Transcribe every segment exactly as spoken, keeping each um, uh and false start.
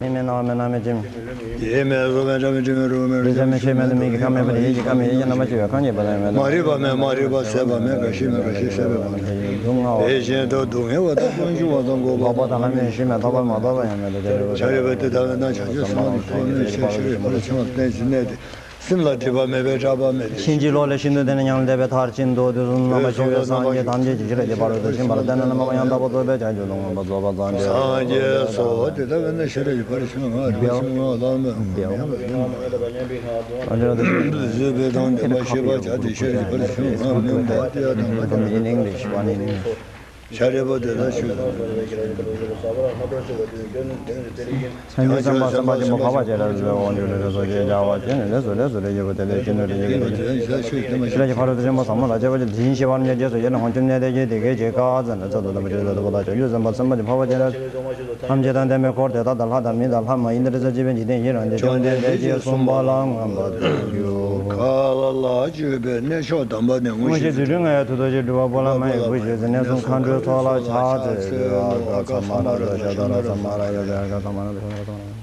མེད་མེད་སྣང་བ་མེད་སྣང་མེད་སྐྱེ་མེད། ཡེ་མེད་རོ་མེད་སྒྲ་མེད་དྲི་མེད་རོ་མེད་རོ་མེད་ཆ་མེད་ཤེས་མེད་དུ་མིག་གི་ཁམས་མེད་པ་དེ་ཡིད་ཀྱི་ཁམས་མེད་ཡིད་ཀྱི་རྣམ་པར་ཤེས་པའི་ཁམས་ཀྱི་པ་དེ་མེད་མ་རིག་པ་མེད་མ་རིག་པ་ཟད་པ་མེད་རྒ་ཤི་མེད་རྒ་ཤི་ཟད་པའི་པ་མེད་ཡིད་དུ་ལྔ་བ་དེ་བཞིན་དུ་སྡུག་བསྔལ་བ་དང་ཀུན་འབྱུང་བ་དང་འགོག་པ་དང་ལྷ་མིན་ཞི་མེད་ཐོབ་པ་མ་ཐོབ་པ་ཡང་མེད་དེ། བྱ་རིག་པ་དེ་ལྟ་བས་ན་བྱང་ཆུབ་སེམས་དཔའ་ཐོབ་མེད་ཤེས་ཤེས་རིག་པར་བྱུང་བ་གནས་ཀྱི་གནས་དེ། སེམས་ལ་སྒྲིབ་པ་མེད་པས་སྐྲག་པ་མེད་དེ། ཕྱིན་ཅི་ལོག་ལས་ཤིན་ཏུ་འདས་ནས་ཡང་ལས་འདས་པའི་མཐར་ཕྱིན་ཏོ། དུས་གསུམ་རྣམ་པར་ཤེས་པའི་སངས་རྒྱས་ཐམས་ཅད་ཀྱི་ཤེས་རབ་ཀྱི་ཕ་རོལ་ཏུ་ཕྱིན་པ་ལ་བརྟེན་ནས་རྣམ་པ་མང་ཡང་དག་པར་རྫོགས་པའི་བྱང་ཆུབ་ཏུ་མངོན་པར་རྫོགས་པར་སངས་རྒྱས་སོ། དེ་ལྟ་བས་ན་ཤེས་རབ་ཀྱི་ཕ་རོལ་ཕྱིན་པ་ལྔ་རིམ་པ་བཞི་ལྔ་ལ་མེད་པ་མེད་པ་བཟོད་པའི་དང་ལྡན་པ་ཤེས་པར་བྱ་སྟེ་ཤེས་རབ་ཀྱི་ཕ་རོལ་ཕྱིན་པ་ལྔ་མེད་པ་དེ་ཡང་དང་པོ་ཡིན། བྱ་རིག་པ་དེ་ལ་ཆོས་སངས་རྒྱས་སེམས་དཔའ་སེམས་དཔའ་ཆེན་པོ་འཕགས་པ་སྤྱན་རས་གཟིགས་དབང་ཕྱུག་ལས་སོགས་ཀྱིས་བྱ་བ་བྱས་ནས་ལས་སུ་ལས་སུ་རེ་ཡོད་པ་དེ་ལས་ཀྱི་ནུས་རེ་ཡོད་པ་དེ་ལས་ཤེས་རབ་ཀྱི་ཕ་རོལ་ཏུ་ཕྱིན་པ་ཟབ་མོ་ལ་སྤྱད་པ་ཅིག་དེ་བཞིན་གཤེགས་པ་རྣམས་ཀྱི་རྗེས་སུ་ཡི་རང་ཁྱིམ་གནས་དེ་ཀྱི་དེ་སྐད་ཅེས་བཀའ་སྩལ་ནས། ཚེ་དང་ལྡན་པ་ཆོས་ཀྱི་ཐུབ་པ་དང་བྱང་ཆུབ་སེམས་དཔའ་སེམས་དཔའ་ཆེན་པོ་འཕགས་པ་སྤྱན་རས་གཟིགས་ཐམས་ཅད་དང་ལྡན་པའི་འཁོར་དེ་དག་དང་ལྷ་དང་མི་དང་ལྷ་མ་ཡིན་དང་དྲི་ཟར་བཅས་པའི་འཇིག་རྟེན་ཡི་རངས་ཏེ་བཅོམ་ལྡན་འདས་ཀྱིས་གསུངས་པ་ལ་མངོན་པར་བསྟོད་རྒྱུ། མཁའ་ལ་ལ་སྤྱོད་པའི་གནས་མཆོག་དམ་པ་ནི། མངོན་ཤེས་རྫུ་འཕྲུལ་ལྔ་ཡི་མཐུ་སྟོབས་ཀྱིས། སྒྲུབ་པ་པོ་ལ་མ་ཡི་བུ་ཞེས་ཟེར། གནས་གསུམ་མཁའ་འགྲོའི་ཚོགས་ལ་ཕྱག་འཚལ་ལོ། ཨ་ག་ས་མ་ར་ཏ་ཤ་ད་ར་ས་མ་ར་ཡ་ཏ་ཡ་ག་ས་མ་ར་ཏ་ཤ་ད་ར་ས་མ་ར།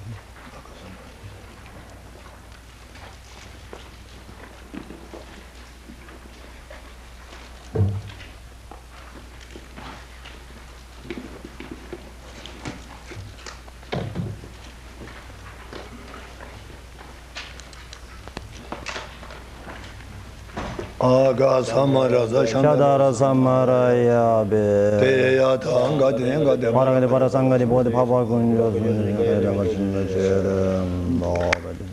ཨ་ག་ས་མ་ར་ས་ཤ་ད་ར་ས་མ་ར་ཡ་བེ། དེ་ཡ་ཐ་ག་དེ་ག་དེ་མ་ར་ག་དེ་པ་ར་སང་ག་དེ་པོ་དེ་ཕ་པ་ཀུན་འགྲོ་སུ་ནི་ཡ་དེ་མ་ཤི་ནི་ཤེ་རེ་མ་བ་དེ།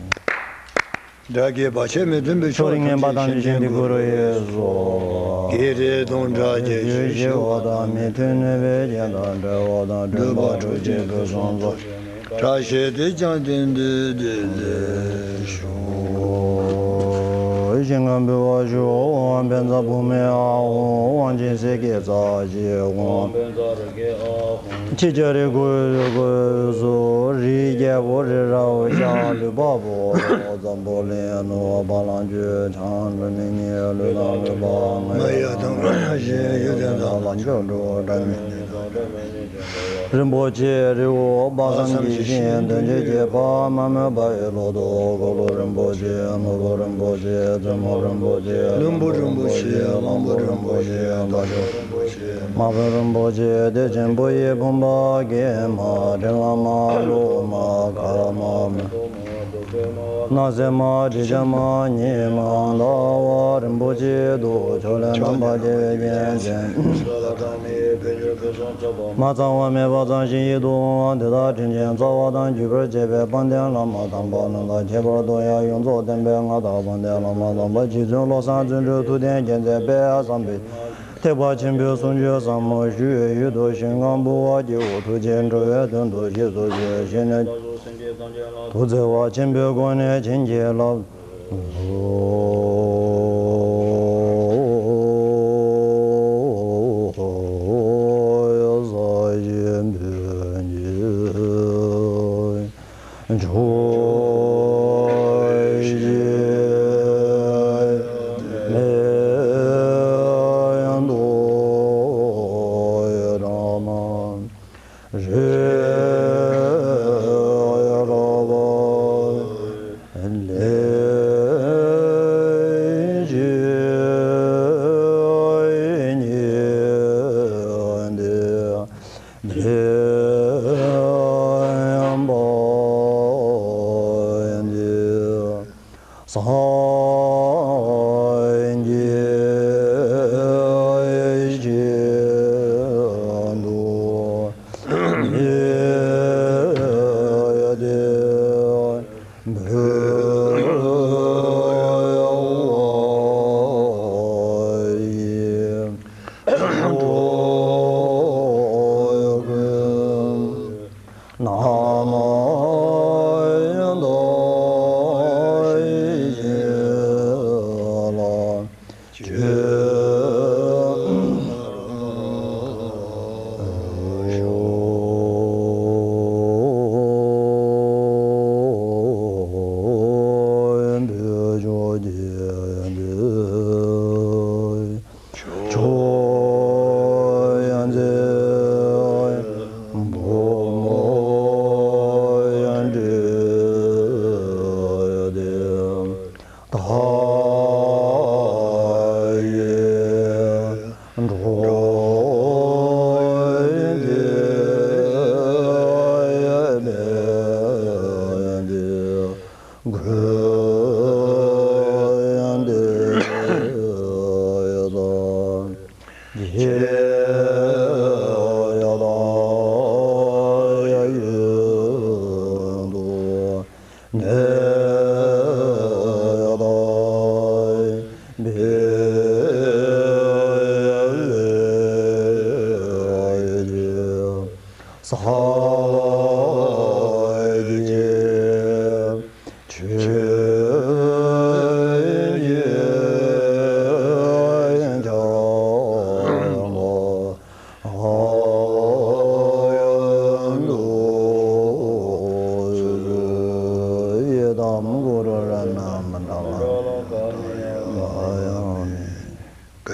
དགྲ་བགེགས་བར་ཆད་མི་མཐུན་པའི། ཕྱོགས་རིས་ངན་པ་ཐམས་ཅད་ཞི་སྟེ་གུ་རུ་ཡིས་སོ། བགེགས་རིགས་དང་དགྲ་བཅས་ཞི་ཞི་བ་དང་། མི་མཐུན་ནུས་པའི་རྐྱེན་དང་བྲལ་བ་དང་། འགྲོ་བ་སྒྲོལ་བྱེད་ཕུན་སུམ་ཚོགས། བཀྲ་ཤིས་དེས་ཀྱང་དེང་འདིར་བདེ་ལེགས་ཤོག། ཞིང་ཁམས་འབུལ་བ་ཞུ། ཕན་མཛད་བུ་མོའི་ཨ་ཧོ། དབང་ཆེན་སྲས་ཀྱི་རྩ་ཆེན་དབང་། ཕན་མཛད་རིགས་ཀྱི་ཨ་ཧོ། ཁྱེད་ཅག་རིགས་ཀུན་སྐུ་གཟུགས་རིགས་རྒྱལ་པོ་རི་རབ་ཤ་ལུས་འཕགས་པོ་འཛམ་བུ་གླིང་ནུབ་བ་ལང་སྤྱོད་བྱང་འགྲོ་མི་ཉིད་ལུས་དང་ལུས་པ་ང་ཡི་དང་ཞེས་ཡོན་ཏན་དང་ལམ་མཆོག་འགྲོ་འདྲ་མི་ནི་དང་འདྲ་མི་ནི། རིན་པོ་ཆེ་རི་བོ་དཔག་བསམ་གྱི་ཤིང་དོན་ཆེན་གྱི་པདྨ་འོད་འབར་བའི་ལོ་ཏོག་འཁོར་ལོ་རིན་པོ་ཆེ། ནོར་བུ་རིན་པོ་ཆེ། བཙུན་མོ་རིན་པོ་ཆེ། བློན་པོ་རིན་པོ་ཆེ། གླང་པོ་རིན་པོ་ཆེ། དམག་སྦྱོང་རིན་པོ་ཆེ། མ་ཕམ་རིན་པོ་ཆེ། བདེ་ཆེན་བུ་ཡི་བུམ་པ་སྐྱེས་མ། ཕྲིན་ལས་མ་ལུས་མ། ཁ་མ་མི། སྣང་གསལ་མ། དྲི་ཆབ་མ། ཉི་མ། ཟླ་བ་རིན་པོ་ཆེ་དང་ཕྱོགས་ལས་རྣམ་པར་རྒྱལ་བའི་རྒྱན་ཅན། མ་ཚང་བ་མེད་པ་ཙམ་ཞིག་ཡིན་ཏོ། དེ་དག་དྲིན་ཅན་རྩ་བ་དང་བརྒྱུད་པར་བཅས་པའི་དཔལ་ལྡན་བླ་མ་དམ་པ་རྣམས་དང་། ཁྱད་པར་དུ་ཡང་ཡོངས་རྫོགས་བསྟན་པའི་མངའ་བདག་དཔལ་ལྡན་བླ་མ་དམ་པ་རྗེ་བཙུན་བློ་བཟང་བརྩོན་འགྲུས་ཐུབ་བསྟན་རྒྱལ་མཚན་དཔལ་བཟང་པོས། ཐེག་པ་ཆེན་པོའི་གསུང་ཆོས་ཟབ་མོ་ཞུ་བའི་ཡུལ་དུ་ཞིང་ཁམས་འབུལ་བ་སྐྱེ་བོ་ཐུགས་རྗེ་འགྲོ་བའི་དོན་དུ་གཤེགས་སོ་ཞེས་བཤད་ནས། ཐུགས་བརྩེ་བ་ཆེན་པོའི་སྒོ་ནས་བྱིན་གྱིས་བརླབས།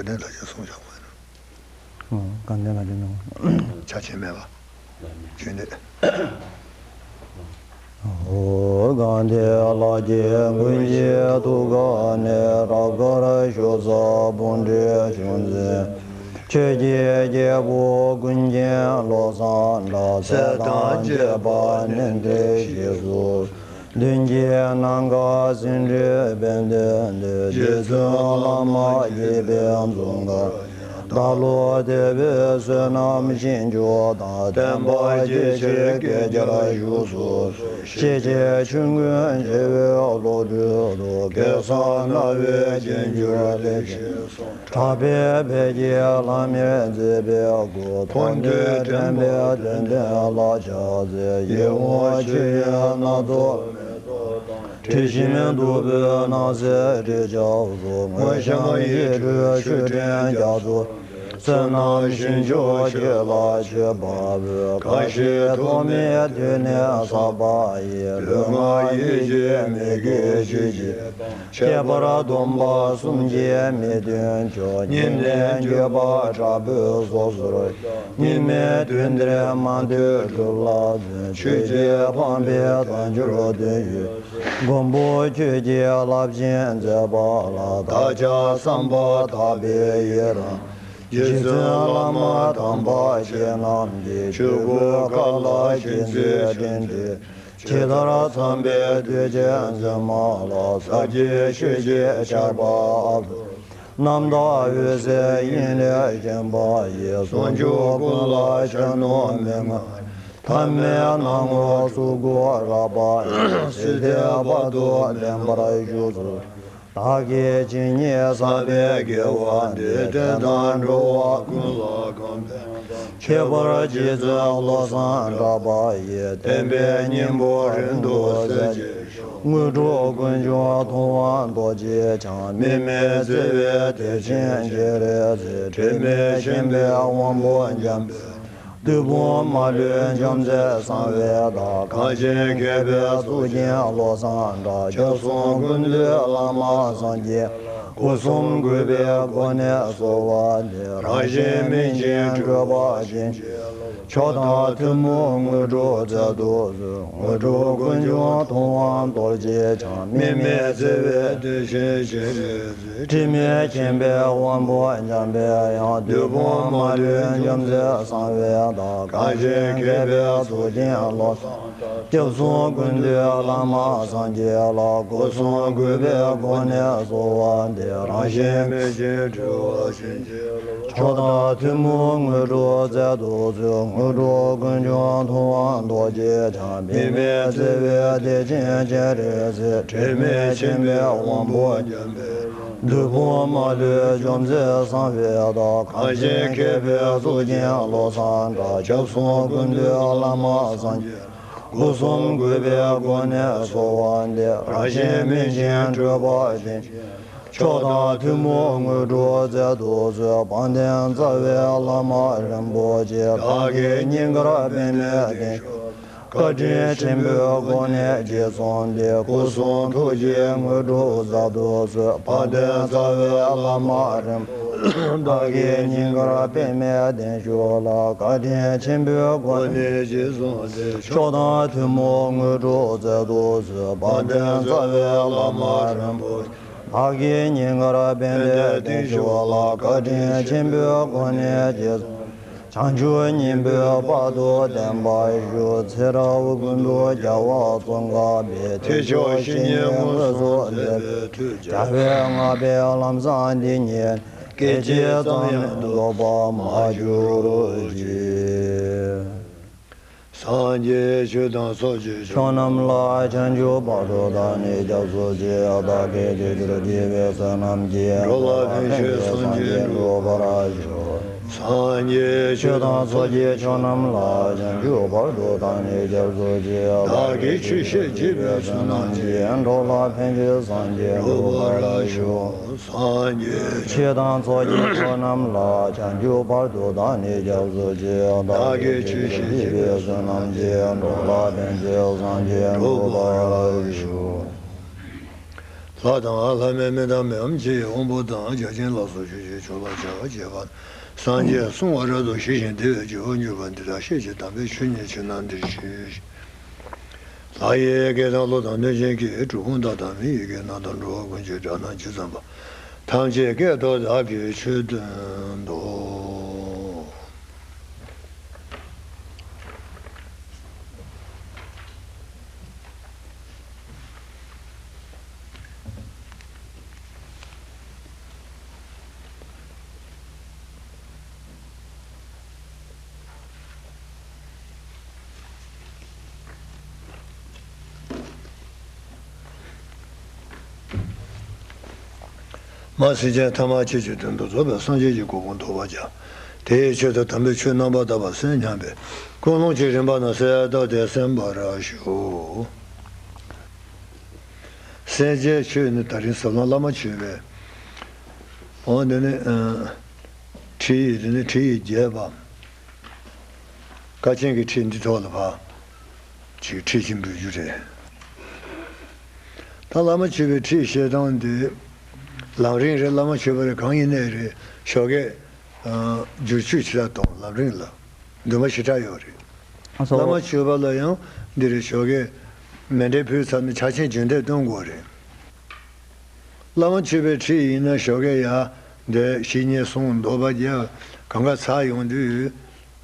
དགའ་ལྡན་ལྷ་བརྒྱ་གསུངས་བཞག་པ་ཡིན། དགའ་ལྡན་ལྷ་བརྒྱ་གནང་། ཆ་ཆེན་མེད་པ། རྒྱུན་ལས། ཨོ་དགའ་ལྡན་ལྷ་བརྒྱའི་མགོན་གྱི་ཐུགས་ཀ་ནས། རབ་དཀར་ཞུ་ས་སྤུངས་འདྲེན་ཅུང་ཟད། ཆོས་ཀྱི་རྒྱལ་པོ་ཀུན་མཁྱེན་བློ་བཟང་གྲགས། ཚེ་དང་བཅས་པ་ནན་ཏན་ཞེས་སུ། མདུན་གྱི་ནམ་མཁའ་ཟིན་བྲིས་པད་ཟླའི་སྟེང་། རྗེ་བཙུན་བླ་མ་དགྱེས་པའི་འཛུམ་དཀར། བདག་བློ་དད་པའི་བསོད་ནམས་ཞིང་མཆོག་དང་། བསྟན་པ་རྒྱས་ཕྱིར་བསྐལ་བརྒྱར་བཞུགས་སུ་གསོལ། ཤེས་བྱའི་ཆོས་ཀུན་འཆད་པའི་བློ་གྲོས་སུ། སྐལ་བཟང་རྣ་བའི་རྒྱན་གྱུར་ལེགས་ཤེས་གསུང་། གྲགས་པའི་ཕས་ཀྱི་ལམ་ཡིན་མཛད་པའི་སྐུ། མཐོང་ཐོས་དྲན་པའི་དོན་ལྡན་ལ་ཕྱག་འཚལ། ཡིད་འོང་མཆོད་ཡོན་སྣ་ཚོགས་མེ་ཏོག་དང་། དྲི་ཞིམ་བདུག་སྤོས་སྣང་གསལ་དྲི་ཆབ་སོགས། མངོན་ཤམ་ཡིད་སྤྲུལ་མཆོད་སྤྲིན་རྒྱ་མཚོ། བསོད་ནམས་ཞིང་མཆོག་ཁྱེད་ལ་མཆོད་པ་འབུལ། ཁ་ཞེ་ཐོགས་མེད་དུས་ནས་བསགས་པ་ཡི། ལུས་ངག་ཡིད་ཀྱི་མི་དགེ་བཅུ་སྤྱད་པ། ཁྱད་པར་སྡོམ་པ་གསུམ་གྱིས་མི་མཐུན་ཕྱོགས། སྙིང་ནས་འགྱོད་པ་དྲག་པོས་སོ་སོར། སྙིགས་མའི་དུས་འདིར་མ་ཐོས་སྒྲུབ་ལ་བརྩོན། ཆོས་ཀྱི་ཕངས་པས་དལ་འབྱོར་དོན་ཡོད། མགོན་པོ་ཁྱོད་ཀྱི་རླབས་ཆེན་མཛད་པ་ལ། བདག་ཅག་བསམ་པ་དག་པའི་ཡི་རང་། རྗེ་བཙུན་བླ་མ་དམ་པ་ཁྱེད་རྣམས་ཀྱི། ཆོས་སྐུ་མཁའ་ལ་ཆེར་མཛད་སྤྲིན་བྲིས། ཇི་ལྟར་འཚམས་པའི་གདུལ་བྱའི་མཛེས་མ་ལ། ཟབ་རྒྱས་ཆོས་ཀྱི་ཆར་པ་དབབ་ཏུ། རྣམ་དག་འོད་གསལ་དབྱིངས་ལས་བཞེངས་པ་ཡི། ཟུང་འཇུག་ཀུན་ལ་ཤར་ནུབ་མན་ངག་ཐ་མའི་སྣང་ངོར་གཟུགས་སྐུ་རགས་པ་ཡི། སྲིད་མཐའི་བར་དུ་ལེན་པར་ཞུ་གསོལ། བདག་གིས་ཇི་སྙེད་བསགས་པའི་དགེ་བ་འདིས། འདྲེ་དང་འགྲོ་བ་ཀུན་ལ་གང་ཕན་ཐོགས། ཁྱད་པར་རྗེ་བཙུན་བློ་བཟང་གྲགས་པ་ཡི། བསྟན་པའི་སྙིང་པོ་རིང་དུ་གསལ་བྱེད་ཤོག་དངོས་གྲུབ་ཀུན་འབྱུང་ཐུབ་དབང་རྡོ་རྗེ་འཆང་། དམིགས་མེད་བརྩེ་བའི་གཏེར་ཆེན་སྤྱན་རས་གཟིགས། དྲི་མེད་ཤན་པའི་དབང་པོ་འཇམ་དཔལ། བདུད་དཔུང་མ་ལུས་འཇོམས་མཛད་གསང་བའི་བདག་གངས་ཅན་མཁས་པའི་གཙུག་རྒྱན་བློ་བཟང་གྲགས། སྐྱབས་གསུམ་ཀུན་འདུས་བླ་མ་སངས་རྒྱས། སྒོ་གསུམ་གུས་པའི་སྒོ་ནས་གསོལ་བ་འདེབས། རང་གཞན་མིང་ཆེན་སྤྲུལ་པ་བྱིན་གྱིས་རློབས། མཆོག་དང་ཐུན་མོང་དངོས་གྲུབ་སྩལ་དུ་གསོལ། དངོས་གྲུབ་ཀུན་འབྱུང་ཐུབ་དབང་རྡོ་རྗེ་འཆང་། དམིགས་མེད་བརྩེ་བའི་གཏེར་ཆེན་སྤྱན་རས། དྲི་མེད་མཁྱེན་པའི་དབང་པོ་འཇམ་པའི་དབྱངས། བདུད་དཔུང་མ་ལུས་འཇོམས་མཛད་གསང་བའི་བདག་གངས་ཅན་མཁས་པའི་གཙུག་རྒྱན་བློ་བཟང་གྲགས། སྐྱབས་གསུམ་ཀུན་འདུས་བླ་མ་སངས་རྒྱས་ལ། སྒོ་གསུམ་གུས་པས་སྒོ་ནས་གསོལ་བ་འདེབས། རང་གཞན་མིང་ཆེན་སྤྲུལ་པ་བྱིན་གྱིས་རློབས། མཆོག་དང་ཐུན་མོང་དངོས་གྲུབ་སྩལ་དུ་གསོལ། དངོས་གྲུབ་ཀུན་འབྱུང་ཐུབ་དབང་རྡོ་རྗེ་འཆང་། དམིགས་མེད་བརྩེ་བའི་གཏེར་ཆེན་སྤྱན་རས་གཟིགས། དྲི་མེད་མཁྱེན་པའི་དབང་པོ་འཇམ་པའི། བདུད་དཔུང་མ་ལུས་འཇོམས་མཛད་གསང་བའི་བདག་གངས་ཅན་མཁས་པའི་གཙུག་རྒྱན་བློ་བཟང་གྲགས། སྐྱབས་གསུམ་ཀུན་འདུས་བླ་མ་སངས་རྒྱས། སྒོ་གསུམ་གུས་པས་སྒོ་ནས་གསོལ་བ་འདེབས། རང་གཞན་མིང་ཆེན་སྤྲུལ་པ་བྱིན། མཆོག་དང་ཐུན་མོང་དངོས་གྲུབ་སྩལ་དུ་གསོལ། དཔལ་ལྡན་རྩ་བའི་བླ་མ་རིན་པོ་ཆེ། བདག་གི་སྙིང་གར་པདྨས་བརྟན་བཞུགས། བཀའ་དྲིན་ཆེན་པོའི་སྒོ་ནས་རྗེས་བཟུང་སྟེ། སྐུ་གསུང་ཐུགས་ཀྱི་དངོས་གྲུབ་སྩལ་དུ་གསོལ། དཔལ་ལྡན་རྩ་བའི་བླ་མ་རིན་པོ་ཆེ། བདག་གི་སྙིང་གར་པདྨས་བརྟན་བཞུགས་ལ། བཀའ་དྲིན་ཆེན་པོའི་སྒོ་ནས་རྗེས་བཟུང་སྟེ། མཆོག་དང་ཐུན་མོང་དངོས་གྲུབ་སྩལ་དུ་གསོལ། དཔལ་ལྡན་རྩ་བའི་བླ་མ་རིན་པོ་ཆེ། བདག་གི་སྙིང་གར་པདྨས་བརྟན་བཞུགས་ལ། བཀའ་དྲིན་ཆེན་པོའི་སྒོ་ནས་རྗེས་བཟུང་། བྱང་ཆུབ་སྙིང་པོའི་དཔལ་དུ་བརྟན་པར་ཞུ། ཚེ་རབས་ཀུན་ཏུ་རྒྱལ་བ་ཙོང་ཁ་པས། ཐེག་མཆོག་བཤེས་གཉེན་དངོས་སུ་མཛད་པའི་མཐུས། རྒྱལ་བས་བསྔགས་པའི་ལམ་བཟང་འདི་ཉིད། སྐད་ཅིག་ཙམ་ཡང་ལྡོག་པར་མ་གྱུར་ཅིག། སངས་རྒྱས་ཆོས་དང་ཚོགས་ཀྱི་མཆོག་རྣམས་ལ། བྱང་ཆུབ་བར་དུ་བདག་ནི་སྐྱབས་སུ་མཆི། བདག་གིས་དེ་ཕྱིར་བགྱིས་པའི་བསོད་ནམས་ཀྱིས། འགྲོ་ལ་ཕན་ཕྱིར་སངས་རྒྱས་འགྲུབ་པར་ཤོག། སངས་རྒྱས་ཆོས་དང་ཚོགས་ཀྱི་མཆོག་རྣམས་ལ། བྱང་ཆུབ་བར་དུ་བདག་ནི་སྐྱབས་སུ་མཆི། བདག་གིས་ཆོས་བཤད་བགྱིས་པའི་བསོད་ནམས་ཀྱིས། འགྲོ་ལ་ཕན་ཕྱིར་སངས་རྒྱས་འགྲུབ་པར་ཤོག། སངས་རྒྱས་ཆོས་དང་ཚོགས་ཀྱི་མཆོག་རྣམས་ལ། བྱང་ཆུབ་བར་དུ་བདག་ནི་སྐྱབས་སུ་མཆི། བདག་གིས་ཆོས་བཤད་བགྱིས་པའི་བསོད་ནམས་ཀྱིས། འགྲོ་ལ་ཕན་ཕྱིར་སངས་རྒྱས་འགྲུབ་པར་ཤོག། ལྷ་དང་ལྷ་མིན་མི་དང་མི་འམ་ཅི་ཡི་དབང་པོ་དང་། བརྒྱ་བྱིན་ལ་སོགས་ཆོས་ཀྱི་མཆོག་ལ་ཕྱག་བགྱིས་པ། སངས་རྒྱས་གསུང་བ་རབ་ཏུ་ཞི་ཞིང་བདེ་བའི་རྒྱུར་གྱུར་པ་འདི་དག་ཤེས་བྱའི་དམ་པའི་ཆོས་ཉིད་ཕྱིར་ན་འདིར་ཞུས། ལྷ་ཡི་སྐད་དང་ཀླུ་དང་གནོད་སྦྱིན་གྱི། གྲུལ་བུམ་དག་དང་མི་ཡི་སྐད་རྣམས་དང་། འགྲོ་བ་ཀུན་གྱི་སྒྲ་རྣམས་ཇི་ཙམ་པ། ཐམས་ཅད་སྐད་དུ་བདག་གིས་ཆོས་བསྟན་ཏོ། མ་སེམས་ཅན་ཐ་མ་ཁྱེད་ཀྱི་དོན་དུ་རྫོགས་པའི་སངས་རྒྱས་ཀྱི་གོ་འཕང་ཐོབ་པར་བྱ། དེའི་ཆེད་དུ་དམ་པའི་ཆོས་རྣམ་པར་དག་པ་གསན་སྙམ་པའི་ཀུན་སློང་གི་རིམ་པ་རྣམས་གསལ་བཏབ་སྟེ་གསན་པར་ཞུ། གསན་བྱའི་ཆོས་ནི་ད་རིང་ཟབ་ལམ་བླ་མ་མཆོད་པའི། འོ་འདི་ནི་ཨ། ཁྲིད་ཡིག་འདི་ནི་ཁྲིད་ཡིག་རྒྱས་པ། དཀའ་ཆེན་གྱི་ཁྲིད་འདི་ཐོག་ལ་ཕར་ཅིག་ཁྲིད་ཀྱིན་འབུལ་རྒྱུ་རེད། ད་བླ་མ་མཆོད་པའི་ཁྲིད་བཤད་སྟངས་འདི་ལམ་རིམ་རེད། བླ་མ་མཆོད་པ་རེད། གང་ཡིན་ནའི་རེད། ཞོགས་ཀས་ཨ། བསྒྱུར་བཅོས་བྱེད་སྟངས་དང་ལམ་རིམ་ལ་འདུན་པ་ཞེ་དྲག་ཡོད་རེད། ཨ་སོ། བླ་མ་མཆོད་པ་ལ་ཡང་འདི་རེད། ཞོགས་ཀས་མཎྜལ་ཕུལ་ཚར་ནས་ཕྱག་ཆེན་རྒྱུན་གཏན་སྟོན་དགོས་རེད། བླ་མ་མཆོད་པའི་ཁྲིད་ཡིན་ན་ཞོགས་ཀས་ཡར་འདིར་བཤེས་གཉེན་གསུང་འདོགས་པ་རྒྱག་གང་ག་ཚར་ཡོང་དུས།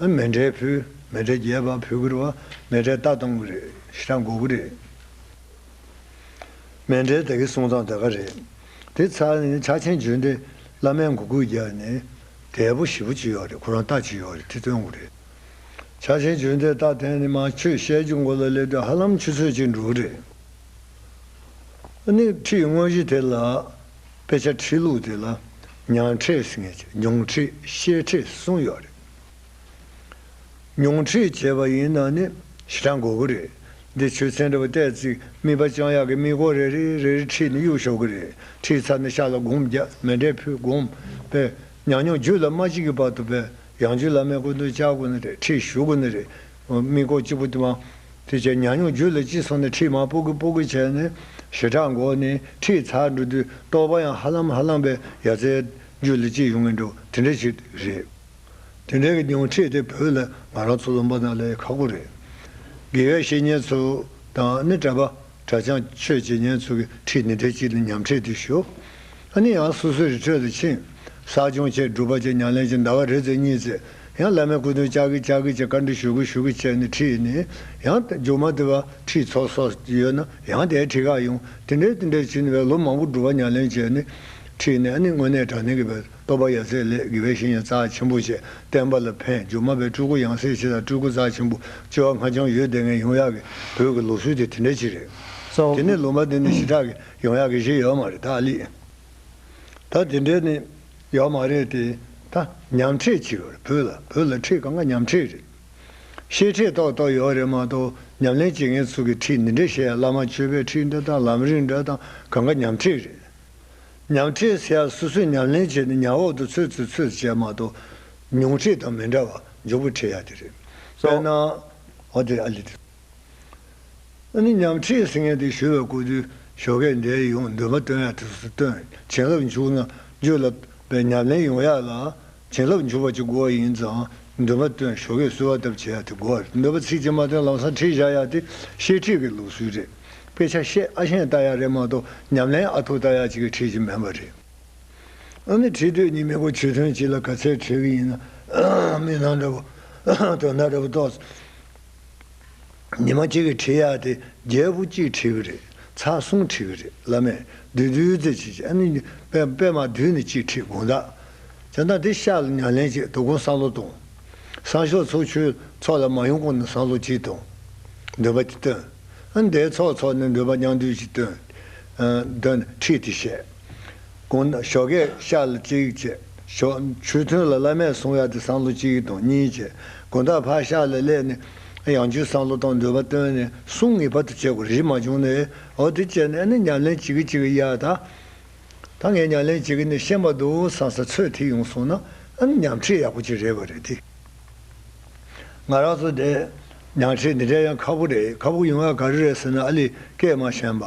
ཨ། མཎྜལ་ཕུལ། མཎྜལ་རྒྱས་པ་ཕུལ་དགོས་རེད་པ། མཎྜལ་རྟ་གཏོང་གི་རེད། ཞེ་དྲག་དགོས་ཀྱི་རེད། མཎྜལ་དེ་གའི་གསུང་སྟངས་དེ་ག་རེད། དེ་ཚར་ནས་ཕྱག་ཆེན་རྒྱུན་གཏན་བླ་མས་མགོ་སྐོར་རྒྱག་ནས་དལ་པོ་ཞེ་པོ་ཅིག་ཡོད་རེད། ཁོ་རང་རྟ་ཅིག་ཡོད་རེད། དེ་སྟོན་དགོས་རེད། ཕྱག་ཆེན་རྒྱུན་གཏན་རྟ་འཐེན་ནས་མར་ཆོས་བཤད་རྒྱུ་མགོ་ལ་སླེབས་དུས་ཧ་ལམ་ཆུ་ཚོད་གཅིག་འགྲོ་གི་རེད། ཨ་ནི་ཁྲིད་དངོས་གཞི་དེ་ལ། དཔེ་ཆ་ཁྲིད་ལུགས་དེ་ལ་ཉམས་ཁྲིད་ཟེར་མཁན་ཅིག་མྱོང་ཁྲིད་བཤད་ཁྲིད་གསུམ་ཡོད་རེད། མྱོང་ཁྲིད་བྱས་པ་ཡིན་ན་ནི་ཞེ་དྲག་དགོས་ཀྱི་རེད། འདི་ཆོས་ཚན་འདྲ་བོ་བལྟས་ཚེ་དམིགས་པ་བཅང་ཡག་གི་དམིགས་སྐོར་རེ་རེ་རེ་རེ་ཁྲིད་ནས་གཡུག་ཞོག་གི་རེད། ཁྲིད་ཚར་ནས་ཤག་ལ་སྒོམ་རྒྱག་མཎྜལ་ཕུལ་སྒོམ་པས་ཉམས་མྱོང་རྒྱུད་ལ་མ་སྐྱེས་ཀྱི་བར་དུ་པས་ཡང་རྒྱུད་བླ་མའི་སྐུ་མདུན་བཅར་དགོས་ནི་རེད། ཁྲིད་ཞུ་དགོས་ནི་རེད། དམིགས་སྐོར་གཅིག་པུ་དེ་མ། དེ་བྱས་ཉམས་མྱོང་རྒྱུད་ལ་སྐྱེས་སོང་ནས་ཁྲིད་མར་སྤོ་གི་སྤོ་གི་བྱས་ནས་ཞེ་དྲག་འགོར་ནས་ཁྲིད་ཚར་འགྲོ་དུས་རྟོགས་པ་ཡང་ཧ་ལམ་ཧ་ལམ་པའི་ཡ་མཚན་རྒྱུད་ལ་སྐྱེས་ཡོང་གི་འགྲོ་དེ་འདྲ་ཞིག་རེད། དེ་འདྲའི་གི་མྱོང་ཁྲིད་དེ་བོད་ལ་ང་རང་ཚོ་ལུང་པ་ནང་ལས་ཁག་པོ་རེད། དགེ་བའི་བཤེས་གཉེན་ཚོ་དང་ནི་གྲྭ་པ་གྲྭ་རྐྱང་ཆོས་བྱེད་མཁན་ཚོ་གི་ཁྲིད་ནི་དེ་གཅིག་ནི་ཉམས་ཁྲིད་དེ་ཞུ། ཨ་ནི་ཡང་སོ་སོའི་རི་ཁྲོད་དུ་ཕྱིན། བསགས་སྦྱོང་བྱས། སྒྲུབ་པ་བྱས། ཉམས་ལེན་བྱས། ཟླ་བ་རེ་ཙམ་གཉིས་ཙམ། ཡང་བླ་མའི་སྐུ་མདུན་བཅར་གི་བཅར་གི་བྱས། བཀའ་འདྲི་ཞུ་གི་ཞུ་གི་བྱས་ནས་ཁྲིད་ནི་ཡང་མཇུག་མ་དེ་བ་ཁྲིད་ཚོགས་གསོག་ཡོད་ན་ཡང་དེ་ཁྲིད་ག་ཡོང་། དེ་འདྲའི་དེ་འདྲའི་བྱས་ནས་བས་ལོ་མང་པོ་སྒྲུབ་པ་ཉམས་ལེན་བྱས་ནས་ཁྲིད་ནས། ཨ་ནི་དངོས་གནས་དྲང་གནས་ཀྱི་བས་རྟོགས་པ་ཡ་མཚན་ལས། དགེ་བའི་བཤེས་གཉེན་རྩ་ཆེན་པོ་བྱས། བསྟན་པ་ལ་ཕན། མཇུག་མ་བས་སྤྲུལ་སྐུ་ཡང་སྲིད་ཆེ་དང་སྤྲུལ་སྐུ་རྩ་ཆེན་པོ་བཅོ་ལྔ་འཆང་ཡོད་བསྡད་མཁན་ཡོང་ཡག་གི་བོད་ཀྱི་ལུགས་སྲོལ་དེ་དེ་འདྲ་ཅིག་རེད། སོ། དེ་ནས་ལུང་པ་འདི་ནས་ཞེ་དྲག་གི་ཡོང་ཡག་གི་གཞི་ཡོད་མ་རེད། ད་ཨ་ལི། ད་དེ་འདྲའི་ནི་ཡོད་མ་རེད་དེ། ད་ཉམས་ཁྲིད་ཅིག་ཡོད་རེད། བོད་ལ་བོད་ལ་ཁྲིད་གང་ག་ཉམས་ཁྲིད་རེད། བཤད་ཁྲིད་ཏོག་ཏོག་ཡོད་རེད་མ་གཏོགས་ཉམས་ལེན་བྱེད་མཁན་ཚོ་གི་ཁྲིད་འདི་འདྲ་བཤད་ཡ། བླ་མ་མཆོད་པའི་ཁྲིད་འདི་དང་ལམ་རིམ་འདྲ་དང་གང་ག་ཉམས་ཁྲིད་རེད། ཉམས་ཁྲིད་ཟེར་ཡ་སོ་སོས་ཉམས་ལེན་བྱས་ནས་ཉམས་འོག་ཏུ་ཚུད་ཚུད་ཚུད་བྱས་མ་གཏོགས་མྱོང་ཁྲིད་དང་མི་འདྲ་བ་མགྱོགས་པོ་ཁྲིད་ཡ་དེ་རེད། དཔེར་ན། འོ་དེ་ཨ་ལི་དེ། ཨ་ནི་ཉམས་ཁྲིད་ཟེར་མཁན་དེ་ཞུ་བའི་སྐུ་དུས་ཞོགས་ཀས་འདིར་ཡོང་འདུན་པ་བཏོན་ཡ་དེ་ཚོ་བཏོན། བྱིན་རླབས་འཇུག་ན་རྒྱུད་ལ་པའི་ཉམས་ལེན་ཡོང་ཡ་ལ་བྱིན་རླབས་འཇུག་པ་ཅིག་དགོས་པ་ཡིན་ཙང་འདུན་པ་བཏོན། ཞོགས་ཀས་གསོལ་བ་བཏབ་བྱེད་ཡ་དེ་དགོས་པ་རེད། འདུན་པ་ཚིག་གཅིག་མ་བཏོན་ལམ་སང་ཁྲིད་བཞག་ཡ་དེ་བཤད་ཁྲིད་ཀྱི་ལུགས་སྲོལ་རེད། དཔེ་ཆ་བཤད་ཨ་ཤེས་ལྟ་ཡ་རེད་མ་གཏོགས་ཉམས་ལེན་ཨ་ཐུར་ལྟ་ཡ་ཅིག་གི་ཁྲིད་ཀྱི་མིན་པ་རེད། ཨ་ནི་ཁྲིད་དུས་ཉི་མའི་སྐོར་ཆོས་ཐུན་གཅིག་ལ་ག་ཚད་ཁྲིད་ཀྱི་ཡིན་ན། མི་སྣང་འདྲ་པོ། དོན་དག་འདྲ་པོ་ཏོག་ཙམ། ཉི་མ་གཅིག་གི་ཁྲིད་ཡག་དེ་རྒྱས་པོ་གཅིག་ཁྲིད་ཀྱི་རེད། ཚར་གསུམ་ཁྲིད་ཀྱི་རེད། བླ་མས་བསྡུས་བསྡུས་ཙམ་ཅིག་བྱས། ཨ་ནི་པད་པད་མ་བསྡུས་ནས་གཅིག་ཁྲིད། དགོང་དག་ དེ་ན་དེ་ཤར་ལ་ཉམས་ལེན་བྱེད། དོ་དགོང་བསམ་བློ་གཏོང་། སང་ཞོགས་ཚོགས་ཆོས་ཚོགས་ལ་མ་ཡོང་གོང་ནས་བསམ་བློ་གཅིག་གཏོང་། འདོན་པ་དེ་བཏོན། ཨ་ནི་དེའི་ཚོགས་ཚོགས་ནས་འདོན་པ་མཉམ་འདུས་ཀྱིས་བཏོན། ཨ་འདོན་ཁྲིད་དེ་བཤད། དགོང་ཞོགས་ཀས་ཤར་ལ་གཅིག་བྱས། ཞོགས་ཆོས་ཐུན་ལ་བླ་མས་གསུང་ཡག་དེ་བསམ་བློ་གཅིག་དང་གཉིས་བྱས། དགོང་དག་ཕར་ཤར་ལ་སླེབས་ནས་ཡང་བསྐྱར་བསམ་བློ་བཏང་། འདོན་པ་བཏོན་ནས་གསུང་ངེས་པར་དུ་བྱེད་དགོས། རེད་མ་བྱུང་ནས་འོ་དེ་བྱས་ནས་ཨ་ནི་ཉམས་ལེན་བྱེད་ཀྱི་བྱེད་ཀྱི་ཡ་ད། ད་ངས་ཉམས་ལེན་བྱེད་ཀྱི་ནི་ཤེས་པ་འདུག་བསམ་ས་ཚོད་ཐིག་ཡོང་སོང་ན་ཨ་ནི་ཉམས་ཁྲིད་ཡག་པོ་ཅིག་རེད་པ་རེད་དེ། ང་རང་ཚོ་དེ་ཉམས་ཁྲིད་འདི་འདྲ་ཡང་ཁག་པོ་རེད། ཁག་པོ་ཡོང་ཡ་ག་རེ་རེད་ཟེར་ན་ཨ་ལས་སྐད་མ་ཤེས་པ།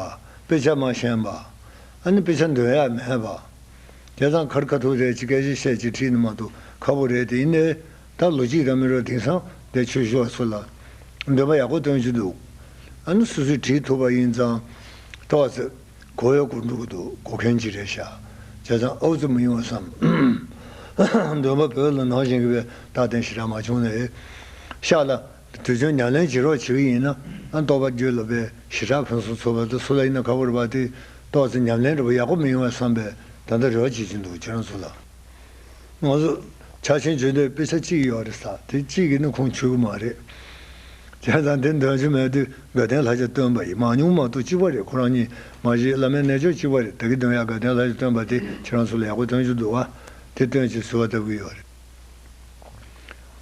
དཔེ་ཆ་མ་ཤེས་པ། ཨ་ནི་དཔེ་ཆ་འདོན་ཡ་མེད་པ། དེ་ཙང་ཁར་ཁ་ཐུག་རེད་ཅིག་སྐད་ཆ་བཤད་ཅིག་ཁྲིད་ནི་མ་གཏོགས་ཁག་པོ་རེད་དེ། ཡིན་ནའི་ད་ལོ་གཅིག་ར་མི་རོ་དེང་སང་དེ་ཆོས་ཞུ་བ་ཚོ་ལ་འདོན་པ་ཡག་པོ་སྟོན་གྱི་འདུག་ཨ་ནི་སོ་སོས་བྲིས་ཐུབ་པ་ཡིན་ཙང་ཏོག་ཙམ། གོ་ཡ་གོ་འགྲོ་གི་འདུག་གོ་མཁན་ཅིག་རེད་ཤག་བྱས་ཙང་ཨོ་ཙི་མི་ཡོང་བསམ། འདོན་པ་བོད་ལ་ནང་བཞིན་གྱི་བའི་རྟག་བརྟན་ཞེ་དྲག་མ་བྱུང་ནས། ཤག་ལ་དུས་ཆེན་ཉམས་ལེན་བྱེད་རོགས་བྱེད་ཀྱི་ཡིན་ན་ཨ་རྟོགས་པ་རྒྱུད་ལ་བའི་ཞེ་དྲག་ཕུན་སུམ་ཚོགས་པ་དང་སུ་ལ་ཡིན་ན་ཁ་བོར་བ་དེ་ཏོག་ཙམ་ཉམས་ལེན་འདྲ་པོ་ཡག་པོ་མི་ཡོང་བ་བསམ་པས་ད་ལྟ་རེ་བ་བྱེད་ཀྱི་འདུག་ཁྱེད་རང་ཚོ་ལ། ང་ཚོ་ཕྱག་ཆེན་བརྗོད་འདོན་དཔེ་ཆ་གཅིག་ཡོད་རེད་ཟེར། དེ་གཅིག་གིས་ནི་ཁུངས་འཁྱོལ་གི་མ་རེད། བྱས་ཙང་དེ་འདོན་རྒྱུ་མེད་དུས་དགའ་ལྡན་ལྷ་བརྒྱ་བཏོན་པ་ཡིན། མང་ཉུང་མ་གཏོགས་གཅིག་པ་རེད། ཁོ་རང་གཉིས་མ་གཞི་བླ་མའི་རྣལ་འབྱོར་གཅིག་པ་རེད། ད་གི་འདོན་ཡག་དགའ་ལྡན་ལྷ་བརྒྱ་བཏོན་པ་དེ་ཁྱེད་རང་ཚོ་ལ་ཡག་པོ་སྟོན་རྒྱུ་འདུག་བ། དེ་བཏོན་ཅིག་ཟེར་བ་ལྟ་བུ་ཡོད་རེད།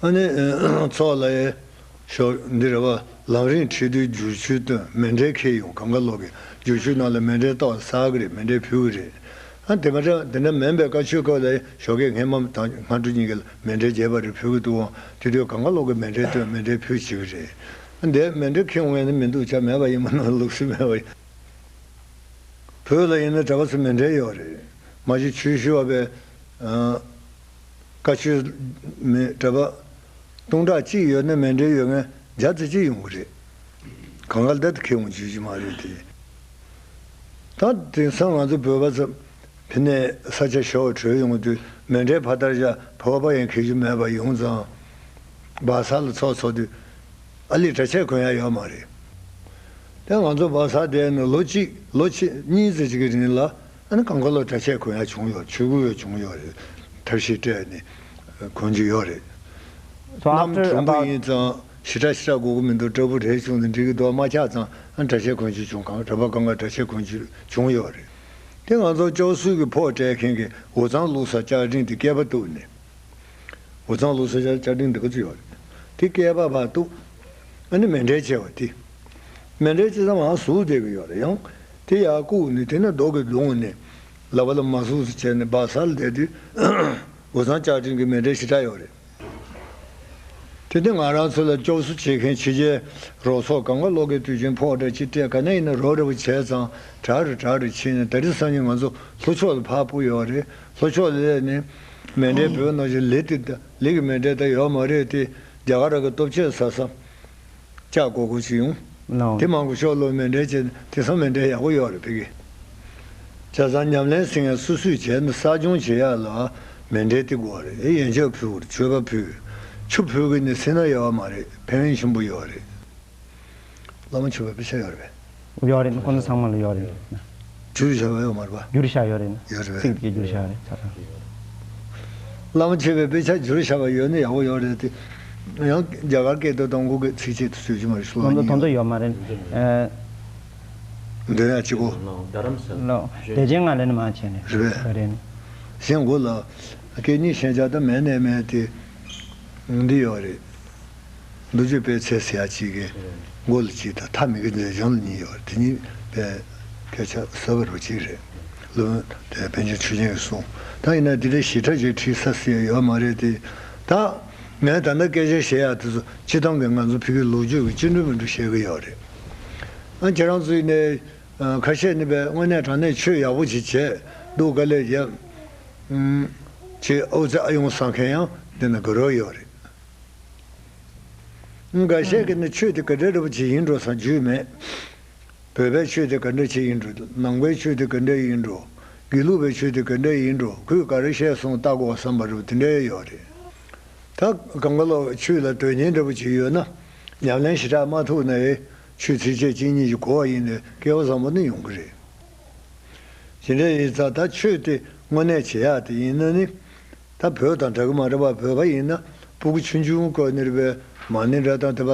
ཨ་ནི་ཚོགས་ལ་ཡ། ཞོགས་འདི་རེད་བ། ལམ་རིམ་ཁྲིད་དུས་བསྒྱུར་བཅོས་བཏོན། མཎྜལ་འཁྱེར་ཡོང་། གང་ག་ལོག་གི་བསྒྱུར་བཅོས་ནང་ལ་མཎྜལ་ཏོག་ཙམ་བསགས་ཀྱི་རེད། མཎྜལ་ཕུལ་གྱི་རེད། ཨ་དེ་མ་ཚད་དེ་འདྲ་མིན་པའི་བཀའ་ཆོས་སྐབས་ལ་ཞོགས་ཀས་སྔས་མ་དང་སྔ་དྲོ་གཉིས་ཀ་ལ་མཎྜལ་རྒྱས་པ་རེ་ཕུལ་གྱི་འདུག་འོང་། དེ་དུས་གང་ག་ལོག་གི་མཎྜལ་བཏོན། མཎྜལ་ཕུལ་བྱེད་ཀྱི་རེད། ཨ་འདིར་མཎྜལ་འཁྱེར་འོང་ཡ་ནི་མི་འདུག་ཆ་མེད་པ་ཡིན་མ་གཏོགས་ལུགས་སྲོལ་མེད་པ་ཡིན། བོད་ལ་ཡིན་ན་གྲྭ་པ་ཚོ་མཎྜལ་ཡོད་རེད། མ་གཞི་ཆོས་ཞུ་བ་པའི་ཨ་བཀའ་ཆོས་མི་གྲྭ་པ་སྟོང་ཕྲག་གཅིག་ཡོད་ན་མཎྜལ་ཡོད་མཁན་བརྒྱ་དང་གཅིག་ཡོང་གི་རེད། གང་ག་ལ་ད་དེ་ཁེ་འོང་བྱེད་ཀྱི་མ་རེད་དེ། ད་དེང་སང་ང་ཚོ་བོད་པ་ཚོ་ཕི་ནས་ས་ཆ་ཞོག་བྲོས་ཡོང་དུས་མཎྜལ་ཕ་དར་བཞག་བོད་པ་ཡང་ཁེ་རྒྱུ་མེད་པ་ཡོང་ཙང་། སྦག་ས་ལ་ཚོགས་ཚོགས་དུས་ཨ་ལི་གྲྭ་ཆས་གོན་ཡ་ཡོད་མ་རེད། དེ་ང་ཚོ་སྦག་ས་བསྡད་ནས་ལོ་གཅིག་ལོ་ཕྱེད་གཉིས་ཙམ་ཅིག་གི་རིང་ལ་ཨ་ནི་གང་ག་ལོག་གྲྭ་ཆས་གོན་ཡ་བྱུང་ཡོད། ཆོས་གོས་ཡོད་བྱུང་ཡོད་རེད། ཐབས་ཤེས་སྤྲད་ནས་གོན་རྒྱུ་ཡོད་རེད། So གནམ་after གྲང་པོ་about ཡིན་ཙང་ཞེ་དྲག་ཞེ་དྲག་དགོས་ཀྱི་མི་འདུག་སྲབ་པོ་རེ་བྱུང་དང་འགྲིག་གི་འདུག་མ་ཆག་ཙང་ཨ་གྲྭ་ཆས་གོན་རྒྱུ་བྱུང་། གང་གྲྭ་པ་གང་ག་གྲྭ་ཆས་གོན་རྒྱུ་བྱུང་ཡོད་རེད། དེ་ང་ཚོ་ལྕོག་སུ་གི་ཕོགས་སྤྲད་མཁན་གྱི་འུ་ཚང་བླུགས་ས་ལྕགས་ཀྲིན་དེ་སྐེད་པ་གཏུགས་ནས། འུ་ཚང་བླུགས་ས་ལྕགས་ཀྲིན་འདི་ག་ཚོད་ཡོད་རེད། དེ་སྐེད་པ་བར་གཏུགས། ཨ་ནི་མཎྜལ་ཆེ་བ་དེ། མཎྜལ་ཆེ་ཙང་མར་ཟུག་བསྡད་ཀྱི་ཡོད་རེད། ཡང་དེ་ཡར་བཀུག་ནས་དེ་ནས་རྡོ་གིས་བརྡུངས་ནས་ལག་པ་ལ་མར་ཟུག་ཟུག་བྱས་ནས་སྦག་ས་ལ་བསྡད་དུས་འུ་ཚང་ལྕགས་ཀྲིན་གྱི་མཎྜལ་ཞེ་དྲག་ཡོད་རེད། དེ་ནི་ང་རང་ཚོ་ལ་སྐྱོབ་གསོ་བྱེད་མཁན་ཕྱི་རྒྱལ་རོགས་ཚོགས་གང་ག་ལོག་གི་དུས་ཆེན་ཕོགས་འདྲ་ཅིག་སྤྲད། ག་ནས་ཡིན་ན་རོགས་འདྲ་པོ་བྱས་ཙང་དྲག་རུ་དྲག་རུ་ཕྱིན་ནས་ད་རེས་སང་ཉིན་ང་ཚོ་ལྷོ་ཕྱོགས་ལ་ཕར་སྤོས་ཡོད་རེད། ལྷོ་ཕྱོགས་ལ་སླེབས་ནས་མཎྜལ་བོད་ནང་བཞིན་ལི་དེ་ལི་གི་མཎྜལ་ད་ཡོད་མ་རེད་དེ། རྒྱ་གར་གི་ལྟོ་ཆས་ཟ་ས་ལྕགས་སྒོར་སྒོར་ཅིག་ཡོང་། ལའོ། དེ་མང་པོ་ཤོག་ལོ་མཎྜལ་བྱས། དེང་སང་མཎྜལ་ཡག་པོ་ཡོད་རེད་ཕ་གི། བྱས་ཙང་ཉམས་ལེན་ཟེར་མཁན་སོ་སོས་བྱས་ན་གསར་སྦྱོང་བྱེད་ཡག་ལ་མཎྜལ་དེ་དགོས་རེད། ཡན་ཆད་ཕུལ་དགོས་རེད། མཆོད་པ་ཕུལ། ཆུ་ཕུལ་གི་ནི་སེར་སྣ་ཡོད་མ་རེད། ཕན་ཡོན་ཆེན་པོ་ཡོད་རེད། བླ་མ་མཆོད་པའི་དཔེ་ཆ་ཡོད་རེད་པས། ཡོད་རེད། ཁོང་ཚོ་ཚང་མ་ལ་ཡོད་རེད། བསྒྱུར་བཞག་པ་ཡོད་མ་རེད་པ། བསྒྱུར་བཞག་ཡོད་རེད། ཡོད་རེད་པས། ཚིག་དེ་བསྒྱུར་བཞག་རེད་ཆ་ཚང་། བླ་མ་མཆོད་པའི་དཔེ་ཆ་བསྒྱུར་བཞག་པ་ཡོད་ན་ཡག་པོ་ཡོད་རེད་དེ། ཡང་རྒྱ་གར་སྐད་དུ་གཏོང་དགོས་ཀྱི་ཚིགས་བཅད་དུ་བཟོས་ཀྱི་མ་རེད། ཤོ་ལོ་ང་ཚོ་གཉིས་དོན་དུ་ཡོད་མ་རེད། ཨ། འདོན་ཡག་ཅིག་གོ། ལོ་བདེ་ཆེན་ང་ལེན་མ་བྱས་ནས་རེད་པས། རེད། གཞན་མགོ་ལ་སྐད་གཉིས་ཤན་སྦྱར་དང་མེད་ནས་མེད་དེ། འདི་ཡོད་རེད། མདོ་རྒྱུད་དཔེ་ཚད་ཟེར་ཡག་གཅིག་གི་མགོ་ལ་གཅིག་དང་ཐ་མི་གི་མཛེས་ལྗོངས་ལ་གཉིས་ཡོད་རེད། དེ་གཉིས་དཔེ་སྐད་ཆ་ཟབ་པོ་རུ་གཅིག་རེད། སློབ་དཔོན་དེ་པཎ་ཆེན་ཆོས་རྒྱན་གྱིས་གསུངས། ད་ཡིན་ན་འདི་འདྲའི་ཞིབ་ཕྲ་ཞིག་བྲིས་ས་ཟེར་ཡག་ཡོད་མ་རེད་དེ། ད་ངས་ད་ལྟ་སྐད་ཆ་བཤད་ཡག་དེ་ཚོ་སྤྱིར་བཏང་གི་ང་ཚོ་ཕ་གིའི་ལོ་རྒྱུས་ཀྱི་སྤྱི་འགྲོས་མི་འགྲོས་བཤད་གི་ཡོད་རེད། ཨ་ཁྱེད་རང་ཚོ་ཡིན་ནའི་ཁ་ཤས་ནི་པས་དངོས་གནས་དྲང་གནས་ཆོས་ཡག་པོ་ཞིག་བྱས་འདུག་ག་ལེ་ཡ། ཅེས་ཨོ་ཙི་ཨ་ཡོང་བསམ་མཁན་ཡང་འདི་ན་དགའ་རབ་ཡོད་རེད། འགའ་ཤས་ཀྱིས་ནི་ཆོས་དེ་ག་འདྲ་འདྲ་པོ་ཅིག་ཡིན་འགྲོ་བསམ་རྒྱུས་མེད། བོད་པའི་ཆོས་དེ་ག་འདྲ་ཅིག་ཡིན་འགྲོ། ནང་པའི་ཆོས་དེ་ག་འདྲ་ཡིན་འགྲོ། དགེ་ལུགས་པའི་ཆོས་དེ་ག་འདྲ་ཡིན་འགྲོ། ཁོས་ག་རེ་བཤད་སོང་ལྟ་དགོས་བསམ་པ་འདྲ་པོ་དེ་འདྲ་ཡོད་རེད། ད་གང་ག་ལོག་ཆོས་ལ་དོན་གཉེར་འདྲ་པོ་ཅིག་ཡོད་ན་ཉམས་ལེན་ཞེ་དྲག་མ་ཐུབ་ན་ཡང་ཆོས་ཚིགས་བཅད་གཅིག་གཉིས་ཅིག་གོ་བ་ཡིན་ན་སྐལ་བ་བཟང་པོ་ནི་ཡོང་གི་རེད། དེ་འདྲ་ཡིན་ཙང་ད་ཆོས་དེ་དངོས་གནས་བྱེད་ཡག་དེ་ཡིན་ན་ནི། ད་བོད་དང་འདྲ་གི་མ་རེད་པ། བོད་པ་ཡིན་ན་སྤུ་གུ་ཆུང་ཆུང་སྐབས་ནས་རེད་པས། མ་ཎི་འདྲ་དང་དེ་པ་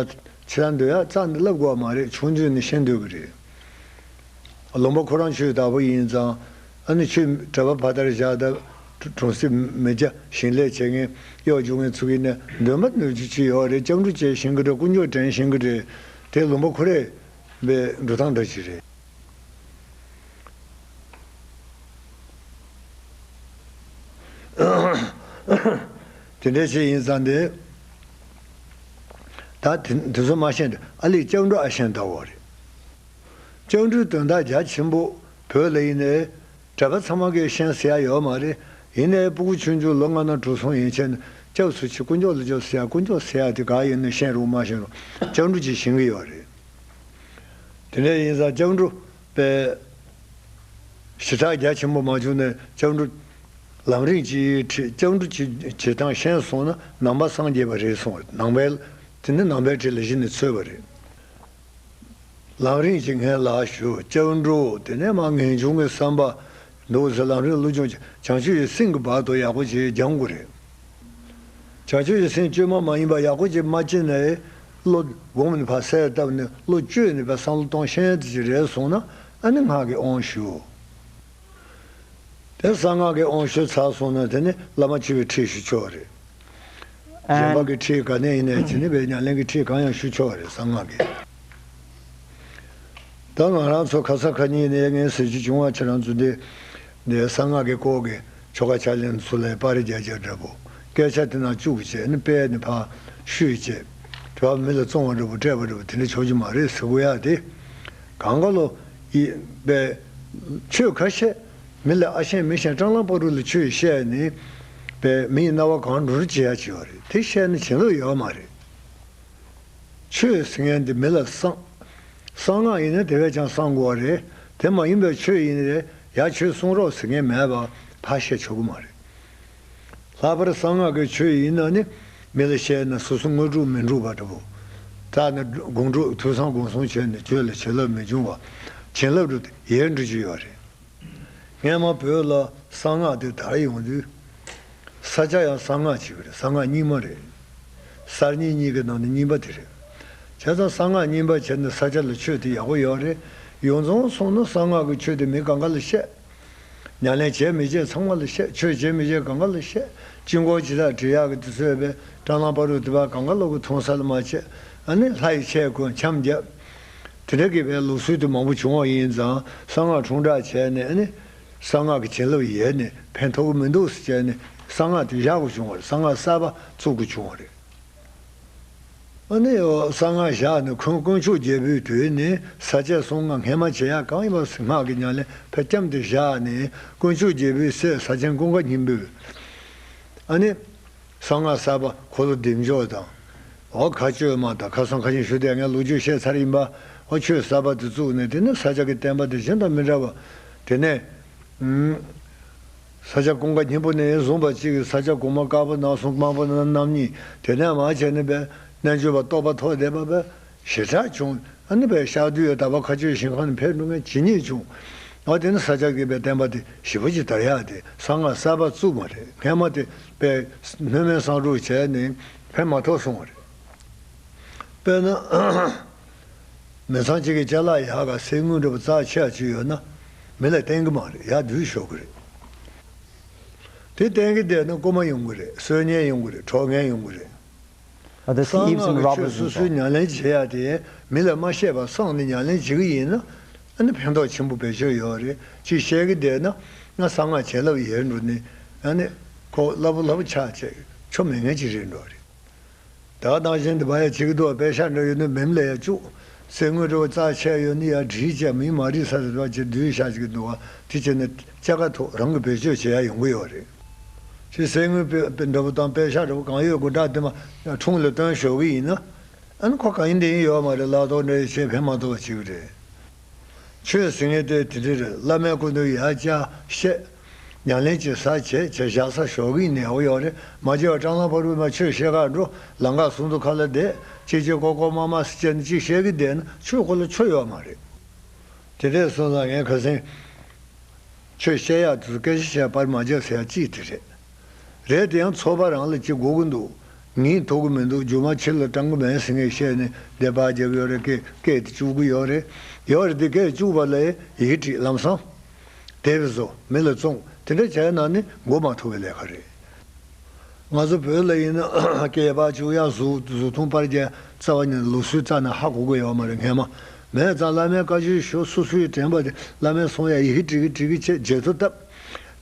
ཕྱི་ལ་འདོན་ཡ་རྩ་ནས་བསླབ་དགོས་པ་མ་རེད། ཆུང་ཆུང་ནས་ཤེས་འདོད་ཀྱི་རེད། ལུང་པ་ཁོ་རང་ཆོས་དག་པོ་ཡིན་ཙང་། ཨ་ནི་ཆོས་གྲྭ་པ་ཕ་དར་བཞག་ད་གྲོང་གསེབ་མི་སྐྱ་ཞིང་ལས་བྱེད་མཁན་གཡོག་རྒྱུག་མཁན་ཚོ་གིས་ནས་འདོན་པ་ནུས་རྒྱུ་ཅི་ཡོད་རེད། སྐྱབས་འགྲོ་བྱས་ཤིང་གི་རེད། དཀོན་མཆོག་དྲན་ཤིང་གི་རེད། དེ་ལུང་པ་ཁོ་རེ་པའི་འགྲོ་སྟངས་འདྲ་ཅིག་རེད། དེ་འདྲ་ཞིག་ཡིན་ཙང་དེ། ད་དེ་དེ་ཚོ་མ་ཤེས་འདི་ཨ་ལས་སྐྱབས་འགྲོ་ཨ་ཤེས་ལྟ་བུ་རེད། སྐྱབས་འགྲོའི་དོན་དག་རྒྱ་ཆེན་པོ་བོད་ལ་ཡིན་ནའི་གྲྭ་པ་ཚང་མ་གིས་ཤེས་ཟེར་ཡ་ཡོད་མ་རེད། ཡིན་ནའི་སྤུ་གུ་ཆུང་ཆུང་ལོ་ལྔ་ན་དྲུག་སོང་ཡན་ཆད་ནས་སྐྱབས་སུ་མཆི། དཀོན་མཆོག་ལ་སྐྱབས་ཟེར་ཡ། དཀོན་མཆོག་ཟེར་ཡ་དེ་ག་ཡིན་ནའི་ཤེས་རུང་མ་ཤེས་རུང་སྐྱབས་འགྲོ་ཅིག་ཤེས་ཀྱི་ཡོད་རེད། དེ་འདྲ་ཡིན་ཙང་སྐྱབས་འགྲོ་པའི་ཞེ་དྲག་རྒྱ་ཆེན་པོ་མ་བྱུང་ནས་སྐྱབས་འགྲོ་ལམ་རིམ་གྱིས་ཁྲིད། སྐྱབས་འགྲོ་གྱི་བྱེད་སྟངས་ཤེས་སོང་ན་ནང་པ་སངས་རྒྱས་པ་རེད་གསུངས། ནང་པའི་དེ་ནི་ནང་པའི་ཁྲིད་ལ་གཞི་ནས་ཚུད་པ་རེད། ལམ་རིམ་གྱིས་ངས་ལག་ཞུ། སྐྱབས་འགྲོ་དེ་ནས་མ་ངེས་འབྱུང་གི་བསམ་པ་འདུག་ཟེར། ལམ་རིམ་སློབ་སྦྱོང་བྱེད། བྱང་ཆུབ་ཀྱི་སེམས་ཀྱི་བར་དུ་ཡག་པོ་བྱས་སྦྱང་དགོས་རེད། བྱང་ཆུབ་ཀྱི་སེམས་བཅོས་མ་མ་ཡིན་པ་ཡག་པོ་ཅིག་མ་སྐྱེས་ནས་བློ་སྒོམ་ནས་ཕར་གསལ་བཏབ་ནས་བློ་བཅོས་ནས་ཕར་བསམ་བློ་གཏོང་ཤེས་ཡ་དེ་ཅིག་རེད་སོང་ན། ཨ་ནི་སྔགས་ཀྱི་དབང་ཞུ། དེ་གསང་སྔགས་ཀྱི་དབང་ཞུ་ཚར་སོང་ན་དེ་ནི་བླ་མ་མཆོད་པའི་ཁྲིད་ཞུ་ཆོག་རེད། གཞན་པ་གི་ཁྲིད་ག་ནས་ཡིན་ནའི་བྱས་ནས་པའི་ཉམས་ལེན་གྱི་ཁྲིད་གང་ཡང་ཞུ་ཆོག་རེད། གསང་སྔགས་ཀྱི། ད་ང་རང་ཚོ་ཁ་ས་ཁ་ཉིན་ནས་ངས་ཟེར་རྒྱུ་བྱུང་བ། ཁྱེད་རང་ཚོ་འདི་འདི་གསང་སྔགས་ཀྱི་སྐོར་གྱི་ཆོ་ག་ཕྱག་ལེན་ཚོ་ལ་པར་རྒྱག་རྒྱག་འདྲ་པོ། སྐད་ཆ་དེ་ནང་བཅུག་བྱས་ནས་དཔེ་ནི་ཕར་བཤུས་བྱས། དྲི་བ་མི་ལ་བཙོང་བ་འདྲ་པོ་སྤྲད་པ་འདྲ་པོ་དེ་འདྲ་ཆོག་གི་མ་རེད་ཟེར་དགོས་ཡ་དེ། གང་ག་ལོ་ཡི་པའི་ཆོས་ཁ་ཤས་མི་ལ་ཨ་ཤེས་མི་ཤེས་སྤྲང་ལང་པ་རུ་ལ་ཆོས་བཤད་ནས་པའི་མིའི་རྣ་བ་གང་འགྲོ་རུ་བྱེད་ཡ་བྱེད་པ་རེད། དེ་བཤད་ན་བྱེད་ལོ་ཡོད་མ་རེད། ཆོས་ཟེར་མཁན་འདི་མི་ལ་གསང་། གསང་སྔགས་ཡིན་ན་དེ་བས་ཀྱང་གསང་དགོས་པ་རེད། དེ་མ་ཡིན་པའི་ཆོས་ཡིན་རེད། ཡ་ཆོས་གསུང་རོགས་ཟེར་མཁན་མེད་པ་ཕར་བཤད་ཆོག་གི་མ་རེད། ལྷག་པར་གསང་སྔགས་ཀྱི་ཆོས་ཡིན་ན་ནི་མི་ལ་བཤད་ན་སོ་སོ་དངོས་གྲུབ་མི་འགྲུབ་པ་འདྲ་པོ། ད་ནི་དགོངས་གྲུབ་ཐོས་བསམ་སྒོམ་གསུམ་བྱས་ནས་ཆོས་ལ་བྱིན་རླབས་མི་འབྱུང་བ། བྱིན་རླབས་རུ་ཡལ་འགྲོ་རྒྱུ་ཡོད་རེད། སྔན་མ་བོད་ལ་གསང་སྔགས་དེ་དར་ཡོང་དུས། ས་སྐྱ་ཡང་གསང་སྔགས་གཅིག་རེད། གསང་སྔགས་རྙིང་མ་རེད། གསར་རྙིང་གཉིས་ཀྱི་ནང་ནས་རྙིང་པ་དེ་རེད། བྱས་ཙང་གསང་སྔགས་རྙིང་པ་བྱས་ནས་ས་སྐྱ་ལ་ཆོས་དེ་ཡག་པོ་ཡོད་རེད། ཡོངས་རྫོགས་སོང་ན་གསང་སྔགས་ཀྱི་ཆོས་དེ་མི་གང་ག་ལ་བཤད། ཉམས་ལེན་བྱས་མི་བྱས་ཚང་མ་ལ་བཤད། ཆོས་བྱས་མི་བྱས་གང་ག་ལ་བཤད། དཀྱིལ་འཁོར་ཇི་ལྟར་བྲི་ཡག་གི་དུས་ཚོད་པའི་སྤྲང་ལང་པ་རུ་དེ་བ་གང་ག་ལོག་གི་མཐོང་ས་ལ་མ་བྱས། ཨ་ནི་ལྷ་ཡི་ཆས་གོན་འཆམ་རྒྱབ། དེ་འདྲ་གི་བའི་ལུགས་སྲོལ་དེ་མང་པོ་བྱུང་བ་ཡིན་ཙང་གསང་སྔགས་ཁྲོང་བསྒྲགས་བྱས་ནས། ཨ་ནི་གསང་སྔགས་ཀྱི་བྱིན་རླབས་ཡལ་ནས་ཕན་ཐོགས་ཀྱི་མི་འདུག་ཟེར་བྱས་ནས་གསང་སྔགས་དེ་བཞག་དགོས་བྱུང་བ་རེད། གསང་སྔགས་གསར་པ་བཙུགས་དགོས་བྱུང་བ་རེད། ཨ་ནི་གསང་སྔགས་བཞག་ནས་ཁོང་དཀོན་མཆོག་རྒྱལ་པོའི་དུས་ནས་ས་སྐྱ་གསུམ་ཀ་སྔས་མ་བྱེད་ཡག་གང་ཡིན་པ་སྔགས་ཀྱི་ཉམས་ལེན་ཕར་བརྐྱངས་ཏེ་བཞག་ནས། དཀོན་མཆོག་རྒྱལ་པོའི་སྲས་ས་ཆེན་ཀུན་དགའ་སྙིང་པོས། ཨ་ནི། གསང་སྔགས་གསར་པ་འཁོར་ལོ་བདེ་མཆོག་དང་། འོ་མཁའ་སྤྱོད་མ་དང་ཁ་སང་ཁ་ཉིན་ཞུ་དེ་ངས་ལོ་རྒྱུས་བཤད་ཚར་ཡིན་པ། འོ་ཆོས་གསར་པ་དེ་བཙུགས་ནས། དེ་ནས་ས་སྐྱ་གི་བསྟན་པ་དེ་གཞན་དང་མི་འདྲ་བ། དེ་ནས། ཨུམ། ས་སྐྱ་ཀུན་དགའ་སྙིང་པོ་ནས་བཟུང་བ་གཅིག་གིས་ས་སྐྱ་གོང་མ་དཀར་པོ་ནག་གསུམ་དམར་པོ་རྣམ་གཉིས། དེ་ནས་མར་བྱས་ནས་པའི་རྣལ་འབྱོར་པ་རྟོགས་པ་ཐོབ་བསྡད་པ་པའི་ཞེ་དྲག་བྱུང་། ཨ་ནི་པའི་ཤར་དུས་ཡོད་དག་པ་མཁའ་སྤྱོད་ཞིང་ཁམས་ནས་ཕེབས་འགྲོ་མཁན་ཇི་སྙེད་བྱུང་། ཨ་དེ་ནི་ས་སྐྱ་གི་པའི་བསྟན་པ་དེ་ཞེ་པོ་ཅིག་དར་ཡག་དེ་གསང་སྔགས་གསར་པ་བཙུགས་པ་རེད། སྔན་མ་དེ་པའི་སྣོད་མེད་བསང་སྒྲུབ་བྱས་ནས་ཕན་མ་ཐོགས་སོང་བ་རེད། དཔེར་ན། མི་ཚང་གཅིག་གི་ཅ་ལག་ཡག་ག་གསེར་དངུལ་འདྲ་པོ་རྩ་ཆེ་བ་ཅིག་ཡོད་ན། མི་ལ་བསྟན་གི་མ་རེད། ཡར་བསྡུས་ཤོག་གི་རེད། དེ་བསྟན་གི་བསྡད་ན་རྐུ་མ་ཡོང་གི་རེད། གསོད་ཉེན་ཡོང་གི་རེད། འཕྲོག་ཉེན་ཡོང་གི་རེད། But the གསང་thieves and སྔགས་ཀྱི་ཆོས་robbers སོ་སོའི involved. ཉམས་ལེན་བྱེད་ཡ་དེ་མི་ལ་མ་བཤད་པར་གསང་ནས་ཉམས་ལེན་བྱེད་གི་ཡིན་ན། ཨ་ནི་ཕན་ཐོགས་ཆེན་པོ་བེད་སྤྱོད་ཡོད་རེད། ཅིག་བཤད་གི་བསྡད་ན་ང་གསང་སྔགས་བྱིན་རླབས་ཡལ་འགྲོ་ནས། ཨ་ནི་ཁོ་སླ་པོ་སླ་པོ་ཆགས་བྱས་ཆོ་མེད་མཁན་ཅིག་རེད་འགྲོ་རེད། ད་ནང་བཞིན་དུ་བ་ཡ་བྱེད་ཀྱི་འདུག་པད་ཤག་འདྲ་ཡོད་ན་མེ་མདའ་ལ་ཡ་བཅུག་གསེར་དངུལ་འདྲ་བོ་རྩ་ཆེ་ཡོད་ན་ཡ་བསྒྲིལ་བྱས་མི་མ་རིག་ས་རེད་བ་ཅེས་བསྡུས་བཞག་ཅིག་འདུག་བ། དེ་བྱས་ན་སྐྱ་ཀ་ཐོག་རང་གི་བེད་སྤྱོད་བྱེད་ཡ་ཡོང་གི་ཡོད་རེད། ཅེས་གསེར་དངུལ་པད་པད་འདྲ་བོ་དང་པད་ཤག་འདྲ་བོ་གང་ཡོད་དགུ་འདྲ་དེ་མ་ཁྲོང་ལ་བཏོན་ཞོག་གི་ཡིན་ན། ཨ་ནི་ཁོ་གང་ཡིན་དེ་ཡིན་ཡོད་མ་རེད། ལག་ཐོག་འདྲ་ཡོད་བྱས་ཕན་མ་ཐོགས་པ་བྱེད་ཀྱི་རེད། ཆོས་ཟེར་མཁན་དེ་དེ་འདྲ་རེད། བླ་མའི་སྐུ་མདུན་ཡར་བཅར་བཤད། ཉམས་ལེན་བྱེད་ས་བྱེད་བྱས་བཞག་ས་ཞོགས་ཀས་ནས་འོ་ཡོད་རེད། མ་བྱས་པ་སྤྲང་ལང་ཕ་རུ་མ་ཆོས་བཤད་གར་འགྲོ། ལམ་ཁ་གསུམ་དུ་ཁ་ལ་བསྡད། ཅིག་ཅིག་ཀོ་ཀོ་མ་མ་ཟེར་བྱས་ནས་ཅིག་བཤད་ཀྱི་བསྡད་ན་ཆོས་ཁོ་ལ་ཆོ་ཡོད་མ་རེད། དེ་འདྲས་སོང་ཙང་ངས་ཁ་སང་ཆོས་བཤད་ཡག་དུས་སྐད་ཆ་བཤད་པར་མ་བརྒྱབ་ཟེར་ཡག་གཅིག་དེ་རེད། རེད། དེ་ཡང་ཚོགས་པ་རང་ལ་ཅིག་དགོས་ཀྱི་འདུག་ངས་ཐུབ་ཀྱི་མི་འདུག་རྒྱུ་མ་ཕྱི་ལ་བཏང་གི་མེད་ཟེར་ངས་བཤད་ནས་བསྡད་པ་རྒྱབ་ཡོད་རེད། སྐད་སྐད་དེ་བཅུག་གི་ཡོད་རེད། ཡོད་རེད། དེ་སྐད་བཅུག་པ་ལ་ཡི་གེ་བྲིས། ལམ་སང་དེབ་བཟོ། མི་ལ་བཙོང་། དེ་འདྲ་བྱས་ན་ནི་འགོ་མ་ཐུག་པའི་ལས་ཀ་རེད། ང་ཚོ་བོད་ལ་ཡིན་ན་སྐེད་པ་བཅུག་ཡ། གཟུགས་གཟུགས་མཐོང་པར་རྒྱག་རྩ་བ་ཉིད་ནས་ལུགས་སྲོལ་རྩ་ནས་ཧ་གོ་གི་ཡོད་མ་རེད། སྔས་མ་མེད་ཙང་བླ་མས་བཀའ་ཆོས་ཞུ། སོ་སོའི་དྲན་པ་དེ་བླ་མས་གསུང་ཡ་ཡི་གེ་བྲིས་གི་བྲིས་གི་བྱས་བརྗེད་ཐོ་བཏབ།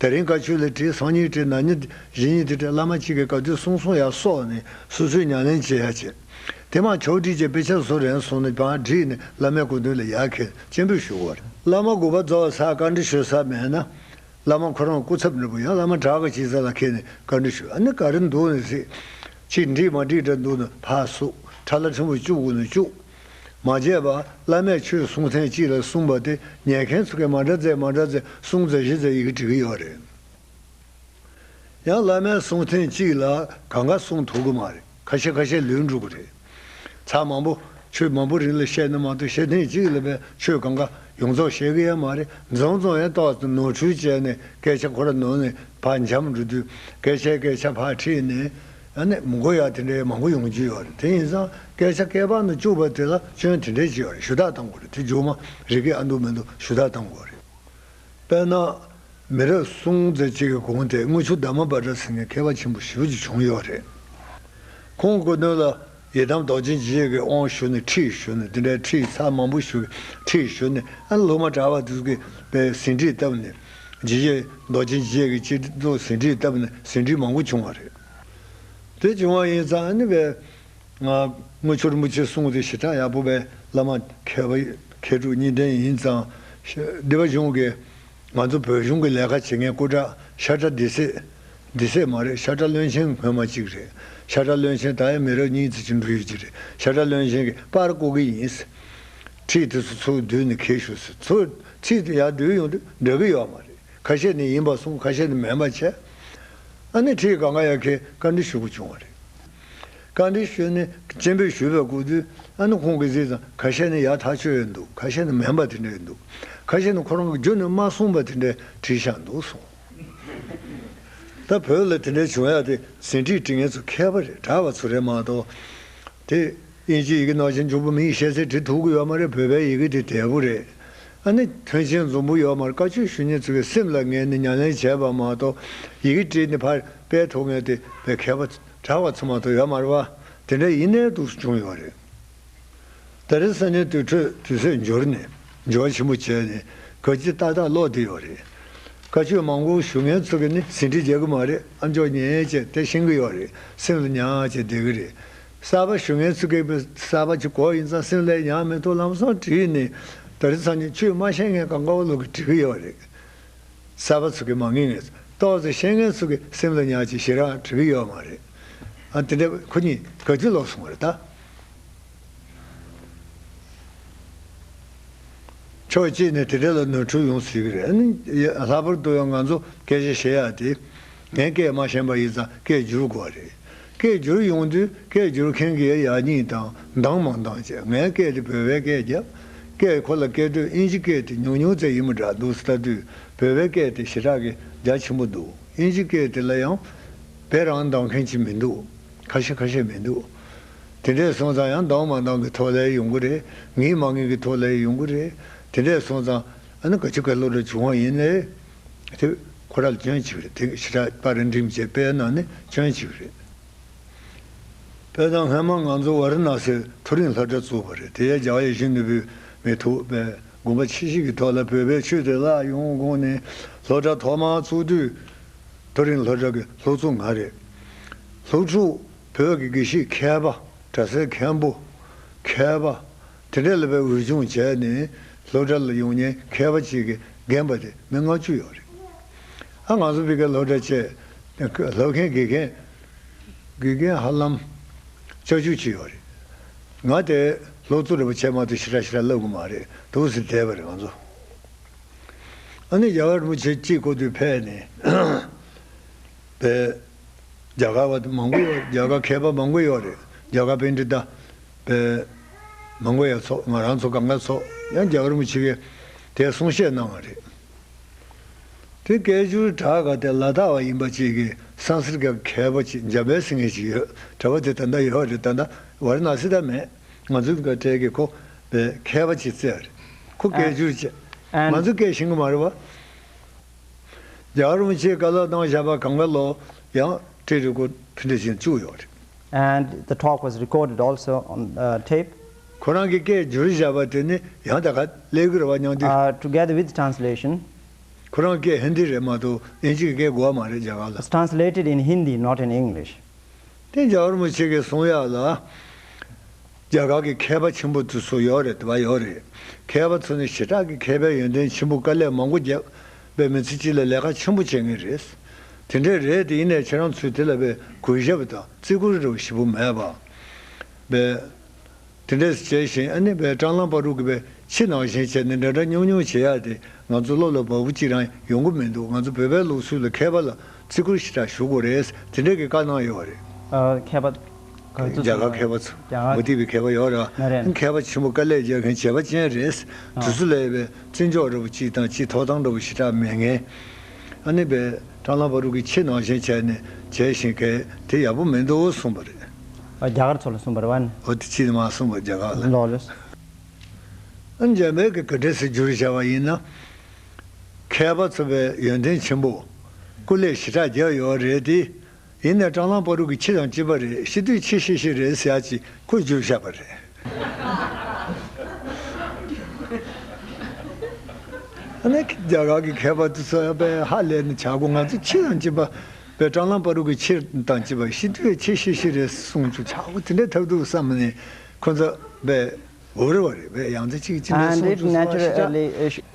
དེ་རིང་བཀའ་ཆོས་ལ་བྲིས། སང་ཉིན་བྲིས། གནངས་ཉིན་གཞེས་ཉིན་དེ་བྲིས། བླ་མ་གཅིག་གིས་ག་དུས་གསུང་གསུང་ཡ་སོགས་ནས་སོ་སོས་ཉམས་ལེན་བྱེད་ཡ་བྱེད། དེ་མ་ཆོག་བྲིས་བྱས་དཔེ་ཆ་བཟོ་རན་སོང་ནས་བང་བསྒྲིགས་ནས་བླ་མའི་སྐུ་མདུན་ལ་ཡར་འཁྱེར་སྤྱན་འབུལ་ཞུ་དགོས་རེད། བླ་མ་དགོངས་པ་རྫོགས་ས་བཀའ་འདྲི་ཞུ་ས་མེད་ན། བླ་མ་ཁོ་རང་སྐུ་ཚབ་འདྲ་པོ་ཡང་བླ་མ་བྲག་གི་ཅིག་ས་ལ་འཁྱེར་ནས་བཀའ་འདྲི་ཞུ། ཨ་ནི་ག་རེ་འདུག་ནས་ཟེར། ཅིག་འགྲིག་མ་འགྲིག་འདྲ་འདུག་ན་ཕར་ཟུག་ཁྲ་ལ་ཕྲན་བུ་བཅུག་དགོས་ན་བཅུག་མ་བྱས་པ་བླ་མས་ཆོས་གསུང་ཐེངས་གཅིག་ལ་གསུངས་པ་དེ་ཉན་མཁན་ཚོ་གིས་མ་འདྲ་མཛད་མ་འདྲ་མཛད་གསུང་མཛད་གཞི་མཛད་ཡི་གེ་བྲིས་གི་ཡོད་རེད། ཡང་བླ་མས་གསུང་ཐེངས་གཅིག་ལ་གང་ག་གསུང་ཐུབ་གི་མ་རེད། ཁ་ཤས་ཁ་ཤས་ལུས་འགྲོ་གི་རེད། ཚར་མང་པོ་ཆོས་མང་པོ་རིང་ལ་བཤད་ན་མ་གཏོགས་བཤད་ཐེངས་གཅིག་ལ་བས་ཆོས་གང་ག་ཡོངས་རྫོགས་བཤད་གི་ཡ་མ་རེད། འཛོམས་འཛོམས་ཡང་ཏོག་ཙམ་ནོར་འཁྲུལ་བྱས་ནས་སྐད་ཆ་ཁོ་ར་ནོར་ནས་ཕར་འཇམ་འགྲོ་དུས་སྐད་ཆའི་སྐད་ཆ་ཕར་ཁྲིད་ནས་ཨ་ནི་མི་གོ་ཡ་དེ་འདྲའི་མང་པོ་ཡོང་རྒྱུ་ཡོད་རེད། དེ་ཡིན་ཙང་སྐད་ཆ་སྐེད་པ་ནས་བཅུག་པ་དེ་ལ་སྐྱོན་དེ་འདྲས་ཅིག་ཡོད་རེད། ཞུ་དག་གཏང་དགོས་རེད། དེ་རྒྱུ་མ་རིག་གི་ཨ་འདུག་མི་འདུག་ཞུ་དག་གཏང་དགོས་རེད། དཔེར་ན། མི་རབས་གསུམ་ཙམ་ཅིག་གི་གོང་དེ་དངུལ་ཆུ་དར་མ་བྷ་དྲ་ཟེར་མཁན་མཁས་པ་ཆེན་པོ་ཞེ་པོ་ཅིག་བྱུང་ཡོད་རེད། ཁོང་སྐུ་མདུན་ལ་ཡི་དམ་རྡོ་རྗེ་འཇིགས་བྱེད་ཀྱི་དབང་ཞུས་ནས་ཁྲིད་ཞུས་ནས་དེ་འདྲའི་ཁྲིད་ཚར་མང་པོ་ཞུ་ཁྲིད་ཞུས་ནས། ཨ་ནི་སློབ་མ་གྲྭ་པ་དེ་ཚོ་གིས་པའི་ཟིན་བྲིས་བཏབ་ནས་འཇིགས་བྱེད་རྡོ་རྗེ་འཇིགས་བྱེད་ཀྱི་སྤྱི་ཚོགས་ཟིན་བྲིས་བཏབ་ནས་ཟིན་བྲིས་མང་པོ་བྱུང་བ་རེད། དེ་བྱུང་བ་ཡིན་ཙང་ཨ་ནི་པའི། ང་དངུལ་ཆུ་རིན་པོ་ཆེ་གསུང་དེ་ཞེ་དྲག་ཡག་པོ་བས། བླ་མ་མཁས་པ་མཁས་གྲུབ་གཉིས་ལྡན་ཡིན་ཙང་། སྡེ་པ་གཞུང་གི་ང་ཚོ་བོད་གཞུང་གི་ལས་ཀ་བྱེད་མཁན་སྐུ་དྲག་ཤ་ཁྲག་སྡེ་སྲིད། སྡེ་སྲིད་མ་རེད། ཤ་ཁྲག་བློན་ཆེན་སྔོན་མ་གཅིག་རེད། ཤ་ཁྲག་བློན་ཆེན་ད་ཡང་མི་རབས་གཉིས་ཙམ་ཅིག་འགྲོ་ཡོད་ཀྱི་རེད། ཤ་ཁྲག་བློན་ཆེན་གྱིས་པར་བརྐོ་གི་ཡིན། ཁྲིད་དེ་ཚོ་ཚུར་བསྡུས་ནས་འཁྱེར་ཤོག་ཟེར། ཚུར་ཁྲིད་དེ་ཡར་བསྡུས་ཡོང་དུས་འགྲིག་གི་ཡོད་མ་རེད། ཁ་ཤས་ནི་ཡིན་པ་གསུངས། ཁ་ཤས་ནི་མིན་པ་བྱས། ཨ་ནི་ཁྲིད་གང་ག་ཡར་འཁྱེར་བཀའ་འདྲི་ཞུ་དགོས་བྱུང་བ་རེད། བཀའ་འདྲི་ཞུས་ནས་སྤྱན་འབུལ་ཞུས་པའི་སྐུ་དུས་ཨ་ནི་ཁོང་གིས་གཟིགས་ཙང་ཁ་ཤས་ནི་ཡག་ཐག་ཆོད་ཡོད་འདུག་ཁ་ཤས་ནི་མིན་པ་དེ་འདྲ་ཡོད་འདུག་ཁ་ཤས་ནི་ཁོ་རང་གིས་རྒྱུན་ནས་མ་གསུངས་པ་དེ་འདྲ་བྲིས་བཞག་འདུག་གསུངས། ད་བོད་ལ་དེ་འདྲ་བྱུང་ཡ་དེ་ཟིན་བྲིས་འབྲི་མཁན་ཚོ་མཁས་པ་རེད། གྲྭ་པ་ཚོ་རེད་མ་གཏོགས། དེ་དབྱིན་ཇིའི་ཡི་གེ་ནང་བཞིན་འཇུག་པ་མིའི་ཤེས་ཚད་འབྲི་ཐུབ་ཀྱི་ཡོད་མ་རེད། བོད་པའི་ཡི་གེ་དེ་དལ་པོ་རེད། ཨ་ནི་མཐུན་རྐྱེན་འཛོམས་པོ་ཡོད་མ་རེད། བཀའ་ཆོས་ཞུ་མཁན་ཚོ་གིས་སེམས་ལ་ངེས་ནས་ཉམས་ལེན་བྱས་པ་མ་གཏོགས་ཡི་གེ་བྲིས་ནས་ཕར་སྤེལ་ཐུབ་མཁན་དེ་བས་མཁས་པ་གྲྭ་པ་ཚོ་མ་གཏོགས་ཡོད་མ་རེད་པ། དེ་འདྲ་ཡིན་ནའི་འདུག་སེ་བྱུང་ཡོད་རེད། ད་རེས་སང་ཉིན་དུར་ཁྲོད་དུས་ཚོད་འགྱུར་ནས་འགྱུར་བ་ཆེན་པོ་བྱས་ནས་ག་ཅི་ཏག་ཏག་ཀློག་བསྡད་ཡོད་རེད། བཀའ་ཆོས་མང་པོ་ཞུ་མཁན་ཚོ་གིས་ནི་ཟིན་བྲིས་རྒྱག་གི་མ་རེད། ཨ་མཆོག་ཉན་བྱས་དེ་ཤེས་ཀྱི་ཡོད་རེད། སེམས་ལ་ཉར་བྱས་བསྡད་ཀྱི་རེད། གསར་པ་ཞུ་མཁན་ཚོ་གིས་གསར་པ་ཅིག་གོ་ཡིན་ཙང་སེམས་ལ་ཉར་མི་ཐུབ། ལམ་སང་བྲིས་ནས་ད་རེས་སང་ཉིན་ཆོས་མ་ཤེས་མཁན་གང་ག་བ་ལོག་གིས་བྲིས་ཀྱི་ཡོད་རེད། གསར་པ་ཚོ་གིས་མ་ངེས་ངེས་ཏོག་ཙམ་ཤེས་མཁན་ཚོ་གིས་སེམས་ལ་ཉར་བྱས་ཞེ་དྲག་བྲིས་ཀྱི་ཡོད་མ་རེད། ཨ་དེ་འདྲ་ཁོ་གཉིས་ག་དུས་ལོག་སོང་བ་རེད་ད། ཕྱོགས་གཅིག་ནས་དེ་འདྲ་ལ་ནོར་འཁྲུལ་ཡོང་སྲིད་ཀྱི་རེད། ཨ་ནི་ལྷག་པར་དུ་ཡང་ང་ཚོ་སྐད་ཆ་བཤད་ཡག་དེ། ངས་སྐད་མ་ཤེས་པ་ཡིན་ཙང་སྐད་བསྒྱུར་དགོས་རེད། སྐད་བསྒྱུར་ཡོང་དུས་སྐད་བསྒྱུར་མཁན་གྱིས་ཡག་ཉེས་དང་འདང་མ་འདང་བྱས། ངས་སྐད་དེ་བོད་པའི་སྐད་བརྒྱབ། སྐད་ཁོ་ལ་སྐད་དོད་དབྱིན་ཇི་སྐད་དེ་ཉུང་ཉུང་ཙམ་ཡིན་པ་འདྲ་འདུག་ཟེར་ལྟ་དུས་བོད་པའི་སྐད་དེ་ཞེ་དྲག་གི་རྒྱ་ཆེན་པོ་འདུག་དབྱིན་ཇི་སྐད་དེ་ལ་ཡང་དཔེ་རང་འདང་མཁན་ཅིག་མི་འདུག་ཁ་ཤས་ཁ་ཤས་མི་འདུག་དེ་འདྲས་སོང་ཙང་ཡང་འདང་མ་འདང་གི་ཐོག་ལ་ཡོང་གི་རེད། ངེས་མ་ངེས་ཀྱི་ཐོག་ལ་ཡོང་གི་རེད། དེ་འདྲས་སོང་ཙང་ཨ་ནི་ག་ཅི་ག་ལོ་འདྲ་བྱུང་བ་ཡིན་ནའི། དེ་ཁོ་རང་ལ་སྐྱོན་གཅིག་རེད། དེ་ཞེ་དྲག་པར་འགྲིམ་བྱས་སྤེལ་ན་ནི་སྐྱོན་གཅིག་རེད། དཔེར་ན་སྔོན་མ་ང་ཚོ་ཝཱ་ར་ཎ་སིར་མཐོ་རིམ་སློབ་གྲྭ་བཙུགས་པ་རེད། དེ་ཡང་རྒྱལ་བ་ཡིད་བཞིན་ནོར་བུས་མི་ཐུབ་པའི་དགོངས་པ་ཆེ་བཞེས་ཀྱི་ཐོག་ལ་བོད་པའི་ཆོས་དེ་བརླག་ཡོང་དགོངས་ནས་སློབ་གྲྭ་ཐོག་མར་བཙུགས་དུས་མཐོ་རིམ་སློབ་གྲྭ་གི་སློབ་གཙོ་ང་རེད། སློབ་ཕྲུག་བོད་ཀྱི་དགེ་བཤེས་མཁས་པ། གྲྭ་སའི་མཁན་པོ། མཁས་པ། དེ་འདྲ་ལ་བའི་འོས་སྦྱོང་བྱས་ནས་སློབ་གྲྭ་ལ་ཡོང་མཁན་མཁས་པ་ཅིག་གིས་རྒན་པ་དེ་མི་ལྔ་བཅུ་ཡོད་རེད། ཨ་ང་ཚོ་ཕ་གིའི་སློབ་གྲྭ་བཅས་སློབ་མཁན་དགེ་རྒན་དགེ་རྒན་ཧ་ལམ་བཅུ་གཅིག་ཅིག་ཡོད་རེད། ང་དེ་སློབ་གཙོ་རེད་པ་བྱས་མ་གཏོགས་ཞེ་དྲག་ཞེ་དྲག་བསླབ་གི་མ་རེད། འདུག་སེ་བསྡད་པ་རེད་ང་ཚོ། ཨ་ནི་རྒྱལ་བ་རིན་པོ་ཆེ་གཅིག་སྐུ་དུས་ཕེབས་ནས། པའི་རྒྱ་གར་བ་དེ་མང་པོ་ཡོད། རྒྱ་གར་མཁས་པ་མང་པོ་ཡོད་རེད། རྒྱ་གར་པཎྜི་ཏ་པའི་མང་པོ་ཡོད་ཚོགས། ང་རང་ཚོ་གང་ག་ཚོགས་ཡང་རྒྱལ་བ་རིན་པོ་ཆེ་གིས་དེ་གསུང་བཤད་གནང་བ་རེད། དེ་སྐད་སྒྱུར་དྲ་ག་དེ་ལ་དྭགས་པ་ཡིན་པ་ཅིག་གིས་སང་སེར་གྱི་མཁས་པ་ཅིག་འཇམ་དཔལ་ཟེར་མཁན་ཅིག་ཡོད། གྲྭ་པ་དེ་ད་ལྟ་ཡོད་རེད། ད་ལྟ་ཝཱ་ར་ཎ་སི་ད་མེད། ང་ཚོའི་ག་གྲས་ཀྱི་ཁོ་པའི་མཁས་པ་ཅིག་བཙལ་རེད། ཁོ་སྐད་སྒྱུར་བྱས། ང་ཚོ་སྐད་ཤེས་གི་མ་རེད་བ། རྒྱལ་བ་རིན་པོ་ཆེས་བཀའ་སློབ་གནང་བཞག་པ་གང་ག་ལོ་ཡང་ཊེབ་རི་ཀོཌ་ཕི་འདྲ་ཞིག་བཅུག་ཡོད་རེད། And the talk was recorded also on uh, tape. ཁོ་རང་གི་སྐད་བསྒྱུར་བཞག་པ་དེ་ནི་ཡང་ད་ག་ལས་ཀྱི་རེད་བ། མཉམ་དུ Uh, together with translation. ཁོ་རང་སྐད་ཧིན་དི་རེད་མ་གཏོགས་དབྱིན་ཇི་གི་སྐད་གོ་བ་མ་རེད། རྒྱ་གར་ལ། It's translated in Hindi, not in English. དེ་རྒྱལ་བ་རིན་པོ་ཆེ་གིས་གསུང་ཡག་ལ། རྒྱ་གར་གྱི་མཁས་པ་ཆེན་པོ་དེ་ཚོ་ཡོད་རེད། དེ་བ་ཡོད་རེད། མཁས་པ་ཚོ་ནི་ཞེ་དྲག་གི་མཁས་པའི་ཡོན་ཏན་ཆེན་པོ་དཀའ་ལས་མང་པོ་བརྒྱབ་པའི་མི་ཚེ་གཅིག་ལ་ལས་ཀ་ཆེན་པོ་བྱེད་མཁན་རེད། དེ་འདྲ་རེད་དེ། ཡིན་ནའི་ཁྱེད་རང་ཚོས་དེ་ལ་བས་གུས་ཞབས་དང་བརྩི་བཀུར་འདྲ་བོ་ཞེ་པོ་མེད་པ། བས། དེ་འདྲས་བྱས་ཤིང་ཨ་ནི་བས་ཀྲང་ལང་པ་རུ་གི་བས་ཕྱི་ནང་བཞིན་བྱས་ནས་འདྲ་འདྲ་ཉུང་ཉུང་བྱེད་ཡག་དེ་ང་ཚོ་བློ་ལ་བབ་པོ་གཅིག་རང་ཡོང་གི་མི་འདུག་ང་ཚོ་བོད་པའི་ལུགས་སྲོལ་ལ་མཁས་པ་ལ་བརྩི་བཀུར་ཞེ་དྲག་ཞུ་དགོས་རེད། དེ་འདྲས་ཀྱི་བཀའ་གནང་ཡོད་རེད། ཨ། མཁས་པ་ག་ཚོད་རྒྱ་གར་སོང་མཁས་པ་ཚོ། རྒྱ་གར། མུ་སྟེགས་པའི་མཁས་པ་ཡོད་ར། ང་རེད། མཁས་པ་ཆེན་པོ་དཀའ་ལས་རྒྱག་མཁན་བྱས་པ་ཅན་རེད། ཨ། དུས་ཚོད་ལ་ཡོད་པའི་བརྩི་འཇོག་འདྲ་པོ་གཅིག་དང་གཅིག་ཐོབ་ཐང་འདྲ་པོ་ཞེ་དྲག་མེད་མཁན། ཨ་ནི་བས་ཀྲང་ལང་པ་རུ་གི་ཕྱི་ནང་བཞིན་བྱས་ནས་བྱས་ཤིང་གས་དེ་ཡག་པོ་མི་འདུག་གསུངས་པ་རེད། ཨ། རྒྱ་གར་ཚོ་ལ་གསུངས་པ་རེད་བ་ནི། འོ་དེ་ཕྱི་ནས་མ་གསུངས་པ་རྒྱ་གར་ལ། ལོག་ལོས། ཨ་ནི་འཇམ་དཔལ་གྱིས་ག་འདྲས་སེ་བསྒྱུར་བྱས་པ་ཡིན་ན། མཁས་པ་ཚོ་བས་ཡོན་ཏན་ཆེན་པོ་སྐུ་ལས་ཞེ་དྲག་རྒྱག་ཡོད་རེད་དེ། ཡིན་ནའི་ཀྲང་ལང་པ་རུ་གི་ཁྱི་དང་གཅིག་པ་རེད། ཤི་དུས་ཁྱི་ཤི་ཤི་རེད་ཟེར་ཡག་ཅིག་ཁོས་བསྒྱུར་བཞག་པ་རེད། ཨ་ནི་རྒྱ་གར་གྱི་མཁས་པ་དེ་ཚོ་ཡང་དཔེ་ཧ་ལས་ནས་བྱ་དགོས། ང་ཚོ་ཁྱི་དང་གཅིག་པ་དཔེ་ཀྲང་ལང་པ་རུ་གི་ཁྱི་དང་གཅིག་པ་ཤི་དུས་ཁྱི་ཤི་ཤི་རེད་གསུངས་བྱུང་། བྱ་དགོས་དེ་འདྲའི་ཐབས་སྡུག་བསམ་ནས་ཁོ་ཚོ་དཔེ། འུ་རེ་བ་རེད་པས། ཡང་ཚེ་གཅིག་གཅིག་ནས་And གསུང་it ཆུང་ཆུང་ཞིག་ཆགས། Naturally, uh, sh-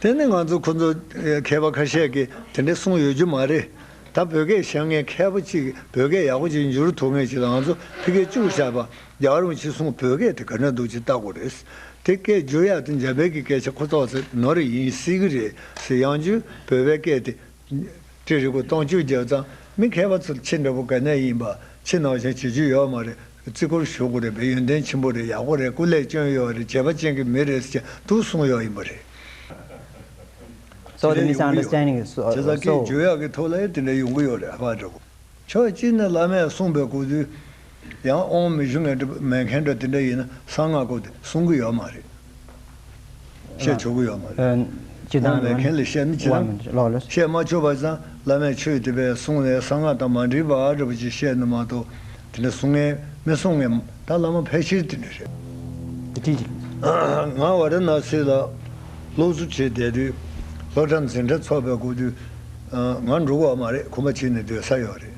དེ་ནི་ང་ཚོ་ཁོ་ཚོ་མཁས་པ་ཁ་ཤས་ཀྱིས་དེ་འདྲ་གསུངས་ཡོད་རྒྱུ་མ་རེད། ད་བོད་སྐད་བཤད་མཁན་མཁས་པ་གཅིག་བོད་སྐད་ཡག་པོ་ཅིག་འགྱུར་ཐུབ་མཁན་ཅིག་ལ་ང་ཚོ་ཕ་གིར་བཅུག་བཞག་པ། རྒྱལ་བ་རིན་པོ་ཆེས་གསུངས་བོད་སྐད་དེ་ག་འདྲ་འདུག་ཅིག་ལྟ་དགོས་རེད། དེ་སྐད་བསྒྱུར་ཡག་དེ་འཇམ་དཔལ་གྱི་སྐད་ཆ་ཁོ་ཚོ་ཚོས་ནོར་ཡིན་སྲིད་ཀྱི་རེད་ཟེར། ཡང་བསྐྱར་བོད་པའི་སྐད་དེ། ཊེབ་རི་ཀོཌ་གཏོང་བཅུག་རྒྱབ་ཙང་མི་མཁས་པ་ཚོ་ཁྱི་འདྲ་པོ་ག་ནས་ཡིན་པ་ཁྱི་ནང་བཞིན་བྱེད་རྒྱུ་ཡོད་མ་རེད། བརྩི་བཀུར་ཞུ་དགོས་རེད་པས། ཡོན་ཏན་ཆེན་པོ་རེད། ཡག་པོ་རེད། སྐུ་ལས་བསྐྱོན་ཡོད་རེད། བྱས་པ་ཅན་གྱི་མི་རེད་ཟེར་དུ་གསུངས་ཡོད་ཡིན་པ་རེད། So the དེ་འདྲ་ཡོང་གི་ཡོད་རེད། misunderstanding is so, བྱས་ཙང་སྐད་so བརྗོད་ཡག་གི་ཐོག་ལ་ཡང་དེ་འདྲ་ཡོང་གི་ཡོད་རེད། ཨ་ཕ་འདྲ་པོ། ཕྱོགས་གཅིག་ནས་བླ་མས་གསུངས་པའི་སྐབས་དུས་ཡང་དབང་མི་ཞུ་མཁན་འདྲ་མེད་མཁན་འདྲ་དེ་འདྲ་ཡིན་ན་གསང་སྔགས་སྐོར་དེ་གསུང་གི་ཡོད་མ་རེད། བཤད་ཆོག་གི་ཡོད་མ་རེད། ཨ། ཅི་དང་དབང་མེད་མཁན་ལ་བཤད་ན་ཅི་དང་། ལོག་ལོས། བཤད་མ་ཆོག་པ་ཙང་བླ་མས་ཆོས་དེ་བས་གསུངས་ནས་གསང་སྔགས་དང་མ་འདྲེས་པ་འདྲ་པོ་ཅིག་བཤད་ན་མ་གཏོགས་དེ་འདྲ་གསུང་མཁན་མི་གསུང་མཁན་ད་བླ་མ་ཕལ་ཆེར་དེ་འདྲ་རེད། དེ་ཅི་ཅིག་ང་ཝཱ་ར་ཎ་སི་ལ་སློབ་གསོ་བྱས་བསྡད་དུས་སློབ་གྲྭ་འཛིན་གྲྭ་ཚོགས་པའི་སྐབས་དུས་ང་འགྲོ་གི་ཡོད་མ་རེད། ཁོམ་པ་བྱས་ནས་སྡོད་ས་ཡོད་རེད།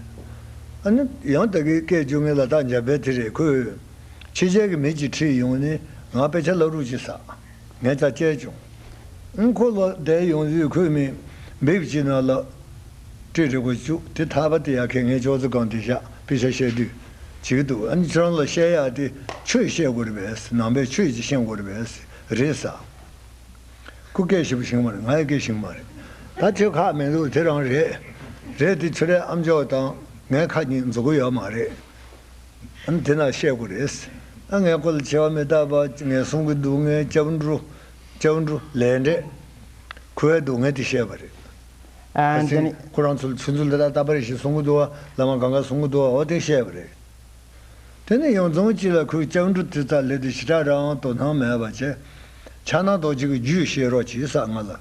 ཨ་ནི་ཡང་ད་གིན་སྐད་བསྒྱུར་མཁན་ལ་དྭགས་འཇམ་དཔལ་དེ་རེད། ཁོས་ཕྱི་རྒྱལ་གྱི་མི་གཅིག་ཁྲིད་ཡོང་ནས་ང་དཔེ་ཆ་བསླབ་རོགས་གྱིས་ཟེར་ངས་ད་བཤད་བྱུང་། ཨང་ཁོ་ལ་བསྡད་ཡོང་དུས་ཁོས་མི་འབིབ་ཅིག་ནང་ལ་ཊེབ་རི་ཀོཌ་བཅུག་དེ་ཐག་པ་དེ་ཡར་ཁྱེར་ངའི་ཅོག་ཙེ་སྒང་དེ་བཞག་དཔེ་ཆ་བཤད་དུས་བྱེད་ཀྱི་འདུག་ཨ་ནི་ཁྱེད་རང་ལ་བཤད་ཡག་དེ་ཆོས་བཤད་དགོས་རེད་པས། ནང་པའི་ཆོས་ཅིག་བཤད་དགོས་རེད་པས། རེད་ཟེར། ཁོ་སྐད་ཞེ་པོ་ཤེས་ཀྱི་མ་རེད། ང་ཡི་སྐད་ཤེས་ཀྱི་མ་རེད། ད་ཁྱོད་ཁག་མི་འདུག་དེ་རང་རེད། རེད་དེ་ཁྱོད་རའི་ཨམ་ཅོག་དང་ངའི་ཁ་གཉིས་འཛུལ་གྱི་ཡོད་མ་རེད། ཨ་ནི་དེ་ན་བཤད་དགོས་རེད། ཨ་ངས་ཁོ་ལ་ཆེ་བ་མི་ལྟ་བ་ངས་གསུང་གི་འདུག་ངས་སྐྱབས་འགྲོ་སྐྱབས་འགྲོ་ལས་འབྲས་ཁོའི་འདུག་ངས་དེ་བཤད་པ་རེད། ཨ་And ཟིན་then ཁོ་རང་ཚོ་ལ་ཆུ་ཚོད་འདི་ལ་ལྟ་བ་རེ་ཞིག་གསུང་གི་འདུག་བ། བླ་མ་གང་ག་གསུང་གི་འདུག་བ། འོ་དེ་བཤད་པ་རེད། དེ་ནས་ཡང་རྫོང་གཅིག་ལ་ཁོས་སྐྱབས་འགྲོ་དེ་ཚ་ལས་དེ་ཞེ་དྲག་རང་དོ་སྣང་མེད་པ་བྱས། ཕྱག་ན་རྡོ་རྗེ་གི་རྒྱུད་བཤད་རོགས་གྱིས་ཟེར་ང་ལ།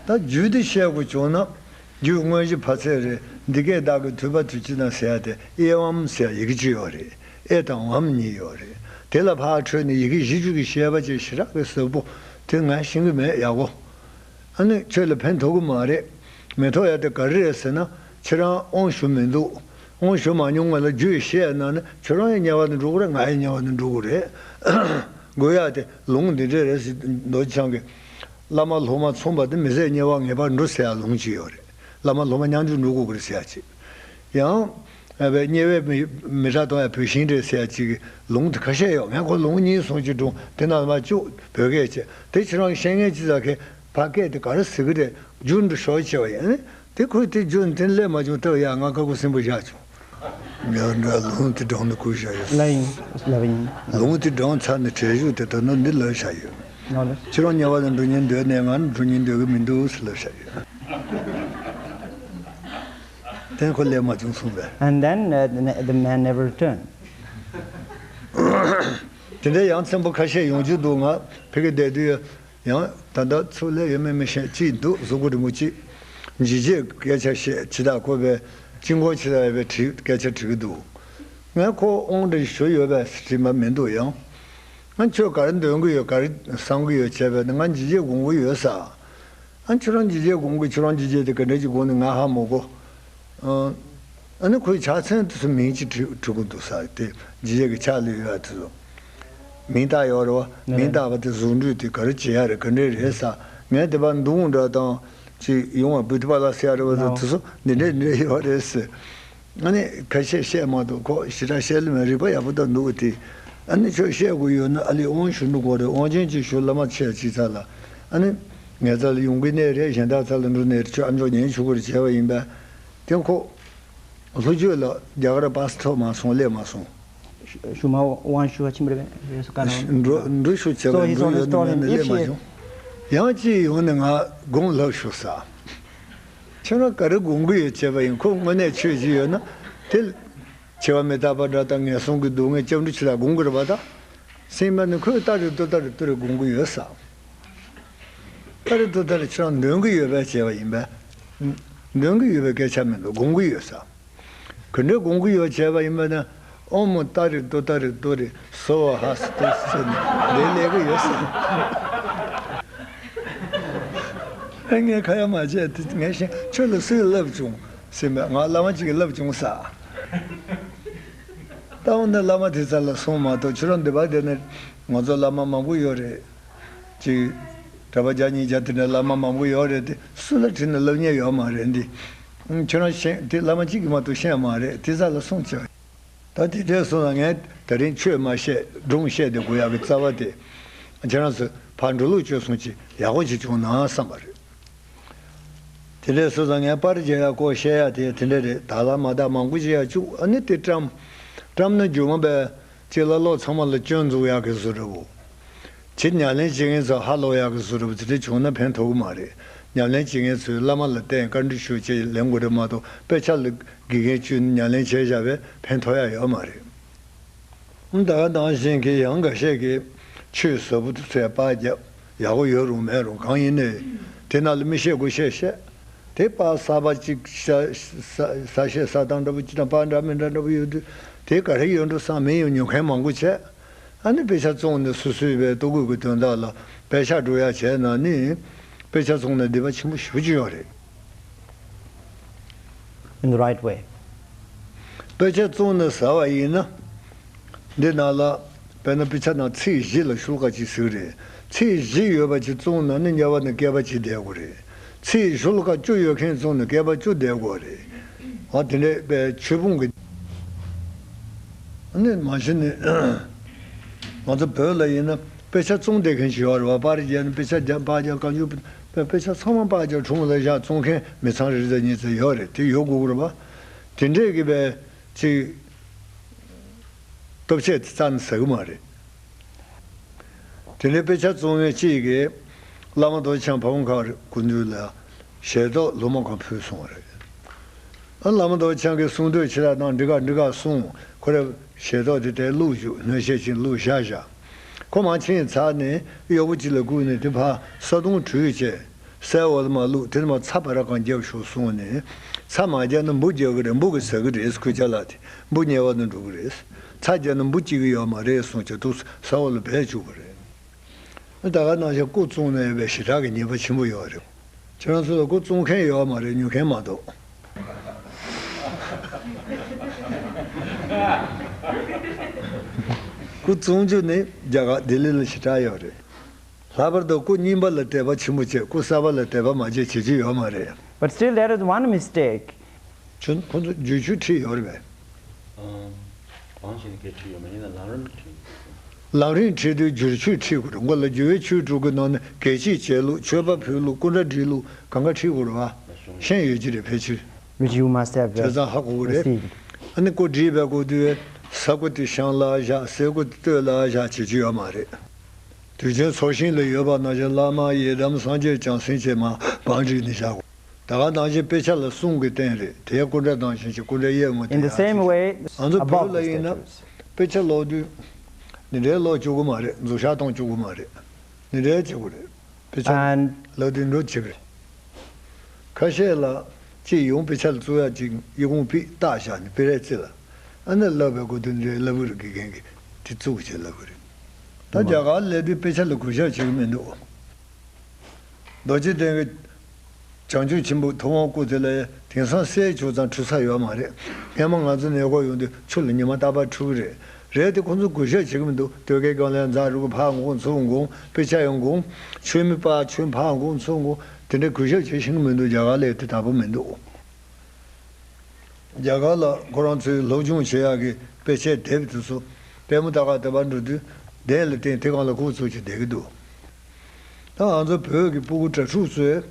ད་རྒྱུད་དེ་བཤད་དགོས་བྱུང་ན་རྒྱུད་དངོས་གཞི་ཕ་ཚད་རེད། འདི་སྐད་བདག་གིས་ཐོས་པ་དུས་གཅིག་ན་ཟེར་ཡ་དེ་ཨེ་ཝམ་ཟེར་ཡ་ཡི་གེ་གཅིག་ཡོད་རེད། ཨེ་དང་ཝམ་གཉིས་ཡོད་རེད། དེ་ལ་ཕར་འཕྲོས་ནས་ཡི་གེ་བཞི་བཅུ་གི་བཤད་པ་བྱས་ཞེ་དྲག་གི་ཟབ་པོ་དེ་ང་ཤེས་ཀྱི་མེད་ཡག་པོ། ཨ་ནི་ཁྱོད་ལ་ཕན་ཐོགས་ཀྱི་མ་རེད། མི་ཐོགས་ཡ་དེ་ག་རེ་རེད་ཟེར་ན་ཁྱེད་རང་དབང་ཞུ་མི་འདུག་དབང་ཞུ་མ་མྱོང་ང་ལ་རྒྱུད་བཤད་ཡ་གནང་ན་ཁྱོད་རང་ཡང་དམྱལ་བ་ནང་འགྲོ་གི་རེད། ང་ཡང་དམྱལ་བ་ནང་འགྲོ་གི་རེད། དགོས་ཡ་དེ་ལུང་འདི་འདྲས་རེད་ཟེར། རྡོ་རྗེ་འཆང་གིས་བླ་མ་སློབ་མ་མཚུངས་པ་དེ་མི་ཟད་དམྱལ་བ་ངེས་པར་འགྲོ་ཟེར་ཡ་ལུང་ཅིག་ཡོད་རེད། བླ་མ་སློབ་མ་མཉམ་དུ་འགྲོ་དགོས་ཀྱི་རེད་ཟེར་ཡ་ཅིག་ཡང་། ཨ་བས་དམྱལ་བའི་མི་མི་དྲག་གཏོང་ཡ་བུད་ཤིང་རེད་ཟེར་ཡ་ཅིག་གི་ལུང་དེ་ཁ་ཤས་ཡོད། ངས་ཁོ་ལུང་གཉིས་གསུང་གི་འགྲོ། དེ་ནང་མ་བཅུག་བོད་སྐད་བྱས། དེ་ཁྱེད་རང་ཤེས་མཁན་ཅི་ཙམ་མཁས་ཕ་སྐད་དེ་ག་རེ་ཟེར་གི་རེད། རྒྱུ་འདི་ཤོག་བྱས་པ་ཡིན། དེ་ཁོས་དེ་རྒྱུ་འདི་སླེབས་མ་བྱུང་། ལྟོས་ཡ་ང་ཁ་ཁུ་སིམ་པོ་བཞག་བྱུང་། ཡང་འདྲ་ལུང་དེ་དྲངས་ནས་ཁུར་བཞག་ཡོད། ལབ་ཡིན་ལབ་ཡིན། ལུང་དེ་དྲངས་ཚར་ནས་བྲེལ་ཞུགས་དེ་ད་ནི་འདི་ལབ་བཞག་ཡོད། ཁྱེད་རང་དམྱལ་བ་ལ་འགྲོ་སྙིང་འདོད་ནས་ང་འགྲོ་སྙིང་འདོད་གི་མི་འདུག་ཟེར་ལབ་བཞག་ཡོད། དེ་ཁོ་སླེབས་མ་བྱུང་གསུངས་པས། And then, uh, the, the man never returned. དེ་འདྲའི་ཡང་ཚན་པ་ཁ་ཤས་ཡོང་རྒྱུ་འདུག་ང་ཕ་གིར་བསྡད་དུས་ཡང་ད་ལྟ་ཚུར་སླེབས་ཡོད་མེད་མི་ཤེས། གཅིག་འདུག་གཟུགས་པོ་རིན་པོ་ཆེ། འཇིགས་བྱེད་སྐད་ཆ་བཤད་ཇི་ལྟར་ཁོ་པའི་དཀྱིལ་འཁོར་ཇི་ལྟར་ཡོད་པའི་དྲི་སྐད་ཆ་དྲི་གི་འདུག་ང་ཁོ་དབང་འདྲ་ཞུ་ཡོད་པས་དྲི་མ་མི་འདུག་ཡང་། ང་ཁྱོད་ག་རེ་འདོན་གི་ཡོད་ག་རེ་བསམ་གི་ཡོད་བྱས་པས་ན་ང་འཇིགས་བྱེད་སྒོམ་གི་ཡོད་ས། ཨ་ཁྱོད་རང་འཇིགས་བྱེད་སྒོམ་གི་ཁྱོད་རང་འཇིགས་བྱེད་དེ་ག་འདྲ་ཅིག་སྒོམ་ནས་ང་ཧ་མ་གོ། ཨ་ནི་ཁོའི་ཕྱག་མཚན་དེ་ཚོ་མིང་ཅིག་བྲི་བྲི་གི་འདུག་ས་དེ་འཇིགས་བྱེད་ཀྱི་ཕྱག་ལས་ཡོད་ཡ་དེ་ཚོ། མིང་བཏགས་ཡོད་རེད་བ། མིང་བཏགས་པ་དེ་གཟུགས་འགྲོས་དེ་ག་རེ་བྱེད་ཡ་རེད་ག་འདྲ་རེད་ས། ངས་དེ་པར་མདུང་འདྲ་དང་ཅིག་ཡོང་བ་བུ་ཐི་པ་ལ་ཟེར་ཡ་རེད་བ་དང་དེ་ཚོ་འདི་འདྲ་འདི་འདྲ་ཡོད་རེད་ཟེར། ཨ་ནི་ཁ་ཤས་བཤད་མ་ཐུབ་ཁོ་ཞེ་དྲག་བཤད་ལེ་མེད་རིག་པ་ཡག་པོ་དང་འདུག་དེ། ཨ་ནི་ཁྱོད་བཤད་དགོས་ཡོད་ན་ཨ་ལས་དབང་ཞུ་འགྲོ་དགོས་རེད། དབང་ཆེན་གྱིས་ཞུ་བླ་མ་ཆེ་ཅིག་ཚ་ལ། ཨ་ནི་ངའི་རྩ་ལ་ཡོང་གི་གནས་རེད། གཞན་དག་རྩ་ལ་འགྲོ་གནས་རེད། ཁྱོད་ཨ་མཆོག་ཉན་ཆོག་གི་རེད་བྱས་པ་ཡིན་པས། དེ་ཁོ་ལྷོ་ཕྱོགས་ལ་རྒྱ་གར་པ་སི་ཐོབ་མ་སོང་སླེབས་མ་སོང་། ཞུ་མ་དབང་ཞུ་བ་ཆེན་པོ་རེད་པས་སུ་ཀ་ན་འགྲོ་འགྲོ་ཤོག་བྱས་པ་འགྲོ་ཡོད་ན་མེད་ན་སླེབས་མ་བྱུང་། ཡང་ཅིག་ཡོང་ནས་ང་དགོངས་ལབ་ཤོག་ས། ཁྱོད་རང་ག་རེ་དགོངས་ཀྱི་ཡོད་བྱས་པ་ཡིན། ཁོ་དངོས་གནས་ཆོས་ཅིག་ཡོད་ན་དེ། འཆི་བ་མི་རྟག་པ་འདྲ་དང་ངན་སོང་གི་སྡུག་བསྔལ་སྐྱབས་འགྲོ་ཆེ་ལ་དགོངས་ཀྱི་རེད་པ་ད། སེམས་པ་ནི་ཁོས་ཏ་རེ་ཏུ་ཏ་རེ་ཏུ་རེ་དགོངས་ཀྱི་ཡོད་ས། ཏ་རེ་ཏུ་ཏ་རེ་ཁྱོད་རང་འདོན་གྱི་ཡོད་པས་བྱས་པ་ཡིན་པས། འདོན་གྱི་ཡོད་པའི་སྐད་ཆ་མི་འདུག་དགོངས་ཀྱི་ཡོད་ས། ག་འདྲའི་དགོངས་ཀྱི་ཡོད་བྱས་པ་ཡིན་པ་ན། ཨོཾ་ཏཱ་རེ་ཏུཏྟཱ་རེ་ཏུ་རེ་སྭཱ་ཧཱ་སི་ཏུ་ཟེར་ནས་འདི་ལས་ཀྱི་ཡོད་ཟེར། ངས་ཁ་ཡ་མ་བྱས་དེ་ངས་ཤེས་ཁྱོད་ལ་སུས་བསླབ་བྱུང་ཟེར་མས། ང་བླ་མ་གཅིག་གིས་བསླབ་བྱུང་ས། ད་འོ་ན་བླ་མ་དེ་ཚ་ལ་སོང་མ་གཏོགས་ཁྱོད་རང་འདི་པ་དེ་ནས་ང་ཚོ་བླ་མ་མང་པོ་ཡོད་རེད། ཅིག་གྲྭ་པ་བརྒྱ་ཉིས་བརྒྱ་དེ་འདྲ་བླ་མ་མང་པོ་ཡོད་རེད་དེ་སུ་ལ་དྲིས་ན་བསླབ་མཁན་ཡོད་མ་རེད་འདི། ཁྱོད་རང་ཤེས་དེ་བླ་མ་གཅིག་གིས་མ་གཏོགས་ཤེས་མ་རེད་དེ་ཚ་ལ་སོང་ཆེ། ད་དེ་འདྲས་སོང་ཙང་ངས་ད་རིང་ཆོས་མ་བཤད་སྒྲུང་བཤད་དེ་དགོས་ཡག་གི་རྩ་བ་དེ། ཁྱེད་རང་ཚོས་ཕར་འགྲོ་ལུགས་བཅོས་སོང་ཅིག་ཡག་པོ་ཅིག་བྱུང་ན་བསམ་པ་རེད། དེ་འདྲས་སོང་ཙང་ངས་པར་རྒྱག་ཡག་སྐོར་བཤད་ཡག་དེ་དེ་འདྲས་རེད། ད་ལ་མ་ད་མང་པོ་ཅིག་ཡག་བཅུག་ཨ་ནི་དེ་བཀྲམ། བཀྲམ་ན་རྒྱུ་མ་པས་ཅིག་ལ་ལོག་ཚང་མ་ལ་སྐྱོན་འཛུགས་ཡག་གི་བཟོ་འདྲ་བོ། ཅིག་ཉམས་ལེན་བྱེད་མཁན་ཚོ་ཧ་ལོག་ཡག་གི་བཟོ་འདྲ་བོ་དེ་འདྲས་བྱུང་ན་ཕན་ཐོགས་ཀྱི་མ་རེད། ཉམས་ལེན་བྱེད་མཁན་ཚོས་བླ་མ་ལ་བསྟེན་བཀའ་འདྲི་ཞུ་ཅེས་ལེན་དགོས་རེད་མ་གཏོགས་དཔེ་ཆ་ལ་དགེ་རྒན་བཅོས་ནས་ཉམས་ལེན་བྱས་བཞག་པས་ཕན་ཐོགས་ཡ་ཡོད་མ་རེད། ད་ག་ནང་བཞིན་གྱི་ཡང་འགའ་ཤས་ཀྱིས་ཆོས་ཟབ་པོ་དེ་ཚོའི་པར་བརྒྱབ་ཡག་པོ་ཡོད་རུང་མེད་རུང་གང་ཡིན་ནའི་དེ་ནང་ལ་མི་བཤད་དགོས་བཤད་བཤད། དེ་པར་གསར་པ་གཅིག་ས་ས་ས་བཤད་ས་སྟངས་འདྲ་པོ་གཅིག་དང་པར་འདྲ་མི་འདྲ་འདྲ་པོ་ཡོད་དུས་དེ་ག་རེ་ཡོད་འགྲོ་བསམ་མི་ཡོང་ཉོ་མཁན་མང་པོ་བྱས། ཨ་ནི་དཔེ་ཆ་བཙོང་ནས་སོ་སོའི་བའི་ལྟོ་གོས་ཀྱི་དོན་དག་ལ་པད་ཤག་འགྲོ་ཡ་བྱས་ན་ནི་དཔེ་ཆ་བཙོང་ནས་སྡིག་པ་ཆེན་པོ་ཞེ་པོ་ཅིག་ཡོད་རེད། In the right way. དཔེ་ཆ་བཙོང་ནས་ཟ་བ་ཡིན་ན། འདི་ནང་ལ་དཔེར་ན་དཔེ་ཆ་ནང་ཚིག་བཞི་ལ་ཤོ་ལོ་ཀ་གཅིག་ཟེར་གི་རེད། ཚིག་བཞི་ཡོད་པ་ཅིག་བཙོང་ན་ནི་དམྱལ་བ་ནས་བསྐལ་པ་གཅིག་བསྡད་དགོས་རེད། ཚིག་ཤོ་ལོ་ཀ་བཅུ་ཡོད་མཁན་བཙོང་ནས་བསྐལ་པ་བཅུ་བསྡད་དགོས་རེད། ཨ་དེ་འདྲའི་དཔེ་ཆོས་ཕུང་གི། ཨ་ནི་མ་གཞི་ནས་ང་ཚོ་བོད་ལ་ཡིན་ན་དཔེ་ཆ་བཙོང་བསྡད་མཁན་ཞིག་ཡོད་རེད་བ། པར་རྒྱག་ནས་དཔེ་ཆ་རྒྱག་པར་རྒྱག་བཀའ་འགྱུར་དཔེ་དཔེ་ཆ་ཚང་མ་པར་རྒྱག་དྲུང་ལ་བཞག་བཙོང་མཁན་མི་ཚང་རེ་ཙམ་གཉིས་ཙམ་ཡོད་རེད། དེ་ཡོད་དགོས་ཀྱི་རེད་བ། དེ་འདྲས་ཀྱི་དཔེ་ཅིག་སྟོབས་ཆེ་དེ་རྩ་ནས་ཟ་གི་མ་རེད། དེ་ནས་དཔེ་ཆ་བཙོང་མཁན་གཅིག་གིས་བླ་མ་རྡོ་རྗེ་འཆང་ཕ་བོང་ཁ་སྐུ་མདུན་ལ་ཞལ་ཏོག་ལོ་མ་གང་ཕུལ་སོང་བ་རེད། ཨ་བླ་མ་རྡོ་རྗེ་འཆང་གིས་གསུང་འདོད་ཆེ་ལ་དང་འགྲིག་ག་འགྲིག་ག་གསུང་། ཁོ་རས་ཞལ་ཏོག་དེ་དེ་བླུགས་བཅུག་སྣོད་ཤས་ཅིག་བླུགས་བཞག་བཞག་ཁོ་མར་ཕྱིན་ཚར་ནས་གཡོག་པོ་གཅིག་ལ་བསྐུར་ནས་དེ་ཕར་ས་དོང་བྲུས་བྱས། སའི་འོག་ལ་མར་བླུགས། དེ་ནས་མར་ཚྭ་བ་ར་གང་རྒྱབ་ཤོག་གསུངས་ནས། ཚྭ་མ་རྒྱབ་ན་འབུ་རྒྱག་གི་རེད། འབུ་གིས་ཟ་གི་རེད། ཁོའི་ཅ་ལག་དེ་འབུ་དམྱལ་བ་ནང་འགྲོ་གི་རེད། ཚྭ་རྒྱབ་ན་འབུ་སྐྱེ་གི་ཡོད་མ་རེད་གསུངས་བྱས་འདུག་ས་འོག་ལ་སྦས་བཅུག་པ་རེད། ད་ག་ནང་བཞིན་སྐུ་བཙོང་ནས་ཡོད་པའི་ཞེ་དྲག་གི་ཉེས་པ་ཆེན་པོ་ཡོད་རེད། ཁྱེད་རང་ཚོ་ལ་སྐུ་བཙོང་མཁན་ཡོད་མ་རེད། ཉོ་མཁན་མ་གཏོགས། སྐུ་བཙོང་རྒྱུ་ནི་རྒྱ་གར་ལྡི་ལི་ལ་ཞེ་དྲག་ཡོད་རེད། ལྷག་པར་དུ་སྐུ་རྙིང་པ་ལ་དད་པ་ཆེན་པོ་བྱས། སྐུ་གསར་པ་ལ་དད་པ་མ་བྱས་བྱེད་རྒྱུ་ཡོད་མ་རེད། But still, there is one mistake. ཁྱོད་ཁོ་ཚོ་བསྒྱུར་བཅོས་ཁྲིད་ཡོད་རེད་པས། གང་ཞིག་གིས་ཁྲིད་ཡོད་མ་ཡིན་ན་ལམ་རིམ་ཁྲིད། ལམ་རིམ་ཁྲིད་དུས་བསྒྱུར་བཅོས་ཁྲིད་དགོས་རེད། མགོ་ལ་རྒྱུ་བའི་ཆོས་དྲུག་གི་ནང་ནས་གད་ཕྱིས་བྱས་ལུགས། མཆོད་པ་ཕུལ་ལུགས། སྐུ་འདྲ་བསྒྲིགས་ལུགས། གང་ག་ཁྲིད་དགོས་རེད་བ། ཤེས་ཡོད་ཀྱི་རེད་ཕལ་ཆེར། Which you must have, uh, བྱས་ཙང་ཧ་གོ་གི་རེད། Received. ཨ་ནི་སྐུ་བསྒྲིགས་པའི་སྐུ་དུས་ས་སྐུ་དེ་བཤང་ལ་བཞག་ཟས་སྐུ་དེ་སྟོད་ལ་བཞག་བྱེད་རྒྱུ་ཡོད་མ་རེད། དུས་ཆེན་ཚོགས་ཞིང་ལ་ཡོད་པ་ནང་བཞིན་བླ་མ་ཡི་དམ་སངས་རྒྱས་བྱང་སེམས་བཅས་མར་བང་སྒྲིག་ནས་བཞག་གོ། ད་ག་ནང་བཞིན་དཔེ་ཆ་ལ་གསུང་གི་རྟེན་རེད། དེ་སྐུ་འདྲ་ནང་བཞིན་གྱི་སྐུ་འདྲ་གཡས་ངོས་དེ་In the ཡང་same བྱས། Way, ང་ཚོ་above བོད་ལ་the ཡིན་ན་statues. དཔེ་ཆ་ཀློག་དུས་འདི་འདྲའི་ཀློག་བཅུག་གི་མ་རེད། མཛུབ་ཞག་གཏོང་བཅུག་གི་མ་རེད། འདི་འདྲའི་བྱེད་དགོས་རེད། དཔེ་ཆ And ཀློག་དུས་འགྲོ་བྱེད་པས། ཁ་ཤས་ལ་ཅིག་ཡོང་དཔེ་ཆ་ལ་བཙུགས་ཡག་ཅིག་ཡི་གུང་ཕིག་བཏགས་བཞག་ནས་དཔེ་རས་རྩི་ལ། ཨ་ནི་ལབ་པའི་སྐོར་དུ་འདྲའི་ལབ་གི་རེད། དགེ་རྒན་གྱིས་དེ་བཙུགས་བྱས་ལབ་གི་རེད། ད་རྒྱ་གར་སླེབས་དུས་དཔེ་ཆ་ལ་གུས་ཞབས་བྱེད་ཀྱི་མི་འདུག་རྡོ་རྗེ་གདན་གྱི་བྱང་ཆུབ་ཆེན་པོ་ཐུབ་དབང་སྐུ་དེ་ལ་དེང་སང་གསེར་བྱུག་ཙམ་འཁྲུ་ས་ཡོད་མ་རེད། སྔན་མ་ང་ཚོ་ནས་གོ་ཡོང་དུས་ཆུ་ལ་ཉི་མ་རྟག་པར་འཁྲུ་གི་རེད། རེད་དེ་ཁོ་ཚོ་གུས་ཞབས་བྱེད་ཀྱི་མི་འདུག་སྟོད་ཀའི་སྒང་ལ་མཛའ་རུ་གུ་ཕར་འགོང་ཚུར་འགོང་དཔེ་ཆ་ཡང་འགོང་། མཆོད་མེ་སྤར་མཆོད་ཕར་འགོང་ཚུར་འགོང་དེ་འདྲའི་གུས་ཞབས་བྱེད་ཤེས་ཀྱི་མི་འདུག་རྒྱ་གར་ལ་དེ་ལྟ་བུ་མི་འདུག་རྒྱ་གར་ལ་ཁོ་རང་ཚོའི་སློབ་སྦྱོང་བྱེད་ཡག་གི་དཔེ་ཆའི་དེབ་དེ་ཚོ་ལྟད་མོ་ལྟ་ག་དེ་པར་འགྲོ་དུས་གདན་ལ་བརྟེན་དེ་སྒང་ལ་ཁུག་ཚུགས་བྱས་བསྡད་ཀྱི་འདུག་ད་ང་ཚོ་བོད་ཀྱི་སྤུ་གུ་དྲ་ཕྲུག་ཚོས་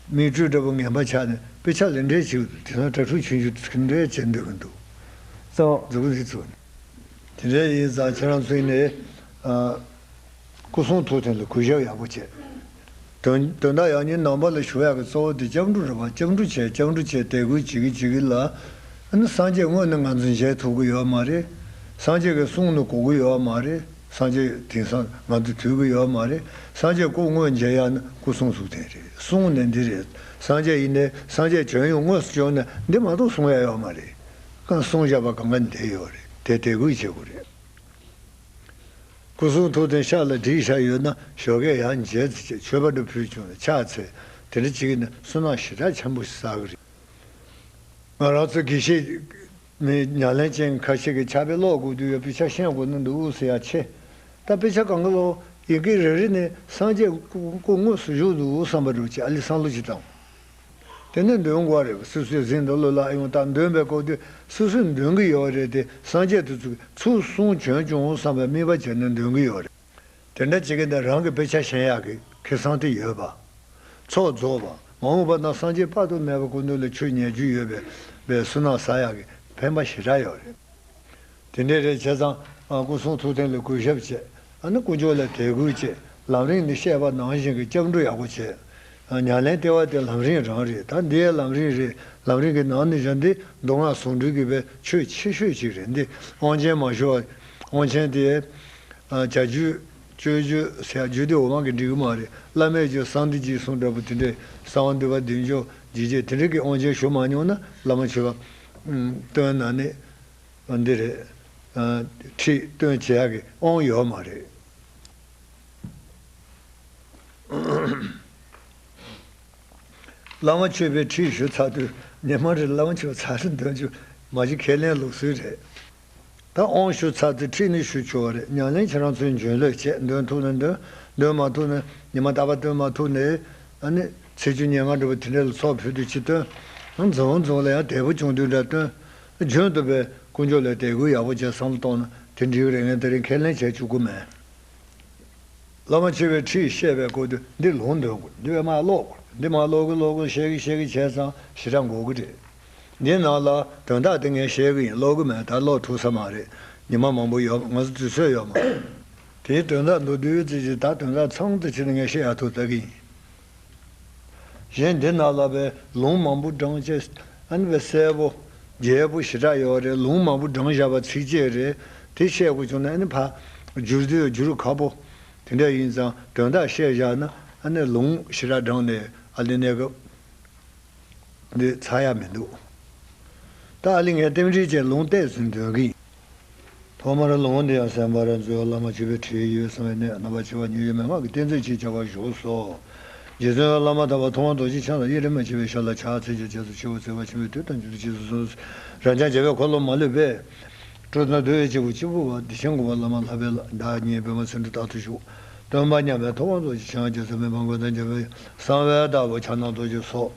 མིག་འཕྲུལ་འདྲ་པོ་ངན་པ་ཆགས་ནས་དཔེ་ཆ་ལེན་འདྲེ་བྱེད་ཀྱི་འདུག་དེང་སང་དྲ་ཕྲུག་ཆུང་ཆུང་དེ་འདྲའི་བྱེད་འདོད་ཀྱི་འདུག So འཛུགས་འཛིན་ཚོ་དེ་འདྲ་ཡིན་ཙང་ཁྱེད་རང་ཚོས་ནས་ཨ། སྐུ་གསུང་ཐུགས་རྟེན་ལ་གུས་ཞབས་ཡག་པོ་བྱེད། དོན་དོན་དག་ཡང་སྙིང་ནང་པ་ལ་ཞུགས་ཡག་གི་གཙོ་བོ་དེ་སྐྱབས་འགྲོ་རེད་པ། སྐྱབས་འགྲོ་བྱེད། སྐྱབས་འགྲོ་བྱེད་དད་གུས་བྱེད་ཀྱི་བྱེད་ཀྱི་ལ། ཨ་ནི་སངས་རྒྱས་དངོས་ནི་ང་ཚོས་མཇལ་ཐུབ་ཀྱི་ཡོད་མ་རེད། སངས་རྒྱས་ཀྱི་གསུང་ནི་གོ་གི་ཡོད་མ་རེད། སངས་རྒྱས་དེང་སང་ང་ཚོས་ཐུག་གི་ཡོད་མ་རེད། སངས་རྒྱས་སྐུ་དངོས་མཇལ་ཡག་ནི་སྐུ་གསུང་ཐུགས་རྟེན་རེད། གསུང་ནི་འདི་རེད། སངས་རྒྱས་ཡིན་ནའི་སངས་རྒྱས་བྱོན་ཡོང་དངོས་སུ་བྱོན་ནས་འདི་མ་གཏོགས་གསུང་ཡག་ཡོད་མ་རེད། གང་གསུང་བཞག་པ་གང་ག་འདི་ཡོད་རེད། དེ་དད་གུས་བྱེད་དགོས་རེད། སྐུ་གསུང་ཐུགས་རྟེན་ཤར་ལ་བསྒྲིགས་བཞག་ཡོད་ན་ཞོགས་ཀས་ཡར་མཇལ་ཚེ་བྱས་མཆོད་པ་འདྲ་ཕུལ་བྱུང་ནས་ཕྱག་འཚལ། དེ་འདྲ་བྱེད་ཀྱི་ན་བསོད་ནམས་ཞེ་དྲག་ཆེན་པོ་ཞིག་བསགས་ཀྱི་རེད། ང་རང་ཚོ་དགེ་བཤེས་མི་ཉམས་ལེན་ཅན་ཁ་ཤས་ཀྱིས་ཕྱག་དཔེ་ཀློག་དགོས་དུས་ཡོད་པའི་ཕྱག་ཤེས་དགོས་ནི་འདུག་ཟེར་ཡ་ཆེ། ད་དཔེ་ཆ་གང་ག་ལོ་ཡིན་གྱི་རེ་རེ་ནས་སངས་རྒྱས་སྐུ་སྐུ་དངོས་སུ་བཞུགས་འདུག་བསམ་པ་འདྲ་བོ་ཅིག་ཨ་ལི་བསམ་བློ་ཅིག་བཏང་། དེ་ནས་འདོན་དགོས་རེད། སོ་སོའི་གཟིམ་དུ་ལོ་ལ་ཡོང་དང་འདོན་པའི་སྐབས་དུས་སོ་སོས་འདོན་གྱི་ཡོད་རེད་དེ། སངས་རྒྱས་དེ་ཚོ་ཚུར་གསུང་བྱོན་བྱུང་བསམ་པའི་དམིགས་པ་བྱས་ནས་འདོན་གྱི་ཡོད་རེད། དེ་འདྲ་བྱེད་ཀྱི་འདི་རང་གི་དཔེ་ཆ་ཤེས་ཡག་གི་ཁེ་བཟང་དེ་ཡོད་པ། ཚོགས་རྫོགས་པ། མ་འོངས་པ་ན་སངས་རྒྱས་དཔག་ཏུ་མེད་པ་སྐུ་མདུན་ལ་ཆོས་ཉན་རྒྱུ་ཡོད་པའི་བསོད་ནམས་བསགས་ཡག་གི་ཕན་པ་ཞེ་དྲག་ཡོད་རེད། དེ་འདྲས་རེད་བྱས་ཙང་། ཨ། སྐུ་གསུང་ཐུགས་རྟེན་ལ་གུས་ཞབས་བྱས། ཨ་ནི་དཀོན་མཆོག་ལ་དད་གུས་བྱས། ལམ་རིམ་འདི་བཤད་པ་ནང་བཞིན་གྱི་སྐྱབས་འགྲོ་ཡག་པོ་བྱས། ཨ། ཉམས་ལེན་ལྟེ་བ་དེ་ལམ་རིམ་རང་རེད། ད་འདི་ཡང་ལམ་རིམ་རེད། ལམ་རིམ་གྱི་ནང་ནས་བཞག་འདི་མདོ་སྔགས་ཟུང་འབྲེལ་གྱི་པའི་ཆོས་ཆེ་ཤོས་ཅིག་རེད། འདི་དབང་ཆེན་མ་ཞུ་བ། དབང་ཆེན་དེ། ཨ། བྱ་རྒྱུད། སྤྱོད་རྒྱུད་ཟེར་ཡག་རྒྱུད་སྡེ་འོག་མ་གི་འགྲིག་གི་མ་རེད། བླ་མེད་རྒྱུད། གསང་འདུས་རྗེས་གསུང་འདྲ་པོ་དེ་འདྲས། གསང་བ་འདུས་པ་བདུན་ཅུ་འཇིགས་བྱེད་དེ་འདྲས་ཀྱི་དབང་ཆེན་ཞུ་མ་མྱོང་ན་བླ་མ་ཆོས་པ། ཨུམ། སྟོན་ན་ནི། འདི་རེད། ཨ། ཁྲིད་སྟོན་བྱེད་ཡག་གི་དབང་ཡོད་མ་རེད། བླ་མ་མཆོད་པའི་ཁྲིད་ཞུ་ཚར་དུས་ཉི་མ་རེར་བླ་མ་མཆོད་པ་ཚར་རེ་འདོན་རྒྱུ་མ་གཞི་ཁས་ལེན་ལུགས་སྲོལ་རེད། ད་དབང་ཞུ་ཚར་དུས་ཁྲིད་ནི་ཞུ་ཆོག་པ་རེད། ཉམས་ལེན་ཁྱེད་རང་ཚོའི་འཇོན་ལོས་བྱེད། འདོན་ཐུབ་ན་འདོན། འདོན་མ་ཐུབ་ན་ཉི་མ་རྟག་པར་འདོན་མ་ཐུབ་ན། ཨ་ནི་ཚེས་བཅུ་ཉེར་ལྔ་འདྲ་པོ་དེ་འདྲ་ལ་ཚོགས་ཕུལ་དུས་ཅི་སྟོན། འཛོམས་འཛོམས་ལ་ཡང་དལ་པོ་བྱུང་དུས་འདྲ་སྟོན། རྒྱུན་དུ་པའི་དཀོན་མཆོག་ལ་དད་གུས་ཡག་པོ་བྱས་བསམ་བློ་གཏོང་ན་དེ་འགྲིག་གི་རེད། ངས་དེ་རིང་ཁས་ལེན་བྱས་བཅུག་གི་མེད། བླ་མ་མཆོད་པའི་ཁྲིད་བཤད་པའི་སྐོར་དུ་འདི་ལུང་འདོན་དགོས། འདི་བས་མར་ཀློག་དགོས། འདི་མར་ཀློག་གི་ཀློག་གི་བཤད་གི་བཤད་གི་བྱས་ཙང་ཞེ་དྲག་འགོར་གི་རེད། འདི་ནང་ལ་དོན་དག་དེ་ངས་བཤད་གི་ཡིན། ཀློག་གི་མེད། ད་ཀློག་ཐུབ་ས་མ་རེད། ཉི་མ་མང་པོ་ཡོད། ང་ཚོ་དུས་ཚོད་ཡོད་མ་རེད། དེའི་དོན་དག་མདོར་བསྡུས་ཙམ་ཅིག་ད་དོན་དག་ཚང་དུ་ཕྱིན་ནས་ངས་བཤད་ཡག་ཐུག་ལྟ་གི་ཡིན། གཞན་འདི་ནང་ལ་བའི་ལུང་མང་པོ་བགྲངས་བྱས། ཨ་ནི་བའི་གསལ་པོ། རྒྱས་པོ་ཞེ་དྲག་ཡོད་རེད། ལུང་མང་པོ་བགྲངས་བཞག་པ་ཚིགས་བཅད་རེད། དེ་བཤད་དགོས་བྱུང་ན་ཨ་ནི་ཕར་བསྒྱུར་དུས་བསྒྱུར་ཁག་པོ། དེ་འདྲ་ཡིན་ཙང་དོན་དག་བཤད་བཞག་ན་ཨ་ནི་ལུང་ཞེ་དྲག་བགྲངས་ནས་ཨ་ལི་གནས་སྐབས་འདི་ཚར་ཡ་མི་འདུག་ད་ཨ་ལི་ངས་རྟེན་འབྲེལ་བཅས་ལུང་བསྟན་ཟིན་དོན་གྱིས། ཐོག་མར་ལུང་འདི་ཡང་གསན་པར་མཛོད། བླ་མ་མཆོད་པའི་ཁྲིད་ཡོད་གསུང་བའི་གནས། རྣམ་པར་ཕྱེ་བ་ཉུང་ཡོད་མན་ངག་གི་གཏན་ཚིགས་ཀྱིས་ཁྱབ་པར་བཞུགས་སོ། རྗེ་བཙུན་བླ་མ་དམ་པ་ཐུབ་དབང་རྡོ་རྗེ་འཆང་ལ་དབྱེར་མེད་མཆོད་པའི་ཞབས་ལ་ཕྱག་འཚལ་ཞིང་རྗེས་སུ་མཆིའོ། བརྩེ་བ་ཆེན་པོས་དུས་དང་རྒྱུན་དུ་རྗེས་སུ་བཟུང་། རབ་འབྱམས་རྒྱལ་བའི་འཁོར་ལོ་མ་ལུས་པའི། སྤྲོ་ན་འདུ་བའི་སྐྱེས་བུ་གཅིག་པུ་བ། དེ་བཞིན་གུས་པ་བླ་མ་ལྷ་བའི་བདག་ཉིད་པདྨ་སིནྡྷུ་རྟག་ཏུ་བཞུགས། སྟོན་པ་མཉམ་པའི་ཐུབ་དབང་རྡོ་རྗེ་འཆང་། རྗེ་བཙུན་མི་ཕམ་མགོན་དང་མཇལ་བའི། གསང་བའི་བདག་པོ་ཕྱག་ན་རྡོ་རྗེ་སོགས།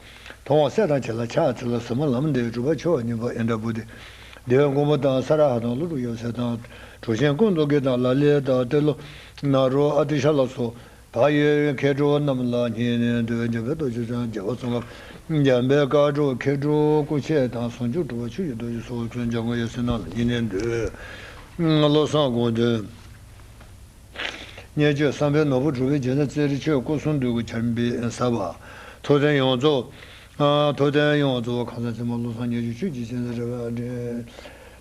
ཐུབ་དབང་སྲས་དང་བཅས་ལ་ཕྱག་འཚལ་ལོ། གཟིགས་མོ་ལམ་འདིའི་སྒྲུབ་པ་ཆེ་བ་གཉིས་པ་ཨིནྡྲ་བྷུ་ཏི། དེ་བས་མགོན་པོ་དང་ས་ར་ཧ་དང་ཀླུ་སྒྲུབ་ཡབ་སྲས་དང་། གྲུབ་ཆེན་ཀུན་ཏུ་དགེ་དང་ལ་ལས་དང་ཏེ་ལོ་ནཱ་རོ་ཨ་ཏི་ཤ་ལ་སོགས། བག་ཡོད་མཁས་གྲུབ་རྣམས་ལ་སྙིང་ནས་འདུད། འཇམ་དཔལ་རྡོ་རྗེ་འཆང་རྒྱལ་བ་ཙོང་ཁ་པ། འཇམ་དཔལ་དཀར་སྤྲོ་མཁས་གྲུབ་སྐུ་མཆེད་དང་། ཟུང་འཇུག་གྲུབ་པ་ཆོས་ཀྱི་རྡོ་རྗེ་སོགས། འཇམ་མགོན་ཡབ་སྲས་རྣམས་ལ་སྙིང་ནས་འདུད། བློ་བཟང་དགོངས་དོན། བརྙས་བཅོས་བསམ་པའི་ནོར་བུ་སྒྲུབ་པའི་རྒྱལ་མཚན་རྩེ་རུ་ཆོས་སྐུ་གསུང་འདུས་ཀྱི་ཆར་འབེབས་ཟབ་པ། ཐུབ་བསྟན་ཡོངས་རྫོགས། ཐུབ་བསྟན་ཡོངས་རྫོགས་ཁང་བཟང་ཆེན་མོ་བློ་བཟང་ཉེར་གཅིག་ཆོས་ཀྱི་རྒྱལ་མཚན་རེ་བ་འདྲེན།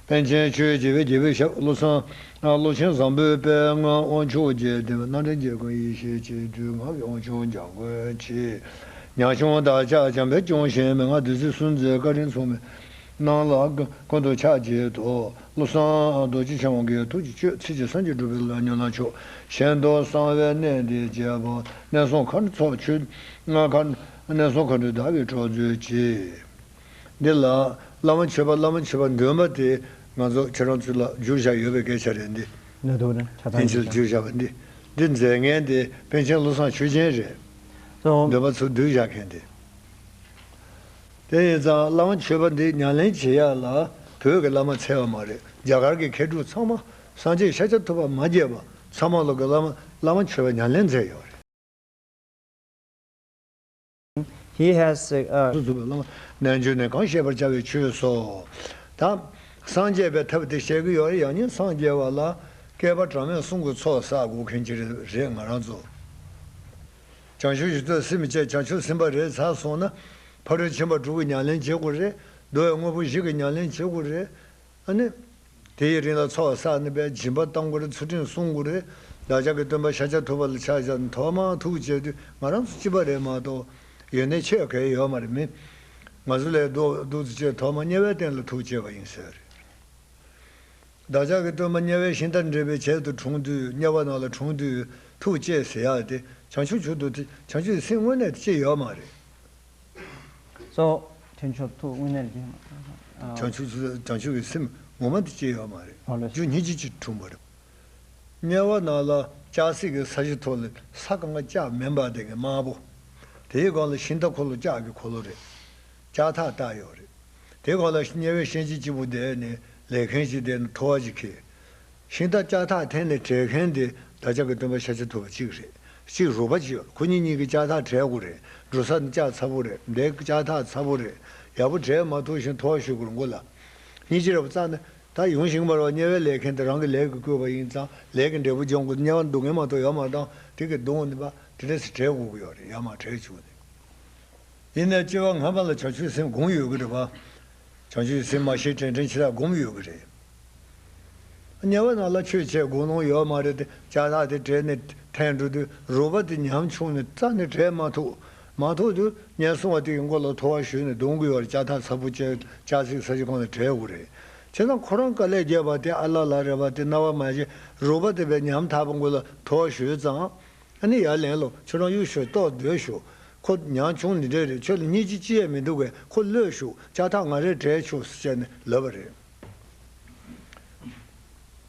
པཎ་ཆེན་ཆོས་རྒྱལ་བའི་རྒྱལ་པོའི་ཞབས། བློ་བཟང་། བློ་ཆེན་བཟང་པོའི་དཔལ་མངའ། དབང་ཕྱུག་རྒྱལ་བསྟན་པའི་རྣམ་འདྲེན་རྒྱལ་ཀུན་ཡེ་ཤེས་ཀྱི་དུས་ངག་གི་དབང་ཕྱུག་འཇམ་མགོན་གྱི། ཉང་གཞུང་བདག་ཅག་འཇམ་དཔལ་སྐྱོང་བཞིན་མན་ངག་བདུད་རྩི་སྲོལ་འཛིན་བཀའ་དྲིན་མཚུངས་མེད། སྣང་ལ་ཀུན་ཏུ་ཕྱག་བགྱིད་དོ། བློ་བཟང་རྡོ་རྗེ་འཆང་གི་ཐུགས་ཀྱི་སྤྱོད་ཚིག་གི་སངས་རྒྱས་སྒྲུབ་པའི་ལམ་ཉམས་ལ་མཆོག་གཞན་དུ་གསང་བའི་གནས་འདི་རྒྱས་པ། གནས་གསུམ་མཁའ་འགྲོ་ཚོགས་མཆོད། མཁའ། གནས་གསུམ་མཁའ་འགྲོའི་བདག་གིས་གྲོགས་མཛོད་ཅིག་འདི་ལ་བླ་མ་མཆོད་པ། བླ་མ་མཆོད་པ་འདོན་པ་དེ་ང་ཚོ་ཁྱེད་རང་ཚོ་ལ་བསྒྱུར་བཞག་ཡོད་པའི་སྐད་ཆ་རེད་འདི། ནོར་འདུག་ན་ཆ་ཚང་དེང་ཕྱིར་བསྒྱུར་བཞག་པ་འདི། འདི་མཛད་མཁན་དེ་པཎ་ཆེན་བློ་བཟང་ཆོས་རྒྱན་རེད། སོ། འདོན་པ་ཚོ་བསྡུས་བཞག་མཁན་དེ། དེ་ཡིན་ཙང་བླ་མ་མཆོད་པ་འདི་ཉམས་ལེན་བྱེད་ཡག་ལ་བོད་ཀྱི་བླ་མ་འཚོལ་བ་མ་རེད། རྒྱ་གར་གྱི་མཁས་གྲུབ་ཚང་མ་སངས་རྒྱས་ཤཱཀྱ་ཐུབ་པ་མ་མཇལ་བ་ཚང་མ་ལོ་གི་བླ་མ་བླ་མ་མཆོད་པ་ཉམས་ལེན་མཛད་ཡོད་རེད། He has uh, སུ་ཚུགས་པའི་བླ་མ་རྣལ་འབྱོར་ནས་གང་བཤད་པར་བྱ་བའི་ཆོས་སོ། ད་སངས་རྒྱས་པའི་ཐབས་དེ་བཤད་ཀྱི་ཡོད་རེད། ཡང་སྙིང་སངས་རྒྱས་པ་ལ་བསྐལ་པ་གྲངས་མེད་གསུམ་གྱི་ཚོགས་བསགས་དགོས་མཁན་ཅིག་རེད་ང་རང་ཚོ། བྱང་ཆུབ་ཀྱི་ཐོག་སེམས་བསྐྱེད་བྱང་ཆུབ་སེམས་དཔའ་རེད་ཚར་སོང་ན། ཕ་རོལ་ཕྱིན་པ་དྲུག་གི་ཉམས་ལེན་བྱེད་དགོས་རེད། འདུལ་བའི་དངོས་པོ་བཞི་གི་ཉམས་ལེན་བྱེད་དགོས་རེད། ཨ་ནི། དེ་ཡི་རིང་ལ་འཚོ་བ་བསགས་ནས་པའི་སྦྱིན་པ་གཏང་དགོས་རེད། ཚུལ་ཁྲིམས་སྲུང་དགོས་རེད། བདག་ཅག་གི་སྟོན་པ་ཤཱཀྱ་ཐུབ་པ་ལ་ཆ་བཞག་ནས་ཐོག་མར་ཐུགས་བསྐྱེད་དུས་ང་རང་ཚོ་གཅིག་པ་རེད་མ་གཏོགས། ཡོན་ཏན་ཆེ་གང་ཡང་ཡོད་མ་རེད་མི། ང་ཚོ་ལས་སྡུག་སྡུག་ཙམ་བྱས་ཐོག་མར་དམྱལ་བའི་སྟེང་ལ་ཐུགས་བསྐྱེད་པ་ཡིན་ཟེར་རེད། བདག་ཅག་གི་སྟོན་པ་དམྱལ་བའི་ཤིང་རྟ་འདྲེན་པའི་ཞལ་དུ་འཁྲུངས་དུས་དམྱལ་བ་ནང་ལ་འཁྲུངས་དུས་ཐུགས་བསྐྱེད་ཟེར་ཡག་དེ་བྱང་ཆུབ་མཆོག་ཏུ་དེ་བྱང་ཆུབ་ཀྱི་སེམས་དངོས་གནས་དེ་སྐྱེ་ཡོད་མ་རེད། སོ། ཐུན་མཆོག་ཐུགས་དངོས་གནས་ལ་བྱུང་། བྱང་ཆུབ་བྱང་ཆུབ་ཀྱི་སེམས་ངོ་མ་དེ་སྐྱེ་ཡོད་མ་རེད། ཨོ་ལེ། རྒྱུ་སྙིང་རྗེ་གཅིག་འཁྲུངས་པ་རེད། དམྱལ་བ་ནང་ལ་ལྕགས་སྲེག་གི་ས་གཞི་ཐོག་ལ་ས་གང་ག་ལྕགས་མེ་འབར་བསྡད་མཁན་དམར་པོ། དེའི་སྒང་ལ་ཤིང་རྟ་འཁོར་ལོ་ལྕགས་ཀྱི་འཁོར་ལོ་རེད། ལྕགས་ཐག་བཏགས་ཡོད་རེད། དེའི་སྒང་ལ་དམྱལ་བའི་གཤིན་རྗེ་གཅིག་པུ་བསྡད་ནས་ལས་མཁན་ཞིག་བསྡད་ནས་ཐོ་བ་ཞིག་འཁྱེར། ཤིང་རྟ་ལྕགས་ཐག་འཐེན་ནས་བྲེག་མཁན་དེ་བདག་ཅག་གི་སྟོན་པ་ཤཱཀྱ་ཐུབ་པ་གཅིག་རེད། གཅིག་རོགས་པ་གཅིག་ཡོད་རེད། ཁོ་གཉིས་གཉིས་ཀྱིས་ལྕགས་ཐག་བྲེག་དགོས་རེད། འགྲོ་ས་ནི་ལྕགས་ཚ་པོ་རེད། འདི་ལྕགས་ཐག་ཚ་པོ་རེད། ཡག་པོ་བྲེག་མ་ཐུབ་བཞིན་ཐོ་བ་གཞུས་དགོས་རེད་མགོ་ལ། སྙིང་རྗེ་རེད་པ་རྩ་ནས་ད་ཡོང་ཞིང་མར་བ་དམྱལ་བའི་ལས་མཁན་དེ་རང་གི་ལས་ཀྱིས་བསྐོས་པ་ཡིན་ཙང་ལས་ཀྱི་འབྲས་བུ་འབྱུང་དགོས། དམྱལ་བ་སྡུག་བསྔལ་མ་གཏོགས་ཡོད་མ་རེད། དེ་གི་སྡུག་བསྔལ་འདི་པ་དེ་འདྲ་སེ་བྲེག་དགོས་ཀྱི་ཡོད་རེད། ཡར་མར་བྲེག་བཅུག་ནས། ཡིན་ནའི་སྐྱེ་བ་སྔ་མ་ལ་བྱང་ཆུབ་སེམས་སྒོམ་ཡོད་ཀྱི་རེད་པ། བྱང་ཆུབ་སེམས་མ་ཤེས་དྲན་དྲན་ཆེ་ཐག་སྒོམ་ཡོད་ཀྱི་རེད། དམྱལ་བ་ནང་ལ་ཆོས་བྱེད་དགོས་མནོ་ཡོད་མ་རེད་དེ་ལྕགས་ཐག་དེ་བྲེགས་ནས་འཐེན་འགྲོ་དུས་རོགས་པ་དེ་ཉམ་ཆུང་ནས་རྩ་ནས་བྲེག་མ་ཐུབ། མ་ཐུབ་དུས་དམྱལ་སྲུང་བ་དེ་གི་མགོ་ལ་ཐོ་བ་གཞུས་ནས་རྡུང་གི་ཡོད་རེད། ལྕགས་ཐག་ཚ་པོ་བཅས་ལྕགས་སྲེག་ས་གཞི་གང་ལ་བྲེག་དགོས་རེད། བྱས་ཙང་ཁོ་རང་དཀའ་ལས་བརྒྱབ་པ་དེ་ཨ་ལ་ལ་རེད་པ། དེ་རྣ་བ་མ་བྱས་རོགས་པ་དེ་བས་ཉམ་ཐག་པ་མགོ་ལ་ཐོ་བ་གཞུས་ཙང་། ཨ་ནི་ཡར་ལེན་ལོ། ཁྱོད་རང་གཡུག་ཞོག་ལྟོགས་སྡོད་ཤོག་ཁོ་ཉམ་ཆུང་ནི་འདྲ་རེད། ཁྱོད་ལ་སྙིང་རྗེ་ཅི་ཡང་མི་འདུག་གས། ཁོ་གློད་ཤོག་ལྕགས་ཐག་ང་རས་བྲེག་ཆོག་ཟེར་བྱས་ནས་ལབ་པ་རེད།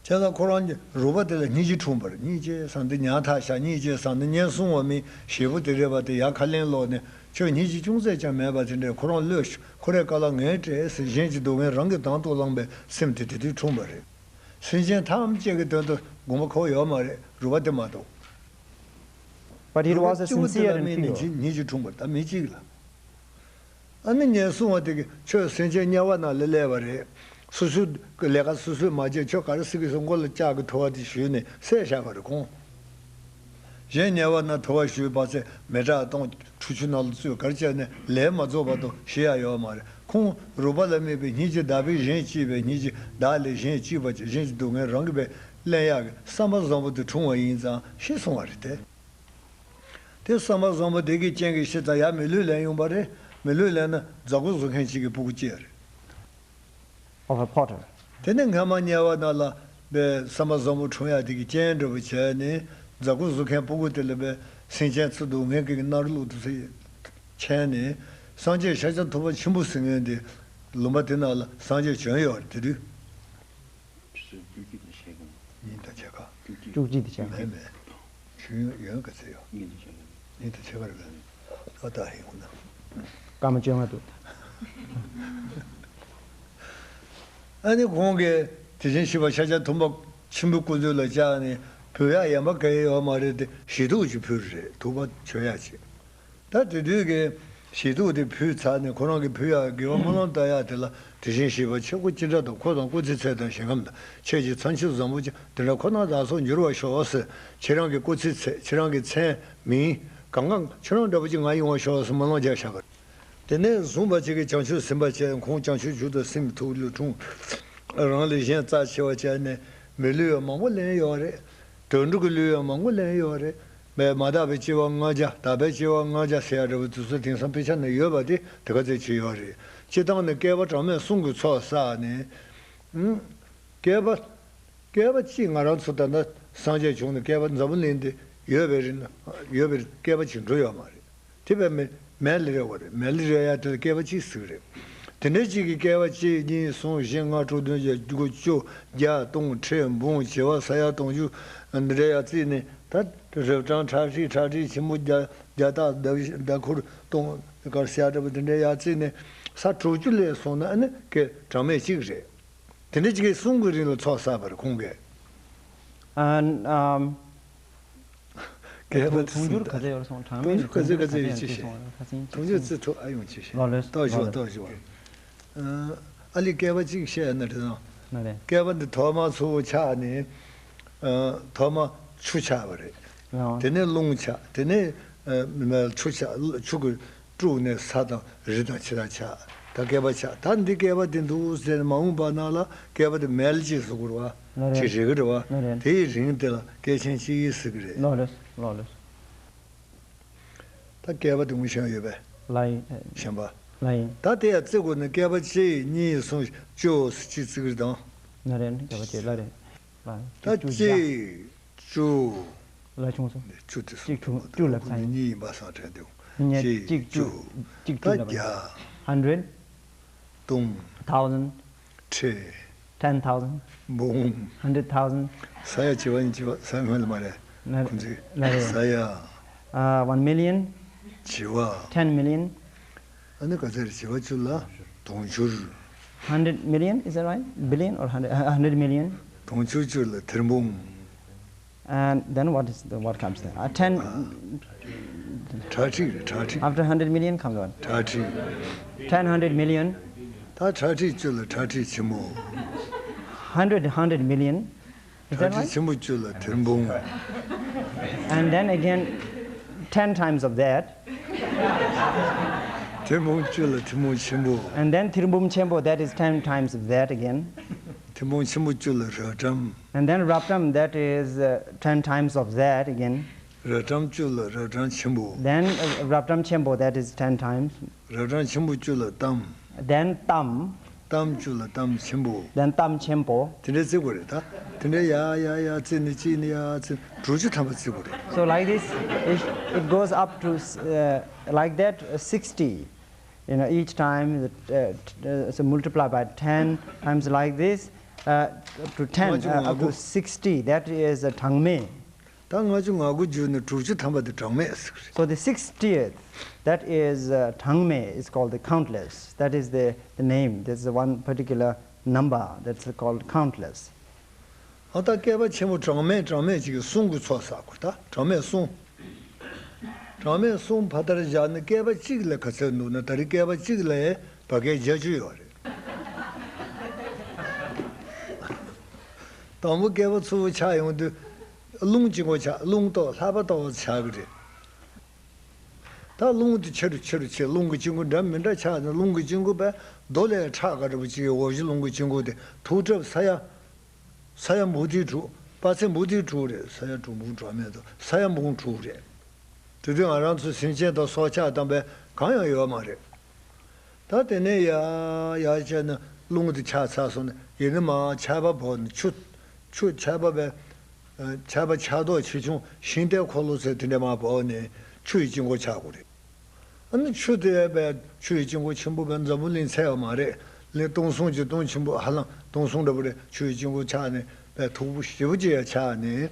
བྱས་ཙང་ཁོ་རང་གི་རོགས་པ་དེ་ལ་སྙིང་རྗེ་འཁྲུངས་པ་རེད། སྙིང་རྗེ་བསམ་སྟེ་ཉམ་ཐག་ཤག་སྙིང་རྗེ་བསམ་སྟེ་དམྱལ་སྲུང་བ་མི་ཞེ་པོ་དེ་རེད་པ། དེ་ཡར་ཁ་ལེན་ལོག་ནས་ཁྱོད་སྙིང་རྗེ་ཅུང་ཟད་ཀྱང་མེད་པ་དེ་འདྲས་ཁོ་རང་གློད་ཤོག་ཁོ་རའི་དཀའ་ལས་ངས་བྲེག་ཟེར་གཞན་གྱི་སྡུག་བསྔལ་རང་གིས་དང་དུ་བླངས་པའི་སེམས་དེ་དེ་དུས་འཁྲུངས་པ་རེད། སེམས་ཅན་ཐམས་ཅད་ཀྱི་དོན་དུ་སྒོམ་པ་ཁོ་ཡོད་མ་རེད། རོགས་པ་དེ་མ་གཏོགས། But it was a sincere and pure. ཉིད་ཀྱིས་འཁྲུངས་པ་ད་མི་གཅིག་ལ། ཨ་ནི་དམྱལ་སྲུང་བ་དེ་གིས་ཁྱོད་སེམས་ཅན་དམྱལ་བ་ནང་ལ་སླེབས་པ་རེད། སོ་སོའི་ལས་ཀ་སོ་སོས་མ་བྱས་ཁྱོད་ག་རེ་སྲིད་ཀྱི་སོང་། མགོ་ལ་ལྕགས་ཀྱི་ཐོ་བ་དེ་གཞུས་ནས་བསད་བཞག་པ་རེད་ཁོང་། གཞན་དམྱལ་བ་ནང་ཐོ་བ་གཞུས་པ་ཚེ་མེ་སྲེག་གཏོང་ཁྲུས་ཆུ་ནང་ལ་བཙོས་ག་རེ་བྱས་ནས་ལས་མ་རྫོགས་བར་དུ་ཤི་ཡ་ཡོད་མ་རེད། ཁོང་རོགས་པ་ལ་དམིགས་པའི་སྙིང་རྗེ་བདག་པས་གཞན་གཅེས་པའི་སྙིང་རྗེ་བདག་ལས་གཞན་གཅེས་པ་བྱས་གཞན་གྱི་སྡུག་བསྔལ་རང་གིས་པས་ལེན་ཡག་གི་བསམ་པ་བཟང་པོ་དེ་འཁྲུངས་པ་ཡིན་ཙང་ཤི་སོང་བ་རེད་དེ། དེ་བསམ་པ་བཟང་པོ་དེ་གི་རྐྱེན་གྱིས་ཤི་ཙང་ཡར་མི་ལུས་ལེན་ཡོང་པ་རེད། མི་ལུས་ལེན་ན་རྫ་གུར་བཟོ་མཁན་ཅིག་གི་སྤུ་གུ་སྐྱེས་རེད། Of a potter. དེ་ནས་སྔ་མ་དམྱལ་བ་ནང་ལ་པའི་བསམ་པ་བཟང་པོ་འཁྲུངས་ཡག་དེ་གི་རྐྱེན་འདྲ་པོ་བྱས་ནས་རྫ་གུར་བཟོ་མཁན་སྤུ་གུ་དེ་ལ་པའི་སེམས་ཅན་ཚོ་སྡུག་བསྔལ་གྱི་མནར་གློད་དུ་མཁྱེན་ནས་སངས་རྒྱས་ཤཱཀྱ་ཐུབ་པ་ཆེན་པོ་ཟེར་མཁན་དེ་ལུང་པ་དེ་ནང་ལ་སངས་རྒྱས་བྱོན་ཡོད་རེད་དེ་དུས། བཅུ་གཅིག་དང་ཕྱེད་ཀ། ཉིན་དང་ཕྱེད་ཀ། བཅུ་གཅིག་དང་ཕྱེད་ཀ། མེད་མེད། ཆུ་ཡོན་ཡོན་ག་ཚད་ཡོད། ཉིན་དང་ཕྱེད་ཀ། ཉིན་དང་ཕྱེད་ཀ་རེད་པས། ཨ་ད་ཧིང་ཧུ་ན། སྐར་མ་བཅོ་ལྔ་འདུག་ཨ་ནི་ཁོང་གིས་དེ་བཞིན་གཤེགས་པ་ཤཱཀྱ་ཐུབ་པ་ཆེན་པོའི་སྐུ་མདུན་ལ་བཅར་ནས་བོས་ཡག་ཡན་པ་ག་ཡེ་ཡོད་མ་རེད་དེ་ཞི་ཐུགས་ཅིག་ཕུལ་རེད། ཐུག་པ་མཆོད་ཡག་ཅིག་ད་དེ་དུས་ཀྱི་ ཞེ་གཏུགས་དེ་ཕུལ་ཚར་ནས་ཁོ་རང་གིས་ཕུལ་ཡག་དགེ་བ་སྨོན་ལམ་བཏབ་ཡག་དེ་ལ་དེ་བཞིན་གཤེགས་པ་ཆོས་སྐུ་ཅི་འདྲ་དང་། འཁོར་དང་སྐུ་ཚེའི་ཚད་དང་ཞིང་ཁམས་དང་། ཁྱེད་ཀྱི་མཚན་མཆོག་བཟང་པོ་ཅན་དེ་འདྲ་ཁོ་ན་བདག་སོགས་འགྱུར་བར་ཤོག་ཟེར། ཁྱེད་རང་གི་སྐུ་ཚེའི་ཚད། ཁྱེད་རང་གི་མཚན་མིང་གང་གང་ཁྱེད་རང་འདྲ་པོ་ཅིག་ང་ཡོང་བར་ཤོག་ཟེར་སྨོན་ལམ་རྒྱག་བཞག་པ་རེད། དེ་ནས་བཟུང་བ་ཅིག་གིས་བྱང་ཆུབ་སེམས་དཔའ་བྱས། ཁོང་བྱང་ཆུབ་མཆོག་ཏུ་སེམས་ཐུགས་ལ་འཁྲུངས། རང་ལས་གཞན་རྩ་ཆེ་བ་བྱས་ནས་མི་ལུས་ཡང་མང་པོ་ལེན་ཡོད་རེད། དུད་འགྲོ་གི་ལུས་ཡང་མང་པོ་ལེན་ཡོད་རེད། མ་མ་དག་པའི་སྐྱེ་བ་ལྔ་བརྒྱ། དག་པའི་སྐྱེ་བ་ལྔ་བརྒྱ་ཟེར་ཡ་འདྲ་བོ་དེ་ཚོ་དེང་སང་དཔེ་ཆ་ནང་ཡོད་པ་དེ་དེ་ག་ཚོད་ཅིག་ཡོད་རེད། སྤྱིར་བཏང་ནས་བསྐལ་པ་གྲངས་མེད་གསུམ་གྱི་ཚོགས་བསགས་ནས། ཨང་། བསྐལ་པ། བསྐལ་པ་གཅིག་ང་རང་ཚོ་ད་ལྟ་སངས་རྒྱས་བྱུང་ནས་བསྐལ་པ་འཛམ་བུ་གླིང་འདི་ཡོད་པའི་རིང་ན་ཡོད་པའི་བསྐལ་པ་ཅིག་འགྲོ་ཡོད་མ་རེད། དེ་བས་མེ་མེ་ལི་རེ་བ་རེད། མེ་ལི་རེ་ཡ་དེ་ལ་བསྐལ་པ་གཅིག་ཟེར་གི་རེད། དེ་འདྲ་གཅིག་གི་བསྐལ་པ་གཅིག་གཉིས་གསུམ་བཞི་ལྔ་དྲུག་བདུན་བརྒྱད་དགུ་བཅུ་བརྒྱ་སྟོང་ཁྲི་འབུམ་བྱེ་བ་ས་ཡ་སྟོང་ཕྲག་འདི་འདྲ་ཡ་བརྩིས་ནས། ད་རབ་གྲངས་ཁྲག་ཁྲིག་ཁྲག་ཁྲིག་ཆེན་པོ་བརྒྱ་བརྒྱ་སྟག་ཟླ་ཟླ་འཁོར་སྟོང་གར་ཤ་འདྲ་པོ་དེ་འདྲ་ཡ་བརྩིས་ནས་ས་དྲུག་ཅུ་ལས་སོང་ན་ཨ་ནི་བསྐལ་གྲངས་མེད་གཅིག་རེད། དེ་འདྲ་ཅིག་གིས་གསུམ་གྱི་རིང་ལ་ཚོགས་བསགས་པ་རེད་ཁོང་གིས། And, um, བསྐལ་པ་དུང་ཕྱུར་ག་ཚོད་ཡོད་སོང་། གྲངས་མེད་དུང་ཕྱུར་ག་ཚོད་ག་ཚོད་ཡོད་ཅེས་བཤད། དུང་ཕྱུར་ཅི་ཐུབ་ཨ་ཡོང་ཅེས་བཤད། ལོ་ལོས་ཏོག་ཞུ་བ་ལོ་ལོས་ཏོག་ཞུ་བ། ཨ་ལི་བསྐལ་པ་གཅིག་བཤད་ན་དེ་དང་། ན་རེ། བསྐལ་པ་འདི་ཐོག་མ་ཚ་བོ་ཆགས་ནས། ཐོག་མ་ཆུ་ཆགས་པ་རེད། ཡང་། དེ་ནས་རླུང་ཆགས། དེ་ནས་ཆུ་ཆགས། ཆུ་གི་དཀྲུགས་ནས་ས་དང་རི་དང་ཆུ་དང་ཆགས། ད་བསྐལ་པ་ཆགས། ད་འདི་བསྐལ་པ་དེ་འདུག་ཟེར་ནས་མ་འོངས་པ་ནང་ལ་བསྐལ་པ་དེ་མེ་ལ་ཅིག་བཟོ་དགོས་རེད་བ། ལ་རེད། ཅིག་རེག་གི་རེད་བ། ལ་རེད། དེའི་རིང་དེ་ལ་བསྐལ་ཆེན་གཅིག་ཟེར་གི་རེད། ལོ་ལོས་ལོ་ལོས། ད་བསྐལ་པ་དེ་ངོ་ཤེས་ཡོད་པས། ལ་ཡིན། གཞན་པ། ལ་ཡིན། ད་དེ་ཡང་བརྩི་དགོས་ན་བསྐལ་པ་གཅིག་གཉིས་གསུམ་བཅུ་ཟེར་གཅིག་བརྩི་གི་རེད་དང་། ན་རེད། བསྐལ་པ་གཅིག་ལ་རེད། ལ་ད་བཅུ་བརྒྱ། གཅིག་བཅུ། ལ་ཆུང་སོང་། བཅུ་དེ་སོང་། བཅུ་ལབ་ས་ཡིན། གཉིས་ཡིན་པ་སང་དྲན་འདུག་ཡིན་ངེས། གཅིག་གཅིག་བཅུ། བཅུ། གཅིག་བཅུ་ད་ལབ་པ་ཡིན། བརྒྱ། Hundred། སྟོང་། Thousand། ཁྲི། Ten thousand། འབུམ། Hundred thousand། ས་ཡ་བྱེ་བ་ཡིན། བྱེ་བ་ས་ཡ་སྔོན་ལ་མ་རེད། ན་ཁོང་ཚོས་ན་རེད། ས་ཡ། Uh, one million། བྱེ་བ། Ten million། ཨ་ནི་ག་ཚད་རེད། བྱེ་བ་བཅུ་ལ་དུང་ཕྱུར། Hundred million, is that right? Billion or hundred? A hundred million? དུང་ཕྱུར་བཅུ་ལ་ཐེར་འབུམ། And then what is the, what comes then? Uh, ten. ཁྲག་ཁྲིག་རེད། ཁྲག་ཁྲིག After hundred million comes what? ཁྲག་ཁྲིག Ten hundred million. ད་ཁྲག་ཁྲིག་བཅུ་ལ་ཁྲག་ཁྲིག་ཆེན་མོ། Hundred, hundred million. Is that right? ཁྲག་ཁྲིག་ཆེན་པོ་བཅུ་ལ་ཐེར་འབུམ། And then again, ten times of that. ཐེར་འབུམ་བཅུ་ལ་ཐེར་འབུམ་ཆེན་པོ། And then ཐེར་འབུམ་ཆེན་པོ, that is ten times of that again. ཐེར་འབུམ་ཆེན་པོ་བཅུ་ལ་རབ་གྲངས། And then རབ་གྲངས, that is, uh, ten times of that again. རབ་གྲངས་བཅུ་ལ་རབ་གྲངས་ཆེན་པོ། Then, uh, རབ་གྲངས་ཆེན་པོ, that is ten times. རབ་གྲངས་ཆེན་པོ་བཅུ་ལ་གཏམ། Then གཏམ། གཏམ་བཅུ་ལ་གཏམ་ཆེན་པོ། Then གཏམ་ཆེན་པོ། དེ་འདྲའི་བརྩི་དགོས་རེད་ད། དེ་འདྲའི་ཡ་ཡ་ཡ་བརྩིས་ནས་གཅིག་ནས་ཡ་བརྩིས་དྲུག་ཅུ་ཐམ་པ་བརྩི་དགོས་རེད། So like this, it, it goes up to, uh, like that, uh, sixty. You know, each time, uh, t- uh, so multiply by ten times like this, uh, to ten, uh, up to sixty, that is a གྲངས་མེད། ད་ལྔ་བཅུ་ང་དགུ་བརྒྱུད་ནས་དྲུག་ཅུ་ཐམ་པ་དེ་གྲངས་མེད་ཟེར་གི་རེད། So the sixtieth, that is, uh, གྲངས་མེད, is called the countless. That is the, the name. That's the one particular number that's called countless. ཨ་ད་བསྐལ་པ་ཆེན་པོ་གྲངས་མེད་གྲངས་མེད་ཅིག་གི་གསུང་གི་ཚོགས་བསགས་དགོས། ད་གྲངས་མེད་གསུང་། གྲངས་མེད་གསུང་ཕ་མཐར་བཞག་ན་བསྐལ་པ་གཅིག་ལ་ག་ཚོད་འདུག་ན། ད་རེས་བསྐལ་པ་གཅིག་ལ་བར་བསྐལ་བརྒྱད་ཅུ་ཡོད་རེད། དང་པོ་བསྐལ་པ་ཆུ་བོ་ཆགས་ཡོང་དུས། རླུང་གཅིག་པོ་ཆགས། རླུང་ཏོག་ལྷགས་པ་ཏོག་ཙམ་ཆགས་ཀྱི་རེད། ད་རླུང་དེ་ཆེ་རུ་ཆེ་རུ་ཆེ། རླུང་གི་དཀྱིལ་འཁོར་འདྲ་མི་འདྲ་ཆགས་ནས། རླུང་གི་དཀྱིལ་འཁོར་བས་རྡོ་ལས་ཁྲག་ག་འདྲ་པོ་ཅིག་གི་འོ་བཞི། རླུང་གི་དཀྱིལ་འཁོར་དེ་མཐོ་ཁྲབ་ས་ཡ། ས་ཡ་འབུམ་ཐེར་དྲུག་དཔག་ཚད་འབུམ་ཐེར་དྲུག་རེད། ས་ཡ་དྲུག་འབུམ་གྲངས་མེད་དོ། ས་ཡ་འབུམ་དྲུག་རེད། དེ་དུས་ང་རང་ཚོ་སེམས་ཅན་དང་སྲོག་ཆགས་དང་བས་གང་ཡང་ཡོད་མ་རེད། ད་དེ་ནས་ཡར་ཡར་བྱས་ནས་རླུང་དེ་ཆགས་ཚར་སོང་ནས། ཡིན་ན་མར་ཆར་པ་བབས་ནས་ཆུ། ཆུ་ཆར་པ་བས། ཆར་པ་ཆར་གདོགས་ཆེ་ཆུང་ཤིང་རྟའི་འཁོར་ལོ་ཟེར་དེ་འདྲ་མར་བབས་ནས་ཆུ་ཡི་དཀྱིལ་འཁོར་ཆགས་དགོས་རེད། ཨ་ནི་ཆུ་དེ་བས་ཆུ་ཡི་དཀྱིལ་འཁོར་ཆེན་པོ་བས་འཛམ་བུ་གླིང་ཚད་ཡོད་མ་རེད། གླིང་སྟོང་གསུམ་གྱི་སྟོང་ཆེན་པོ། ཧ་ལམ་སྟོང་གསུམ་འདྲ་པོ་རེད། ཆུ་ཡི་དཀྱིལ་འཁོར་ཆགས་ནས་བས་མཐུག་པོ་ཞེ་པོ་ཅིག་ཡར་ཆགས་ནས་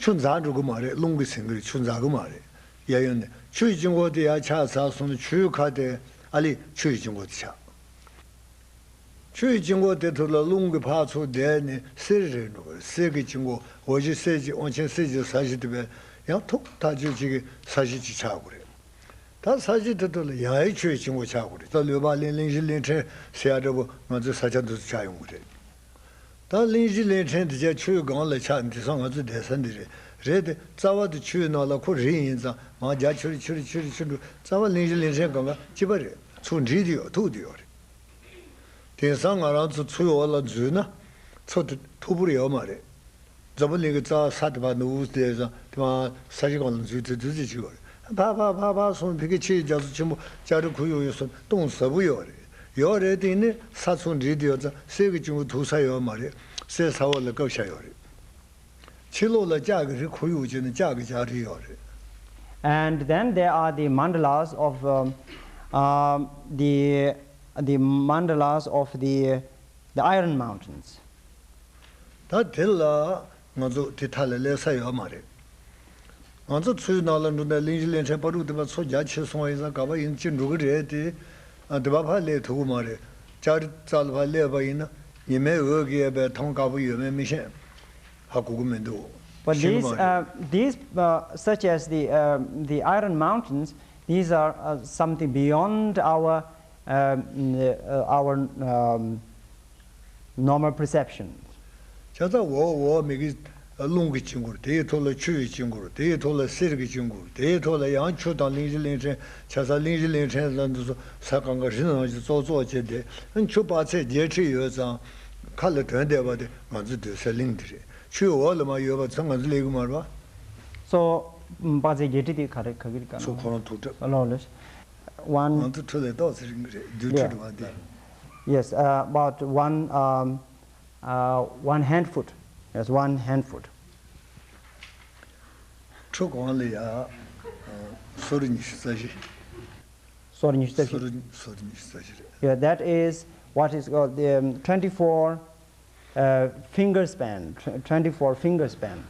ཆུ་འཛག་འགྲོ་གི་མ་རེད། རླུང་གིས་ཟིན་གི་རེད། ཆུ་འཛག་གི་མ་རེད། གཡས་གཡོན་ནས་ཆུ་ཡི་དཀྱིལ་འཁོར་དེ་ཡར་ཆགས་ཚར་སོང་ན་ཆུའི་ཁ་དེ་ཨ་ལི་ཆུ་ཡི་དཀྱིལ་འཁོར་དེ་ཆགས། ཆུ་ཡི་དཀྱིལ་འཁོར་དེ་ཐོག་ལ་རླུང་གིས་ཕར་ཚུར་བསྡད་ནས་གསེར་རེད་འགྲོ་གི་རེད། གསེར་གྱི་དཀྱིལ་འཁོར། འོ་བཞི་གསེར་གྱི། དབང་ཆེན་གསེར་གྱི་ས་གཞི་དེ་བས་ཡང་མཐུག་ཐག་ཆོད་ཅིག་གི་ས་གཞི་ཅིག་ཆགས་དགོས་རེད། ད་ས་གཞི་དེ་དག་ལ་ཡང་ཡང་ཆོས་བྱེད་མགོ་ཆགས་དགོས་རེད། ད་ལུས་འཕགས་གླིང་གླིང་བཞི་གླིང་ཕྲན་ཟེར་ཡ་འདྲ་པོ་ང་ཚོའི་ས་ཆ་འདི་ཚོ་ཆགས་ཡོང་གི་རེད། ད་གླིང་བཞི་གླིང་ཕྲན་འདི་ཆ་ཆོས་སྒང་ལ་ཆགས་འདི་སང་ང་ཚོའི་བསྡད་ས་འདི་རེད། རེད་དེ་རྩ་བ་དེ་ཆོས་ནང་ལ་ཁོ་རེ་ཡིན་ཙང་མར་རྒྱ་ཆེར་ཆེར་ཆེར་ཆེར་འགྲོ། རྩ་བ་གླིང་བཞི་གླིང་ཕྲན་སྒང་ག་གཅིག་པ་རེད། ཚུར་འདྲེས་དེ་ཡོད། ཐུག་དེ་ཡོད་རེད། དེང་སང་ང་རང་ཚོ་ཚུར་འོག་ལ་འཛུལ་ན་ཚུར་དེ་མཐུག་པོར་ཡོད་མ་རེད། འཛམ་བུ་གླིང་གི་རྩ་བ་ས་དེ་བར་ནུབ་དེ་ཙང་དེ་བར་ས་གཞི་སྒང་ལ་འཛུལ་དེ་འཛུལ་ཚེ་ཅིག་ཡོད་རེད། ཕར་ཕར་ཕར་ཕར་སོང་། ཕ་གི་ཕྱིའི་རྒྱ་མཚོ་ཆེན་པོ་ལྕགས་རི་ཁོར་ཡུག་ཡོད་སོང་། སྟོང་ཟབ་པོ་ཡོད་རེད། ཡོད་རེད། དེ་ནི་ས་ཚུར་འདྲེས་དེ་ཡོད་ཙང་གསེར་གྱི་གཅིན་པོ་ཐུག་ས་ཡོད་མ་རེད། གསེར་ས་འོག་ལ་བཀབ་བཞག་ཡོད་རེད། ཕྱི་ལོགས་ལ་ལྕགས་ཀྱི་རི་ཁོར་ཡུག་བྱས་ནས་ལྕགས་ཀྱི་ལྕགས་རི་ཡོད་རེད། And then there are the mandalas of, um, um, the, the mandalas of the, the Iron Mountains. ད་དེ་ལ་ང་ཚོ་དེ་མཐའ་ལ་སླེབས་ས་ཡོད་མ་རེད། ང་ཚོ་ཚུར་ནང་ལ་འགྲོ་ནས་གླིང་བཞི་གླིང་ཕྲན་བར་དུ་དེ་བ་མཚོ་རྒྱ་ཆེ་སོང་བ་ཡིན་ཙང་ག་པ་ཡིན་ཅི་འགྲོ་གི་རེད་དེ། ཨ། དེ་བ་ཕར་སླེབས་ཐུབ་ཀྱི་མ་རེད། ལྕགས་རི་རྩ་ལ་ཕར་སླེབས་པ་ཡིན་ན་ཉི་མའི་འོད་ཀྱིས་ཡོད་པའི་ཐང་དཀར་པོ་ཡོད་མེད་མི་ཤེས། ཧ་གོ་གི་མི་འདུག But ཤེས་ཀྱི་these, མ་རེད། Uh, these, uh, such as the, uh, the Iron Mountains, these are, uh, something beyond our, um, uh, our, um, normal perception. བྱས་ཙང་འོག་འོག་མིག་གི་རླུང་གི་དཀྱིལ་འཁོར། དེའི་ཐོག་ལ་ཆུ་ཡི་དཀྱིལ་འཁོར། དེའི་ཐོག་ལ་གསེར་གྱི་དཀྱིལ་འཁོར། དེའི་ཐོག་ལ་ཡང་ཆུ་དང་གླིང་བཞི་གླིང་ཕྲན། བྱས་ཙང་གླིང་བཞི་གླིང་ཕྲན་ལ་འདི་ཚོ་ས་གང་ག་རི་ནང་བཞིན་ཙོག་ཙོག་བྱས་ཏེ། ཆུ་དཔག་ཚད་བརྒྱད་ཁྲི་ཡོད་ཙང་ཁ་ལ་དོན་བསྡད་པ་དེ་ང་ཚོ་སྡོད་སའི་གླིང་འདི་རེད། ཆུའི་འོག་ལ་མར་ཡོད་པ་ཚོ་ང་ཚོ་སླེབས་ཀྱི་མ་རེད་པ། So, དཔག་ཚད་བརྒྱད་ཁྲི་དེ་ག་རེ་ག་གི་རེད་ག། So ཁོ་རང་ཐུག་གྲབས། ཨ་ལོ་ལོ། One. ང་ཚོ་འཕྲོ་ལས་ཏོག་ཙམ་རིང་གི་རེད། རྡུལ་ཕྲན་Yeah. འགྲོ་བ་འདི། Yes, uh, about one, um, uh, one hand foot. Yes, one hand foot. ཁྲུ་གང་ལ་ཡ། ཨ། སོར་ཉི་ཤུ་རྩ་བཞི། སོར་ཉི་ཤུ་རྩ་བཞི། སོར་སོར་ཉི་ཤུ་རྩ་བཞི་རེད། Yeah, that is what is called the, um, twenty-four, uh, finger span, tw- twenty-four finger span.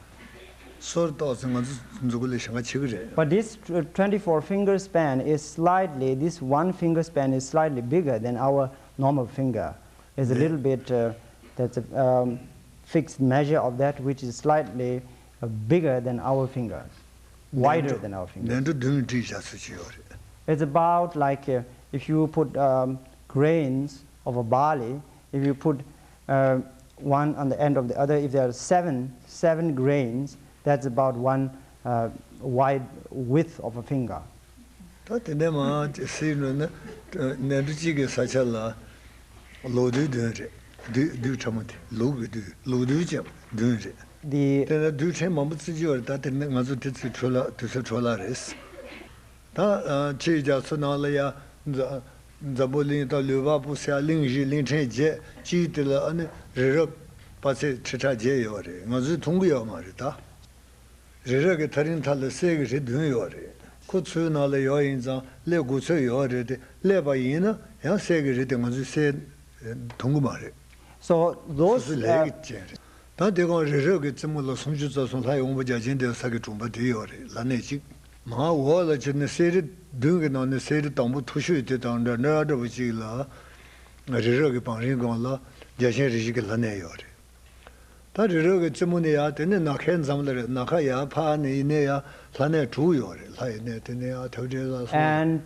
སོར་ཏོག་ཙམ་ང་ཚོ་མཛུབ་གུ་ལས་ཞེང་ཁ་ཆེ་གི་རེད། But this tw- twenty-four finger span is slightly, this one finger span is slightly bigger than our normal finger. It's a Yeah. little bit, uh, that's a, um, fixed measure of that, which is slightly, uh, bigger than our fingers, wider than our fingers. ནན་ཏུ་བདུན་བྲིས་བཞག་ཚུལ་ཅིག་ཡོད་རེད། It's about like, uh, if you put, um, grains of a barley, if you put, uh, one on the end of the other, if there are seven, seven grains, that's about one, uh, wide width of a finger. ད་དེ་ནས་མར་ཅིག་སེལ་ནུས་ན། ནན་ཏུ་གཅིག་གི་ས་ཆ་ལ་ལོ་རྡུལ་བདུན་རེད། རྡུལ་རྡུལ་ཕྲ་མོ་དེ་ལུག་གི་རྡུལ། ལོ་རྡུལ་ཅན་བདུན་རེད། The དེ་ནས་རྡུལ་ཕྲན་མང་པོ་བརྩི་རྒྱུ་ཡོད་རེད། ད་དེ་ནས་ང་ཚོ་དེ་ཚོའི་འཕྲོ་བརླག་དུས་ཚོད་འཕྲོ་བརླག་རེད། ད་ཨ་ཕྱིའི་རྒྱ་མཚོ་ནང་ལ་ཡ། འཛམ་འཛམ་བུ་གླིང་དང་ལུས་འཕགས་པོ་ཟེར་ཡ་གླིང་བཞི་གླིང་ཕྲན་བརྒྱད་ཅིག་དེ་ལ་ཨ་ནི་རི་རབ་དཔག་ཚད་ཁྲི་ཕྲག་བརྒྱད་ཡོད་རེད། ང་ཚོས་མཐོང་གི་ཡོད་མ་རེད་ད། རི་རབ་ཀྱི་ཐག་རིང་ཐག་ལ་གསེར་གྱི་རི་བདུན་ཡོད་རེད། ཁོ་ཚོའི་ནང་ལ་ཡོད་ཡིན་ཙང་སླེབས་དགོས་ཚོད་ཡོད་རེད་དེ། སླེབས་པ་ཡིན་ན་ཡང་གསེར་གྱི་རི་དེ་ང་ཚོས་གསལ་མཐོང་གི་མ་རེད། So སོ་those, སོའི་ལས་uh, ཀྱི་རྐྱེན་རེད། ད་དེ་སྒང་རི་རབ་ཀྱི་རྩེ་མོ་ལ་སུམ་ཅུ་རྩ་གསུམ་ལྷའི་དབང་པོ་བརྒྱ་བྱིན་སྡོད་ས་གི་གྲོང་པ་དེ་ཡོད་རེད། ལྷ་གནས་གཅིག་མར་འོག་ལ་ཕྱིན་ནས་གསེར་རི་བདུན་གྱི་ནང་ནས་གསེར་རི་དང་པོ་མཐོ་ཤོས་དེ་དང་འདྲ་འདྲ་འདྲ་པོ་གཅིག་ལ། རི་རབ་ཀྱི་བང་རིམ་སྒང་ལ་བརྒྱ་བྱིན་རིགས་བཞི་གི་ལྷ་གནས་ཡོད་རེད། ད་རི་རབ་ཀྱི་རྩེ་མོ་ནས་ཡར་དེ་ནས་ནམ་མཁའི་འཛམ་ལ་རེད། ནམ་མཁའ་ཡར་ཕར་ནས་ཡིན་ནའི་ཡང་ལྷ་གནས་དྲུག་ཡོད་རེད། ལྷ་ཡི་གནས་དེ་ནས་ཡར་ཐོད་ཕྲེང་ལ་སོགས། And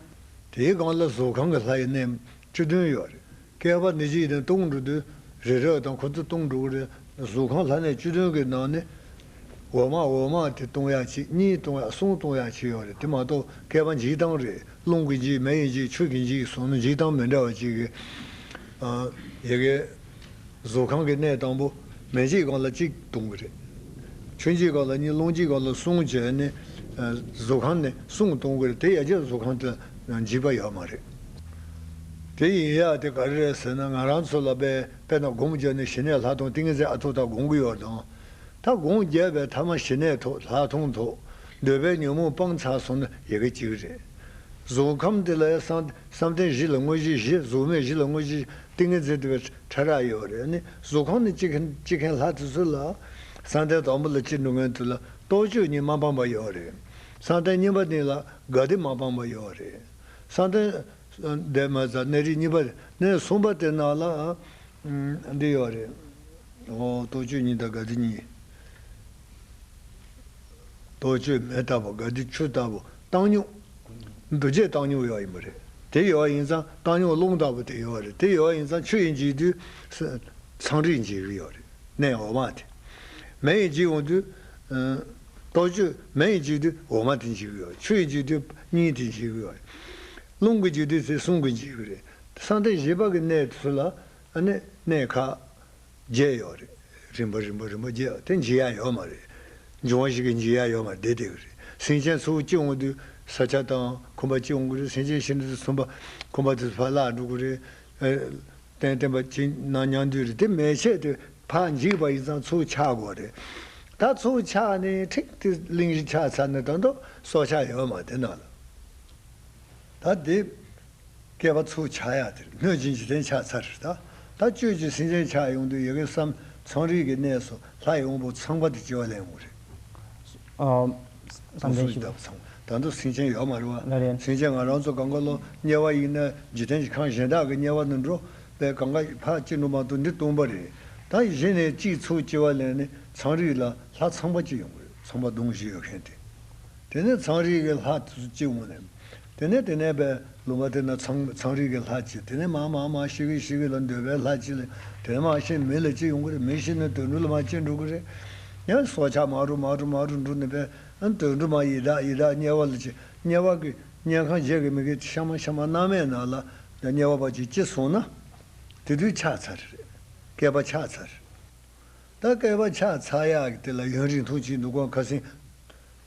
དེའི་སྒང་ལ་གཟུགས་ཁམས་ཀྱི་ལྷ་ཡི་གནས་བཅུ་བདུན་ཡོད་རེད། བསྐལ་པ་འདི་ཕྱི་ནས་སྟོང་འགྲོ་དུས་རི་རབ་དང་ཁོ་ཚོ་སྟོང་འགྲོ་གི་རེད། གཟུགས་ཁམས་ལྷ་གནས་བཅུ་བདུན་གྱི་ནང་ནས་འོག་མ་འོག་མ་དེ་སྟོང་ཡ་གཅིག་གཉིས་སྟོང་ཡ་གསུམ་སྟོང་ཡ་གཅིག་ཡོད་རེད། དེ་མ་གཏོགས་བསྐལ་པ་འཇིག་སྟངས་རེད། རླུང་གིས་འཇིག་མེ་ཡིས་འཇིག་ཆུ་གིས་འཇིག་སོང་ན་འཇིག་སྟངས་མི་འདྲ་བ་གཅིག་གི། ཨ། ཡ་གི། གཟུགས་ཁམས་ཀྱི་གནས་དང་པོ་མེ་འཇིག་སྒང་ལ་གཅིག་སྟོང་གི་རེད། ཆུ་འཇིག་སྒང་ལ་གཉིས། རླུང་འཇིག་སྒང་ལ་གསུམ་བྱས་ནས། ཨ། གཟུགས་ཁམས་ནས་གསུམ་སྟོང་གི་རེད། དེ་ཡ་གྱལ་གཟུགས་ཁམས་དེ་འཇིག་པ་ཡོད་མ་རེད། དེ་ཡིན་ཡ་དེ་ག་རེ་རེད་ཟེར་ན། ང་རང་ཚོ་ལ་དཔེ་དཔེར་ན་སྒོམ་བརྒྱབ་ནས་ཞི་གནས་ལྷག་མཐོང་ཏིང་ངེ་འཛིན་ཨ་ཐུར་ཐག་སྒོམ་གི་ཡོད་དང་། ད་སྒོམ་བརྒྱབ་པའི་ཐ་མ་ཞི་གནས་ཐོབ། ལྷག་མཐོང་ཐོབ། འདོད་པའི་ཉོན་མོངས་སྤངས་ཚར་སོང་ན་ཡ་གི་གཅིག་རེད། གཟུགས་ཁམས་དེ་ལ་བསམ་བསམ་གཏན་བཞི་ལ་དངོས་གཞི་བཞི། གཟུགས་མེད་བཞི་ལ་དངོས་གཞི། ཏིང་ངེ་འཛིན་དེ་བས་ཕྲ་རགས་ཡོད་རེད། ནི་གཟུགས་ཁམས་ནི་སྐྱེ་མཁན་སྐྱེ་མཁན་ལྷ་དེ་ཚོ་ལ་བསམ་གཏན་དང་པོ་ལ་སྐྱེ་འགྲོ་མཁན་དེ་ལ་རྟོག་དཔྱོད་གཉིས་མ་སྤངས་པ་ཡོད་རེད། བསམ་གཏན་གཉིས་པ་ནི་ལ་དགའ་སྡིག་མ་སྤངས་པ་ཡོད་རེད། བསམ་གཏན་འདས་མ་ཟད་གནས་རིས་གཉིས་པ་རེད། གནས་གསུམ་པ་དེ་ནང་ལ། ཨ། འདི་ཡོད་རེད། ཨོ། རྟོག་དཔྱོད་གཉིས་དང་དགའ་སྡིག་གཉིས། རྟོག་དཔྱོད་མེ་ལྟ་བུ། དགའ་སྡིག་ཆུ་ལྟ་བུ། བཏང་སྙོམས། རྡོ་རྗེ་བཏང་སྙོམས་ཡོད་ཡིན་པ་རེད། དེ་ཡོད་ཡིན་ཙང་བཏང་སྙོམས་རླུང་ལྟ་བུ་དེ་ཡོད་རེད། དེ་ཡོད་ཡིན་ཙང་ཆུ་ཡིས་འཇིབ་དུས་ཚངས་རིས་འཇིབ་གི་ཡོད་རེད། གནས་འོ་མ་དེ། མེ་ཡིས་འཇིབ་འོང་དུས། ལྟོ་ཆུ་མེ་ཡིས་འཇིབ་དུས་འོ་མ་དེ་འཇིབ་གི་ཡོད་རེད། ཆུ་ཡིས་འཇིབ་དུས་སྙིང་དེ་འཇིབ་གི་ཡོད་རེད། རླུང་གིས་འཇིབ་དུས་ཚེ་གསུམ་གྱིས་འཇིབ་གི་རེད། ས་མཐའ་བཞི་པ་གི་གནས་ཚུལ་ལ་ཨ་ནི་གནས་ཁག་བརྒྱད་ཡོད་རེད། རིམ་པ་རིམ་པ་རིམ་པ་བརྒྱད་ཡོད། དེ་འཇིབ་ཡ་ཡོད་མ་རེད། འབྱུང་བ་ཞིག་གིས་འཇིབ་ཡ་ཡོད་མ་རེད། བསྡད་བསྡད་གི་རེད། སེམས་ཅན་ཚུར་སྐྱེ་འོང་དུས་ས་ཆ་དང་ཁོམ་པ་སྐྱེ་འོང་གི་རེད། སེམས་ཅན་ཤི་ནས་ཚུར་ཁོམ་པ་ཁོམ་པ་དེ་ཚུར་ཕར་བརླག་འགྲོ་གི་རེད། ཨེ། གཏན་གཏན་པ་ཅིག་ན་མཉམ་དུ་རེད། དེ་མེ་ཤེད་དེ་ཕར་འཇིབ་པ་ཡིན་ཙང་ཚུར་ཆགས་དགོས་རེད། ད་ཚུར་ཆགས་ནས་ཁྲིག་དེ་གླིང་བཞི་ཆགས་ཚར་ནས་ད་དུང་སྲོག་ཆགས་ཡོད་མ་རེད་དེ་ནང་ལ། ད་དེ། བསྐལ་པ་ཚུར་ཆགས་ཡག་དེར་སྣོད་ཀྱི་འཇིག་རྟེན་ཆགས་ཚར་རེད་ད། ད་བཅུད་ཀྱི་སེམས་ཅན་ཆགས་ཡོང་དུས་ཡ་གི་བསམ་ཚངས་རིས་ཀྱི་གནས་སུ་ལྷ་ཡི་དབང་པོ་ཚངས་པ་དེ་སྐྱེ་བ་ལེན་འོང་རེད། ཨ། བསམ་གཏན་ཞིག་ད་ཚངས་ད་དུང་སེམས་ཅན་ཡོད་མ་རེད་བ། ལ་རེད། སེམས་ཅན་ང་རང་ཚོ་གང་ག་ལོ་དམྱལ་བ་ཡིན་ན་འཇིག་རྟེན་གྱི་ཁམས་གཞན་དག་གི་དམྱལ་བ་ནང་འགྲོ་བས་གང་ག་ཕར་སྐྱེ་འགྲོ་མ་གཏོགས་འདི་སྟོང་པ་རེད། ད་གཞི་ནས་གཅིག་ཚུར་སྐྱེ་བ་ལེན་ནས་ཚངས་རིས་ལ་ལྷ་ཚངས་པ་སྐྱེ་ཡོང་གི་རེད། ཚངས་པ་གདོང་བཞི་ཡོད་མཁན་དེ། དེ་ནས་ཚངས་རིས་ཀྱི་ལྷ་དེ་ཚོ་སྐྱེ་འོང་ནས། དེ་ནས་དེ་ནས་པའི་ལུང་པ་དེ་ན་ཚངས་ཚངས་རིས་ཀྱི་ལྷ་གཅིག་དེ་ནས་མར་མར་མར་ཤི་གི་ཤི་གི་ལ་འདོད་པའི་ལྷ་གཅིག་ལ། དེ་ནས་མར་ཤི་མི་ལ་སྐྱེ་ཡོང་གི་རེད། མི་ཤི་ནས་དུད་འགྲོ་ལ་མར་སྐྱེ་འགྲོ་གི་རེད། ཡང་སྲོག་ཆགས་མར་རུ་མར་རུ་མར་རུ་འགྲོ་ནས་པའི་ཨ་དུད་འགྲོ་མར་ཡི་དྭགས་ཡི་དྭགས་དམྱལ་བ་ལ་སྐྱེ། དམྱལ་བ་གི་དམྱལ་ཁམས་བརྒྱད་ཀྱི་མི་གི་ཤ་མ་ཤ་མ་སྣང་མེད་ནང་ལ་དམྱལ་བ་པ་ཅིག་སྐྱེ་སོང་ན། དེ་དུས་ཆགས་ཚར་རེད། བསྐལ་པ་ཆགས་ཚར། ད་བསྐལ་པ་ཆགས་ཚར་ཡག་གི་དེ་ལ་ཡུན་རིང་ཐུང་ཅིག་འདུག་གོ། ཁ་སང་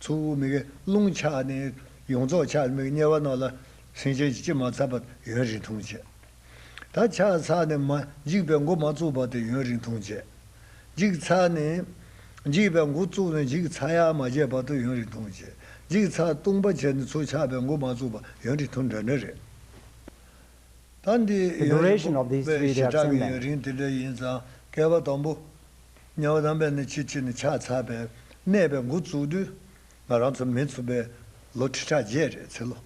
ཚུར་མི་གི་རླུང་ཆགས་ནས་ཡོངས་རྫོགས་ཆགས་མི་གི་དམྱལ་བ་ནང་ལ་སེམས་ཅན་ཅིག་སྐྱེ་མ་ཚར་བར་ཡུན་རིང་ཐུང་བྱས། ད་ཆགས་ཚར་ནས་མ་འཇིག་པའི་འགོ་མ་བཙུགས་བར་དུ་ཡུན་རིང་ཐུང་བྱས། འཇིག་ཚར་ནས་འཇིག་པའི་འགོ་བཙུགས་ནས་འཇིག་ཚར་ཡག་མ་བྱས་བར་དུ་ཡུན་རིང་ཐུང་བྱས། འཇིག་ཚར་སྟོང་པ་བྱས་ནས་ཚུར་ཆགས་པའི་འགོ་མ་བཙུགས་པར་ཡུན་རིང་ཐུང་འདྲ་འདྲ་རེད། ད་འདི་The ཡང་duration of these པའི་three, they བྱེ are བྲག same གི་ཡུན་length. རིང་དེ་འདྲ་ཡིན་ཙང་བསྐལ་པ་དང་པོ་དམྱལ་བ་དམ་པའི་ནི་ཕྱི་ཕྱི་ནས་ཆགས་ཚར་བའི་གནས་པའི་འགོ་བཙུགས་དུས་ང་རང་ཚོ་མི་ཚོ་པའི་ལོ་ཁྲི་ཕྲག་བརྒྱད་རེད་ཚེ་ལོ།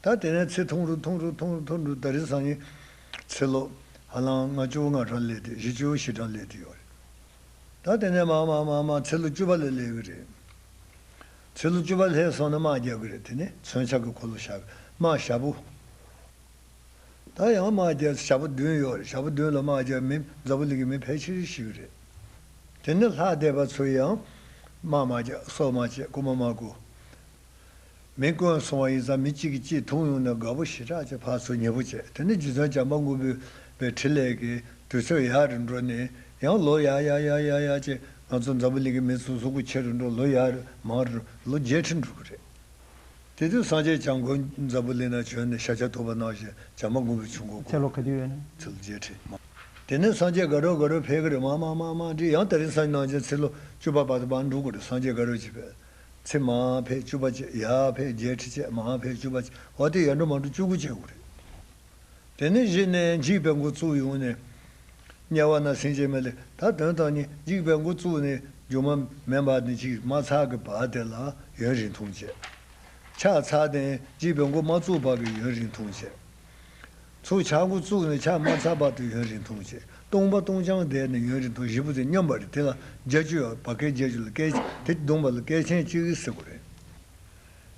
ད་དེ་ནས་ཚེ་ཐུང་རུ་ཐུང་རུ་ཐུང་རུ་ཐུང་རུ་ད་རིང་སང་ཉིན་ཚེ་ལོ་ཧ་ལམ་ལྔ་བཅུ་ང་གྲངས་སླེབས་ཏེ་བཞི་བཅུ་ཞེ་གྲངས་སླེབས་ཏེ་ཡོད་རེད། ད་དེ་ནས་མར་མར་མར་མར་ཚེ་ལོ་བཅུ་པ་ལ་སླེབས་ཀྱི་རེད། ཚེ་ལོ་བཅུ་པ་སླེབས་སོང་ན་དམག་རྒྱག་གི་རེད། དེ་ནས་མཚོན་ཆ་གི་འཁོར་ལོ་བཞག་དམག་ཞབས་པོ། ད་ཡང་དམག་རྒྱག་ཞབས་པོ་བདུན་ཡོད་རེད། ཞབས་པོ་བདུན་ལ་དམག་རྒྱག་མི་འཛམ་བུ་གླིང་གི་མི་ཕལ་ཆེར་ཤི་གི་རེད། དེ་ནས་ལྷ་སྡེ་པ་ཚོས་ཡང་དམག་མ་རྒྱག་སྲོག་མ་བཅད་རྐུན་མ་མ་རྐུ། མི་དཀོན་སོང་བ་ཡིན་ཙང་མི་གཅིག་གིས་གཅིག་ཐུང་ཡོང་ནས་དགའ་པོ་ཞེ་དྲག་ཅིག་ཕར་ཚུར་ཉེ་པོ་བྱས། དེ་ནས་རྗེ་བཙུན་བྱམས་པ་མགོན་པོས་པའི་ཕྲིན་ལས་ཀྱིས་དུས་ཚོད་ཡར་རུ་འགྲོ་ནས་ཡང་ལོ་ཡར་ཡར་ཡར་ཡར་ཡར་ཅིག་ང་ཚོ་འཛམ་བུ་གླིང་གི་མི་ཚོ་གཟུགས་པོ་ཆེ་རུ་འགྲོ། ལོ་ཡར་མང་རུ་ལོ་བརྒྱད་ཁྲི་འགྲོ་གི་རེད། དེ་དུས་སངས་རྒྱས་བྱམས་མགོན་འཛམ་བུ་གླིང་ན་བྱོན་ནས་ཤཱཀྱ་ཐུབ་པ་ནང་བཞིན་བྱམས་པ་མགོན་པོའི་ཆུ་འགོ་ཚེ་ལོ་ག་དུས་ཡོད་ན། ཚེ་ལོ་བརྒྱད་ཁྲི་མ། དེ་ནས་སངས་རྒྱས་དགའ་རབ་དགའ་རབ་ཕེབས་ཀྱི་རེད། མ་མ་མ་མ་འདྲི་ཡང་དེ་རིང་སང་ཉིན་ནང་བཞིན་ཚེ་ལོ་བཅུ་པ་བར་དུ་མར་འགྲོ་དགོས་རེད། སངས་རྒྱས་དགའ་རབ་ཅིག་ཕེབས། ཚེ་མར་ཕེབས་བཅུ་པ་བྱས། ཡར་ཕེབས་བརྒྱད་ཁྲི་བྱས། མར་ཕེབས་བཅུ་པ་བྱས། འོ་དེ་ཡར་འགྲོ་མར་འགྲོ་བཅུ་དགུ་བྱེད་དགོས་རེད། དེ་ནས་གཞི་ནས་འཇིག་པའི་འགོ་བཙུགས་ཡོང་ནས། དམྱལ་བ་ན་སེམས་ཅན་མི་ལས་ད་དོན་དག་ནི་འཇིག་པའི་འགོ་བཙུགས་ནས་མཇུག་མ་མེད་པ་ནི་ཅིག་མ་ཚར་གི་བར་དེ་ལ་ཡུན་རིང་ཐུང་བྱས། ཆགས་ཚར་ནས་འཇིག་པའི་འགོ་མ་བཙུགས་བར་གི་ཡུན་རིང་ཐུང་བྱས། ཚུར་ཆགས་འགོ་བཙུགས་ནས་ཆགས་མ་ཚར་བར་དུ་ཡུན་རིང་ཐུང་བྱས། སྟོང་པ་སྟོང་རྐྱང་བསྡད་ནས་ཡུན་རིང་ཐུང་། བཞི་པོ་དེ་མཉམ་པ་རེད། དེ་ལ་བརྒྱད་ཅུ་ཡོད། བར་བསྐལ་བརྒྱད་ཅུ་ལ་བསྐལ་དེ་བསྡོམས་པ་ལ་བསྐལ་ཆེན་གཅིག་ཟེར་དགོས་རེད།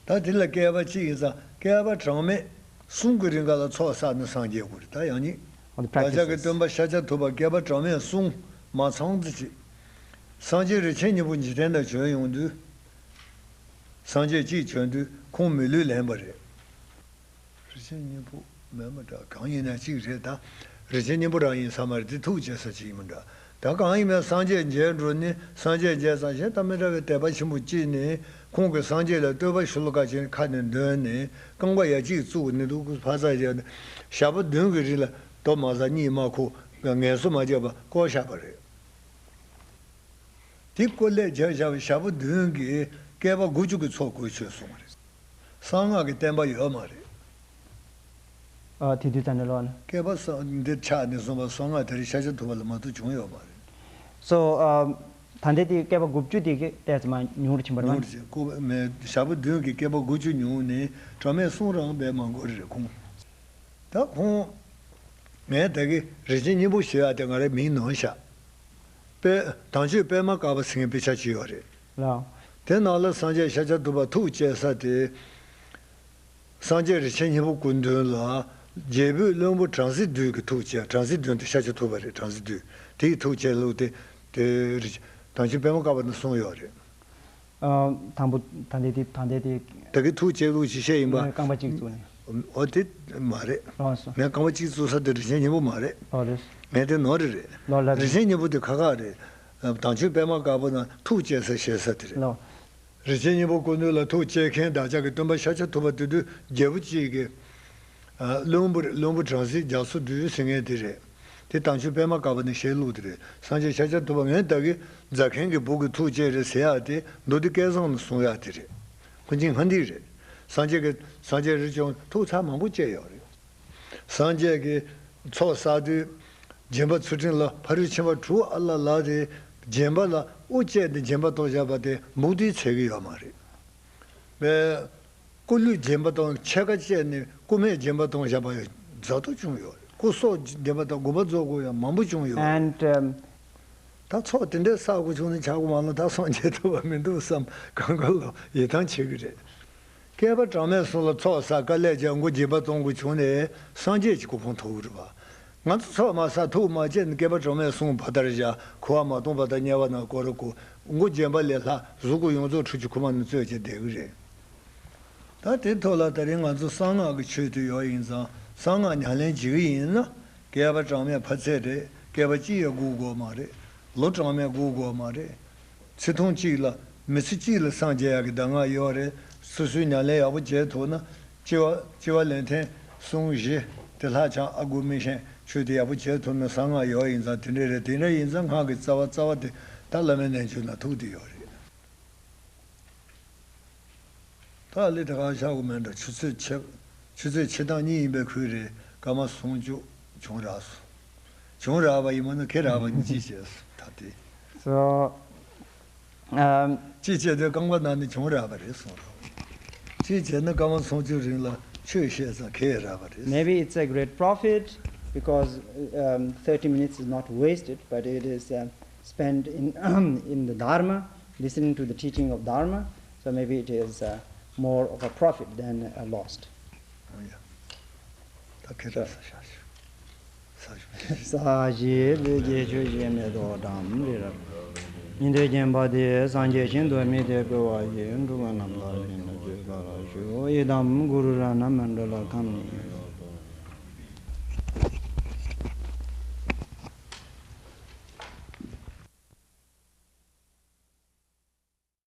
ད་དེ་ལ་བསྐལ་པ་གཅིག་ཡིན་ཙང་བསྐལ་པ་གྲངས་མེད་གསུམ་གྱི་རིང་ག་ལ་ཚོགས་བསགས་ནས་སངས་རྒྱས་དགོས་རེད། ད་ཡང་ཉིད་On the བདག་ཅག་གི་practices. སྟོན་པ་ཤཱཀྱ་ཐུབ་པ་བསྐལ་པ་གྲངས་མེད་གསུམ་མ་ཚང་ཙི་ཅིག་སངས་རྒྱས་རིན་ཆེན་སྙིང་པོ་འཇིག་རྟེན་ན་བྱོན་ཡོང་དུས། སངས་རྒྱས་གཅིག་བྱོན་དུས་ཁོང་མི་ལུས་ལེན་པ་རེད། རིན་ཆེན་སྙིང་པོ་མེད་མ་འདྲ། གང་ཡིན་ན་གཅིག་རེད་ད། རིན་ཆེན་སྙིང་པོ་རང་ཡིན་ས་མ་རེད། དེ་ཐུགས་དཔྱད་ས་ཅིག་ཡིན་མ་འདྲ། ད་གང་ཡིན་མིན་སངས་རྒྱས་མཇལ་འགྲོ་ནི་སངས་རྒྱས་མཇལ་ཙང་གཞན་དང་མི་འདྲ་བའི་དད་པ་ཆེན་པོ་སྐྱེས་ནས་ཁོང་གིས་སངས་རྒྱས་ལ་བསྟོད་པ་ཤོ་ལོ་ཀ་ཅན་ཁ་ནས་འདོན་ནས་རྐང་པ་ཡ་གཅིག་བཙུགས་ནས་འདུག་ཕར་ཚ་བྱས་ནས་ཞག་པོ་བདུན་གྱི་རིང་ལ་དོ་མ་ཟ་གཉིད་མ་ཁུག་ངལ་གསོ་མ་བརྒྱབ་པ་བསྐོར་བཞག་པ་རེད། དེ་བསྐོར་ལས་བརྒྱབ་བཞག་པའི་ཞག་པོ་བདུན་གྱི་བསྐལ་པ་དགུ་བཅུ་གི་ཚོགས་གོས་ཆོད་སོང་བ་རེད། གསང་སྔགས་ཀྱི་བསྟན་པ་ཡོད་མ་རེད། ཨ་དེ་དུས་ད་ནི་ལོ་ན། བསྐལ་པ་གསང་འདིར་ཆགས་ནས་བཟུང་བ་གསང་སྔགས་དེར་ཤཱཀྱ་ཐུབ་པ་ལ་མ་གཏོགས་བྱུང་ཡོད་མ་རེད། So ཨ་ད་ལྟའི་དེའི་བསྐལ་པ་དགུ་བཅུ་དེ་གི་ཏོག་ཙམ་མར་ཉུང་རུ་ཕྱིན་པ་རེད་མ། ཉུང་རུ་ཕྱིན་ཁོ་མེད་ཞག་པོ་བདུན་གྱི་བསྐལ་པ་དགུ་བཅུ་ཉུང་ནས་གྲངས་མེད་གསུམ་རང་བས་མ་འགོར་རེད་ཁོང་། ད་ཁོང་། ངས་ད་གི་རིན་ཆེན་སྙིང་པོ་ཞེས་ཡ་དེ་ང་རའི་མིང་ནོན་ཤག་དཔེ་དང་ཆོས་པད་མ་དཀར་པོ་ཟེར་མཁན་དཔེ་ཆ་ཅིག་ཡོད་རེད། ལགས། དེ་ནང་ལ་སངས་རྒྱས་ཤཱཀྱ་ཐུབ་པ་ཐུགས་བསྐྱེད་ས་དེ། སངས་རྒྱས་རིན་ཆེན་སྙིང་པོ་སྐུ་མདུན་ལ་རྒྱལ་པོས་བློན་པོ་བྲམ་ཟེ་བདུད་ཀྱི་ཐུགས་བསྐྱེད། བྲམ་ཟེ་བདུད་དེ་ཤཱཀྱ་ཐུབ་པ་རེད། བྲམ་ཟེ་བདུད་དེ་ཡི་ཐུགས་བསྐྱེད་ལུགས་དེ། དེ་རི་དམ་ཆོས་པད་མ་དཀར་པོ་ནས་གསུངས་ཡོད་རེད། ཨ། དང་པོ་ད་ལྟའི་དེ་ད་ལྟའི་དེ། ད་གི་ཐུགས་བསྐྱེད་ལུགས་ཅིག་བཤད་ཡིན་པ། རྐང་པ་གཅིག་བཙུགས་ནས། ཨོ་དེ་མ་རེད། ཨོ་སོ། ངས་རྐང་པ་གཅིག་བཙུགས་ས་དེ་རིན་ཆེན་སྙིང་པོ་མ་རེད། ཨོ་རེད། ངས་དེ་ནོར་རེད་རེད། ལོ་ལ་རིན་ཆེན་སྙིང་པོ་དེ་ཁ་ཁ་རེད། དམ་ཆོས་པད་མ་དཀར་པོ་ན་ཐུགས་བསྐྱེད་ས་བཤད་ས་དེ་རེད། ལོ། རིན་ཆེན་སྙིང་པོ་སྐུ་མདུན་ལ་ཐུགས་བསྐྱེད་མཁན་བདག་ཅག་གི་སྟོན་པ་ཤཱཀྱ་ཐུབ་པ་དེ་དུས་རྒྱལ་པོ་གཅིག་གི། ཨ། བློན་པོ་རེད། བློན་པོ་བྲམ་ཟེ་རྒྱ་མཚོ་བདུད་ཟེར་མཁན་དེ་རེད། དེ་དམ་ཆོས་པད་མ་དཀར་པོ་ནས་བཤད་ལུགས་དེ་རེད། སངས་རྒྱས་ཤཱཀྱ་ཐུབ་པ་ངས་བདག་གི་རྫ་མཁན་གྱི་བུ་གི་ཐུགས་བསྐྱེད་རེད་ཟེར་ཡག་དེ་མདོ་སྡེ་སྐལ་བཟང་ནས་གསུང་ཡག་དེ་རེད། ཁོ་གཉིས་སྔ་འདི་རེད། སངས་རྒྱས་ཀྱི་སངས་རྒྱས་རིན་ཆེན་ཐུགས་ཚར་མང་པོ་བསྐྱེད་ཡོད་རེད། སངས་རྒྱས་ཀྱི་ཚོགས་བསགས་དུས། སྦྱིན་པ་ཚུལ་ཁྲིམས་ལ་ཕ་རོལ་ཕྱིན་པ་དྲུག་ཨ་ལ་ལ་དེ། སྦྱིན་པ་ལ་དབུ་བཅད་དེ་སྦྱིན་པ་གཏོང་བཞག་པ་དེ་མུ་སྟེགས་ཚད་ཀྱི་ཡོད་མ་རེད། པས། སྐུ་ལུས་སྦྱིན་པ་དང་ཕྱེད་ཀ་བཅད་ནས་སྐུ་སྨད་སྦྱིན་པ་གཏོང་བཞག་པ་ཡང་རྫོགས་ཐོག་བྱུང་ཡོད་རེད། སྐུ་སྲོག་སྦྱིན་པ་དང་དགོངས་པ་རྫོགས་དགོས་ཡང་མང་པོ་བྱུང་ཡོད་རེད། And, um, ད་ཚོགས་དེ་འདྲའི་བསགས་དགོས་བྱུང་ན་ཆག་སྒོ་མ་ལ་ད་སངས་རྒྱས་ཐུབ་པ་མི་འདུག་བསམ་གང་ག་ལ་ཡིད་ཐང་ཆད་ཀྱི་རེད། བསྐལ་པ་གྲངས་མེད་གསུམ་ལ་ཚོགས་བསགས་དཀའ་ལས་བརྒྱབ་མགོ་སྦྱིན་པ་གཏོང་དགོས་བྱུང་ནས་སངས་རྒྱས་ཀྱི་གོ་འཕང་ཐོབ་ཀྱི་རེད་པ། ང་ཚོ་ཚོགས་མ་བསགས་ཐུགས་མ་བསྐྱེད་ནས་བསྐལ་པ་གྲངས་མེད་གསུམ་བར་ལྟར་བཞག་འཁོར་བ་མ་སྟོངས་པ་དང་དམྱལ་བ་ན་སྐོར་ར་སྐོར། མགོ་སྦྱིན་པ་ལས་ལྷག་གཟུགས་སྐུ་ཡོངས་རྫོགས་ཁྲུས་ཀྱི་ཁུག་མ་ནང་བཙོས་བྱས་བསྡད་ཀྱི་རེད། ད་དེ་ཐོག་ལ་ད་རིང་ང་ཚོ་གསང་སྔགས་ཀྱི་ཆོས་དེ་ཡོད་ཡིན་ཙང་གསང་སྔགས་ཉམས་ལེན་བྱེད་ཀྱི་ཡིན་ན་བསྐལ་པ་གྲངས་མེད་ཕར་ཚད་རེད། བསྐལ་པ་གཅིག་ཡང་སྒུག་དགོས་མ་རེད། ལོ་གྲངས་མེད་སྒུག་དགོས་མ་རེད། ཚེ་ཐུང་གཅིག་ལ་མི་ཚེ་གཅིག་ལ་སངས་རྒྱས་ཡག་གི་གདམས་ངག་ཡོད་རེད། སོ་སོའི་ཉམས་ལེན་ཡག་པོ་བྱེད་ཐུབ་ན་སྤྱི་བ་སྤྱི་བ་ལན་ཐེངས་གསུམ་བཞི་དེ་ལྷག་ཆགས་ཨ་དགུ་མི་ཤེས་ཆོས་དེ་ཡག་པོ་བྱེད་ཐུབ་ན་གསང་སྔགས་ཡོད་ཡིན་ཙང་དེ་འདྲ་རེད། དེ་འདྲ་ཡིན་ཙང་སྔགས་ཀྱི་རྩ་བ་རྩ་བ་དེ་ད་བླ་མའི་རྣལ་འབྱོར་ན་ཐུག་དེ་ཡོད་རེད། ད་ལི་ད་ག་ཤ་གོ་མེན་འདྲ་ཆུ་ཚོད་ཕྱེད་ཆུ་ཚོད་ཕྱེད་དང་གཉིས་ཡིན་པའི་ཁུལ་རེད། སྐར་མ་སུམ་ཅུ་བྱུང་རག་སོང་། བྱུང་རག་པ་ཡིན་མ་ན་ཁེ་རག་པ་ཡིན་ཅི་བྱས་སོང་ད་དེ། So, um, ཅི་བྱས་དུས་རྐང་པ་ན་ནི་བྱུང་རག་པ་རེད་གསུངས་རོགས། ཅི་བྱས་ན་སྐར་མ་སུམ་ཅུ་རིང་ལ་ཆོས་བཤད་ཙང་ཁེ་རག་པ་རེད། Maybe it's a great profit because, um, thirty minutes is not wasted, but it is, um, spent in, in the Dharma, listening to the teaching of Dharma, so maybe it is, uh, more of a profit than a lost. ཨོ་ཡ། ད་ཁེ་ད་ས་ཤ་ཤ་ས་ཤ། ས་གཞི་ལས་རྒྱལ་ཆོས་ཀྱི་མེ་ཏོག་བཀྲམ་རེ་རབ། ཉི་ཟླས་བརྒྱན་པ་དེས་སངས་རྒྱས་ཞིང་འདུ་མི་དེ་བསྐོར་བ་ཡི། འགྲོ་བ་རྣམས་ལ་ཕན་ལ་བརྗོད་པར་ཞུ། ཡི་དམ་གུ་རུ་རཏྣ་མཎྜལ་ཁམས་གཉིས།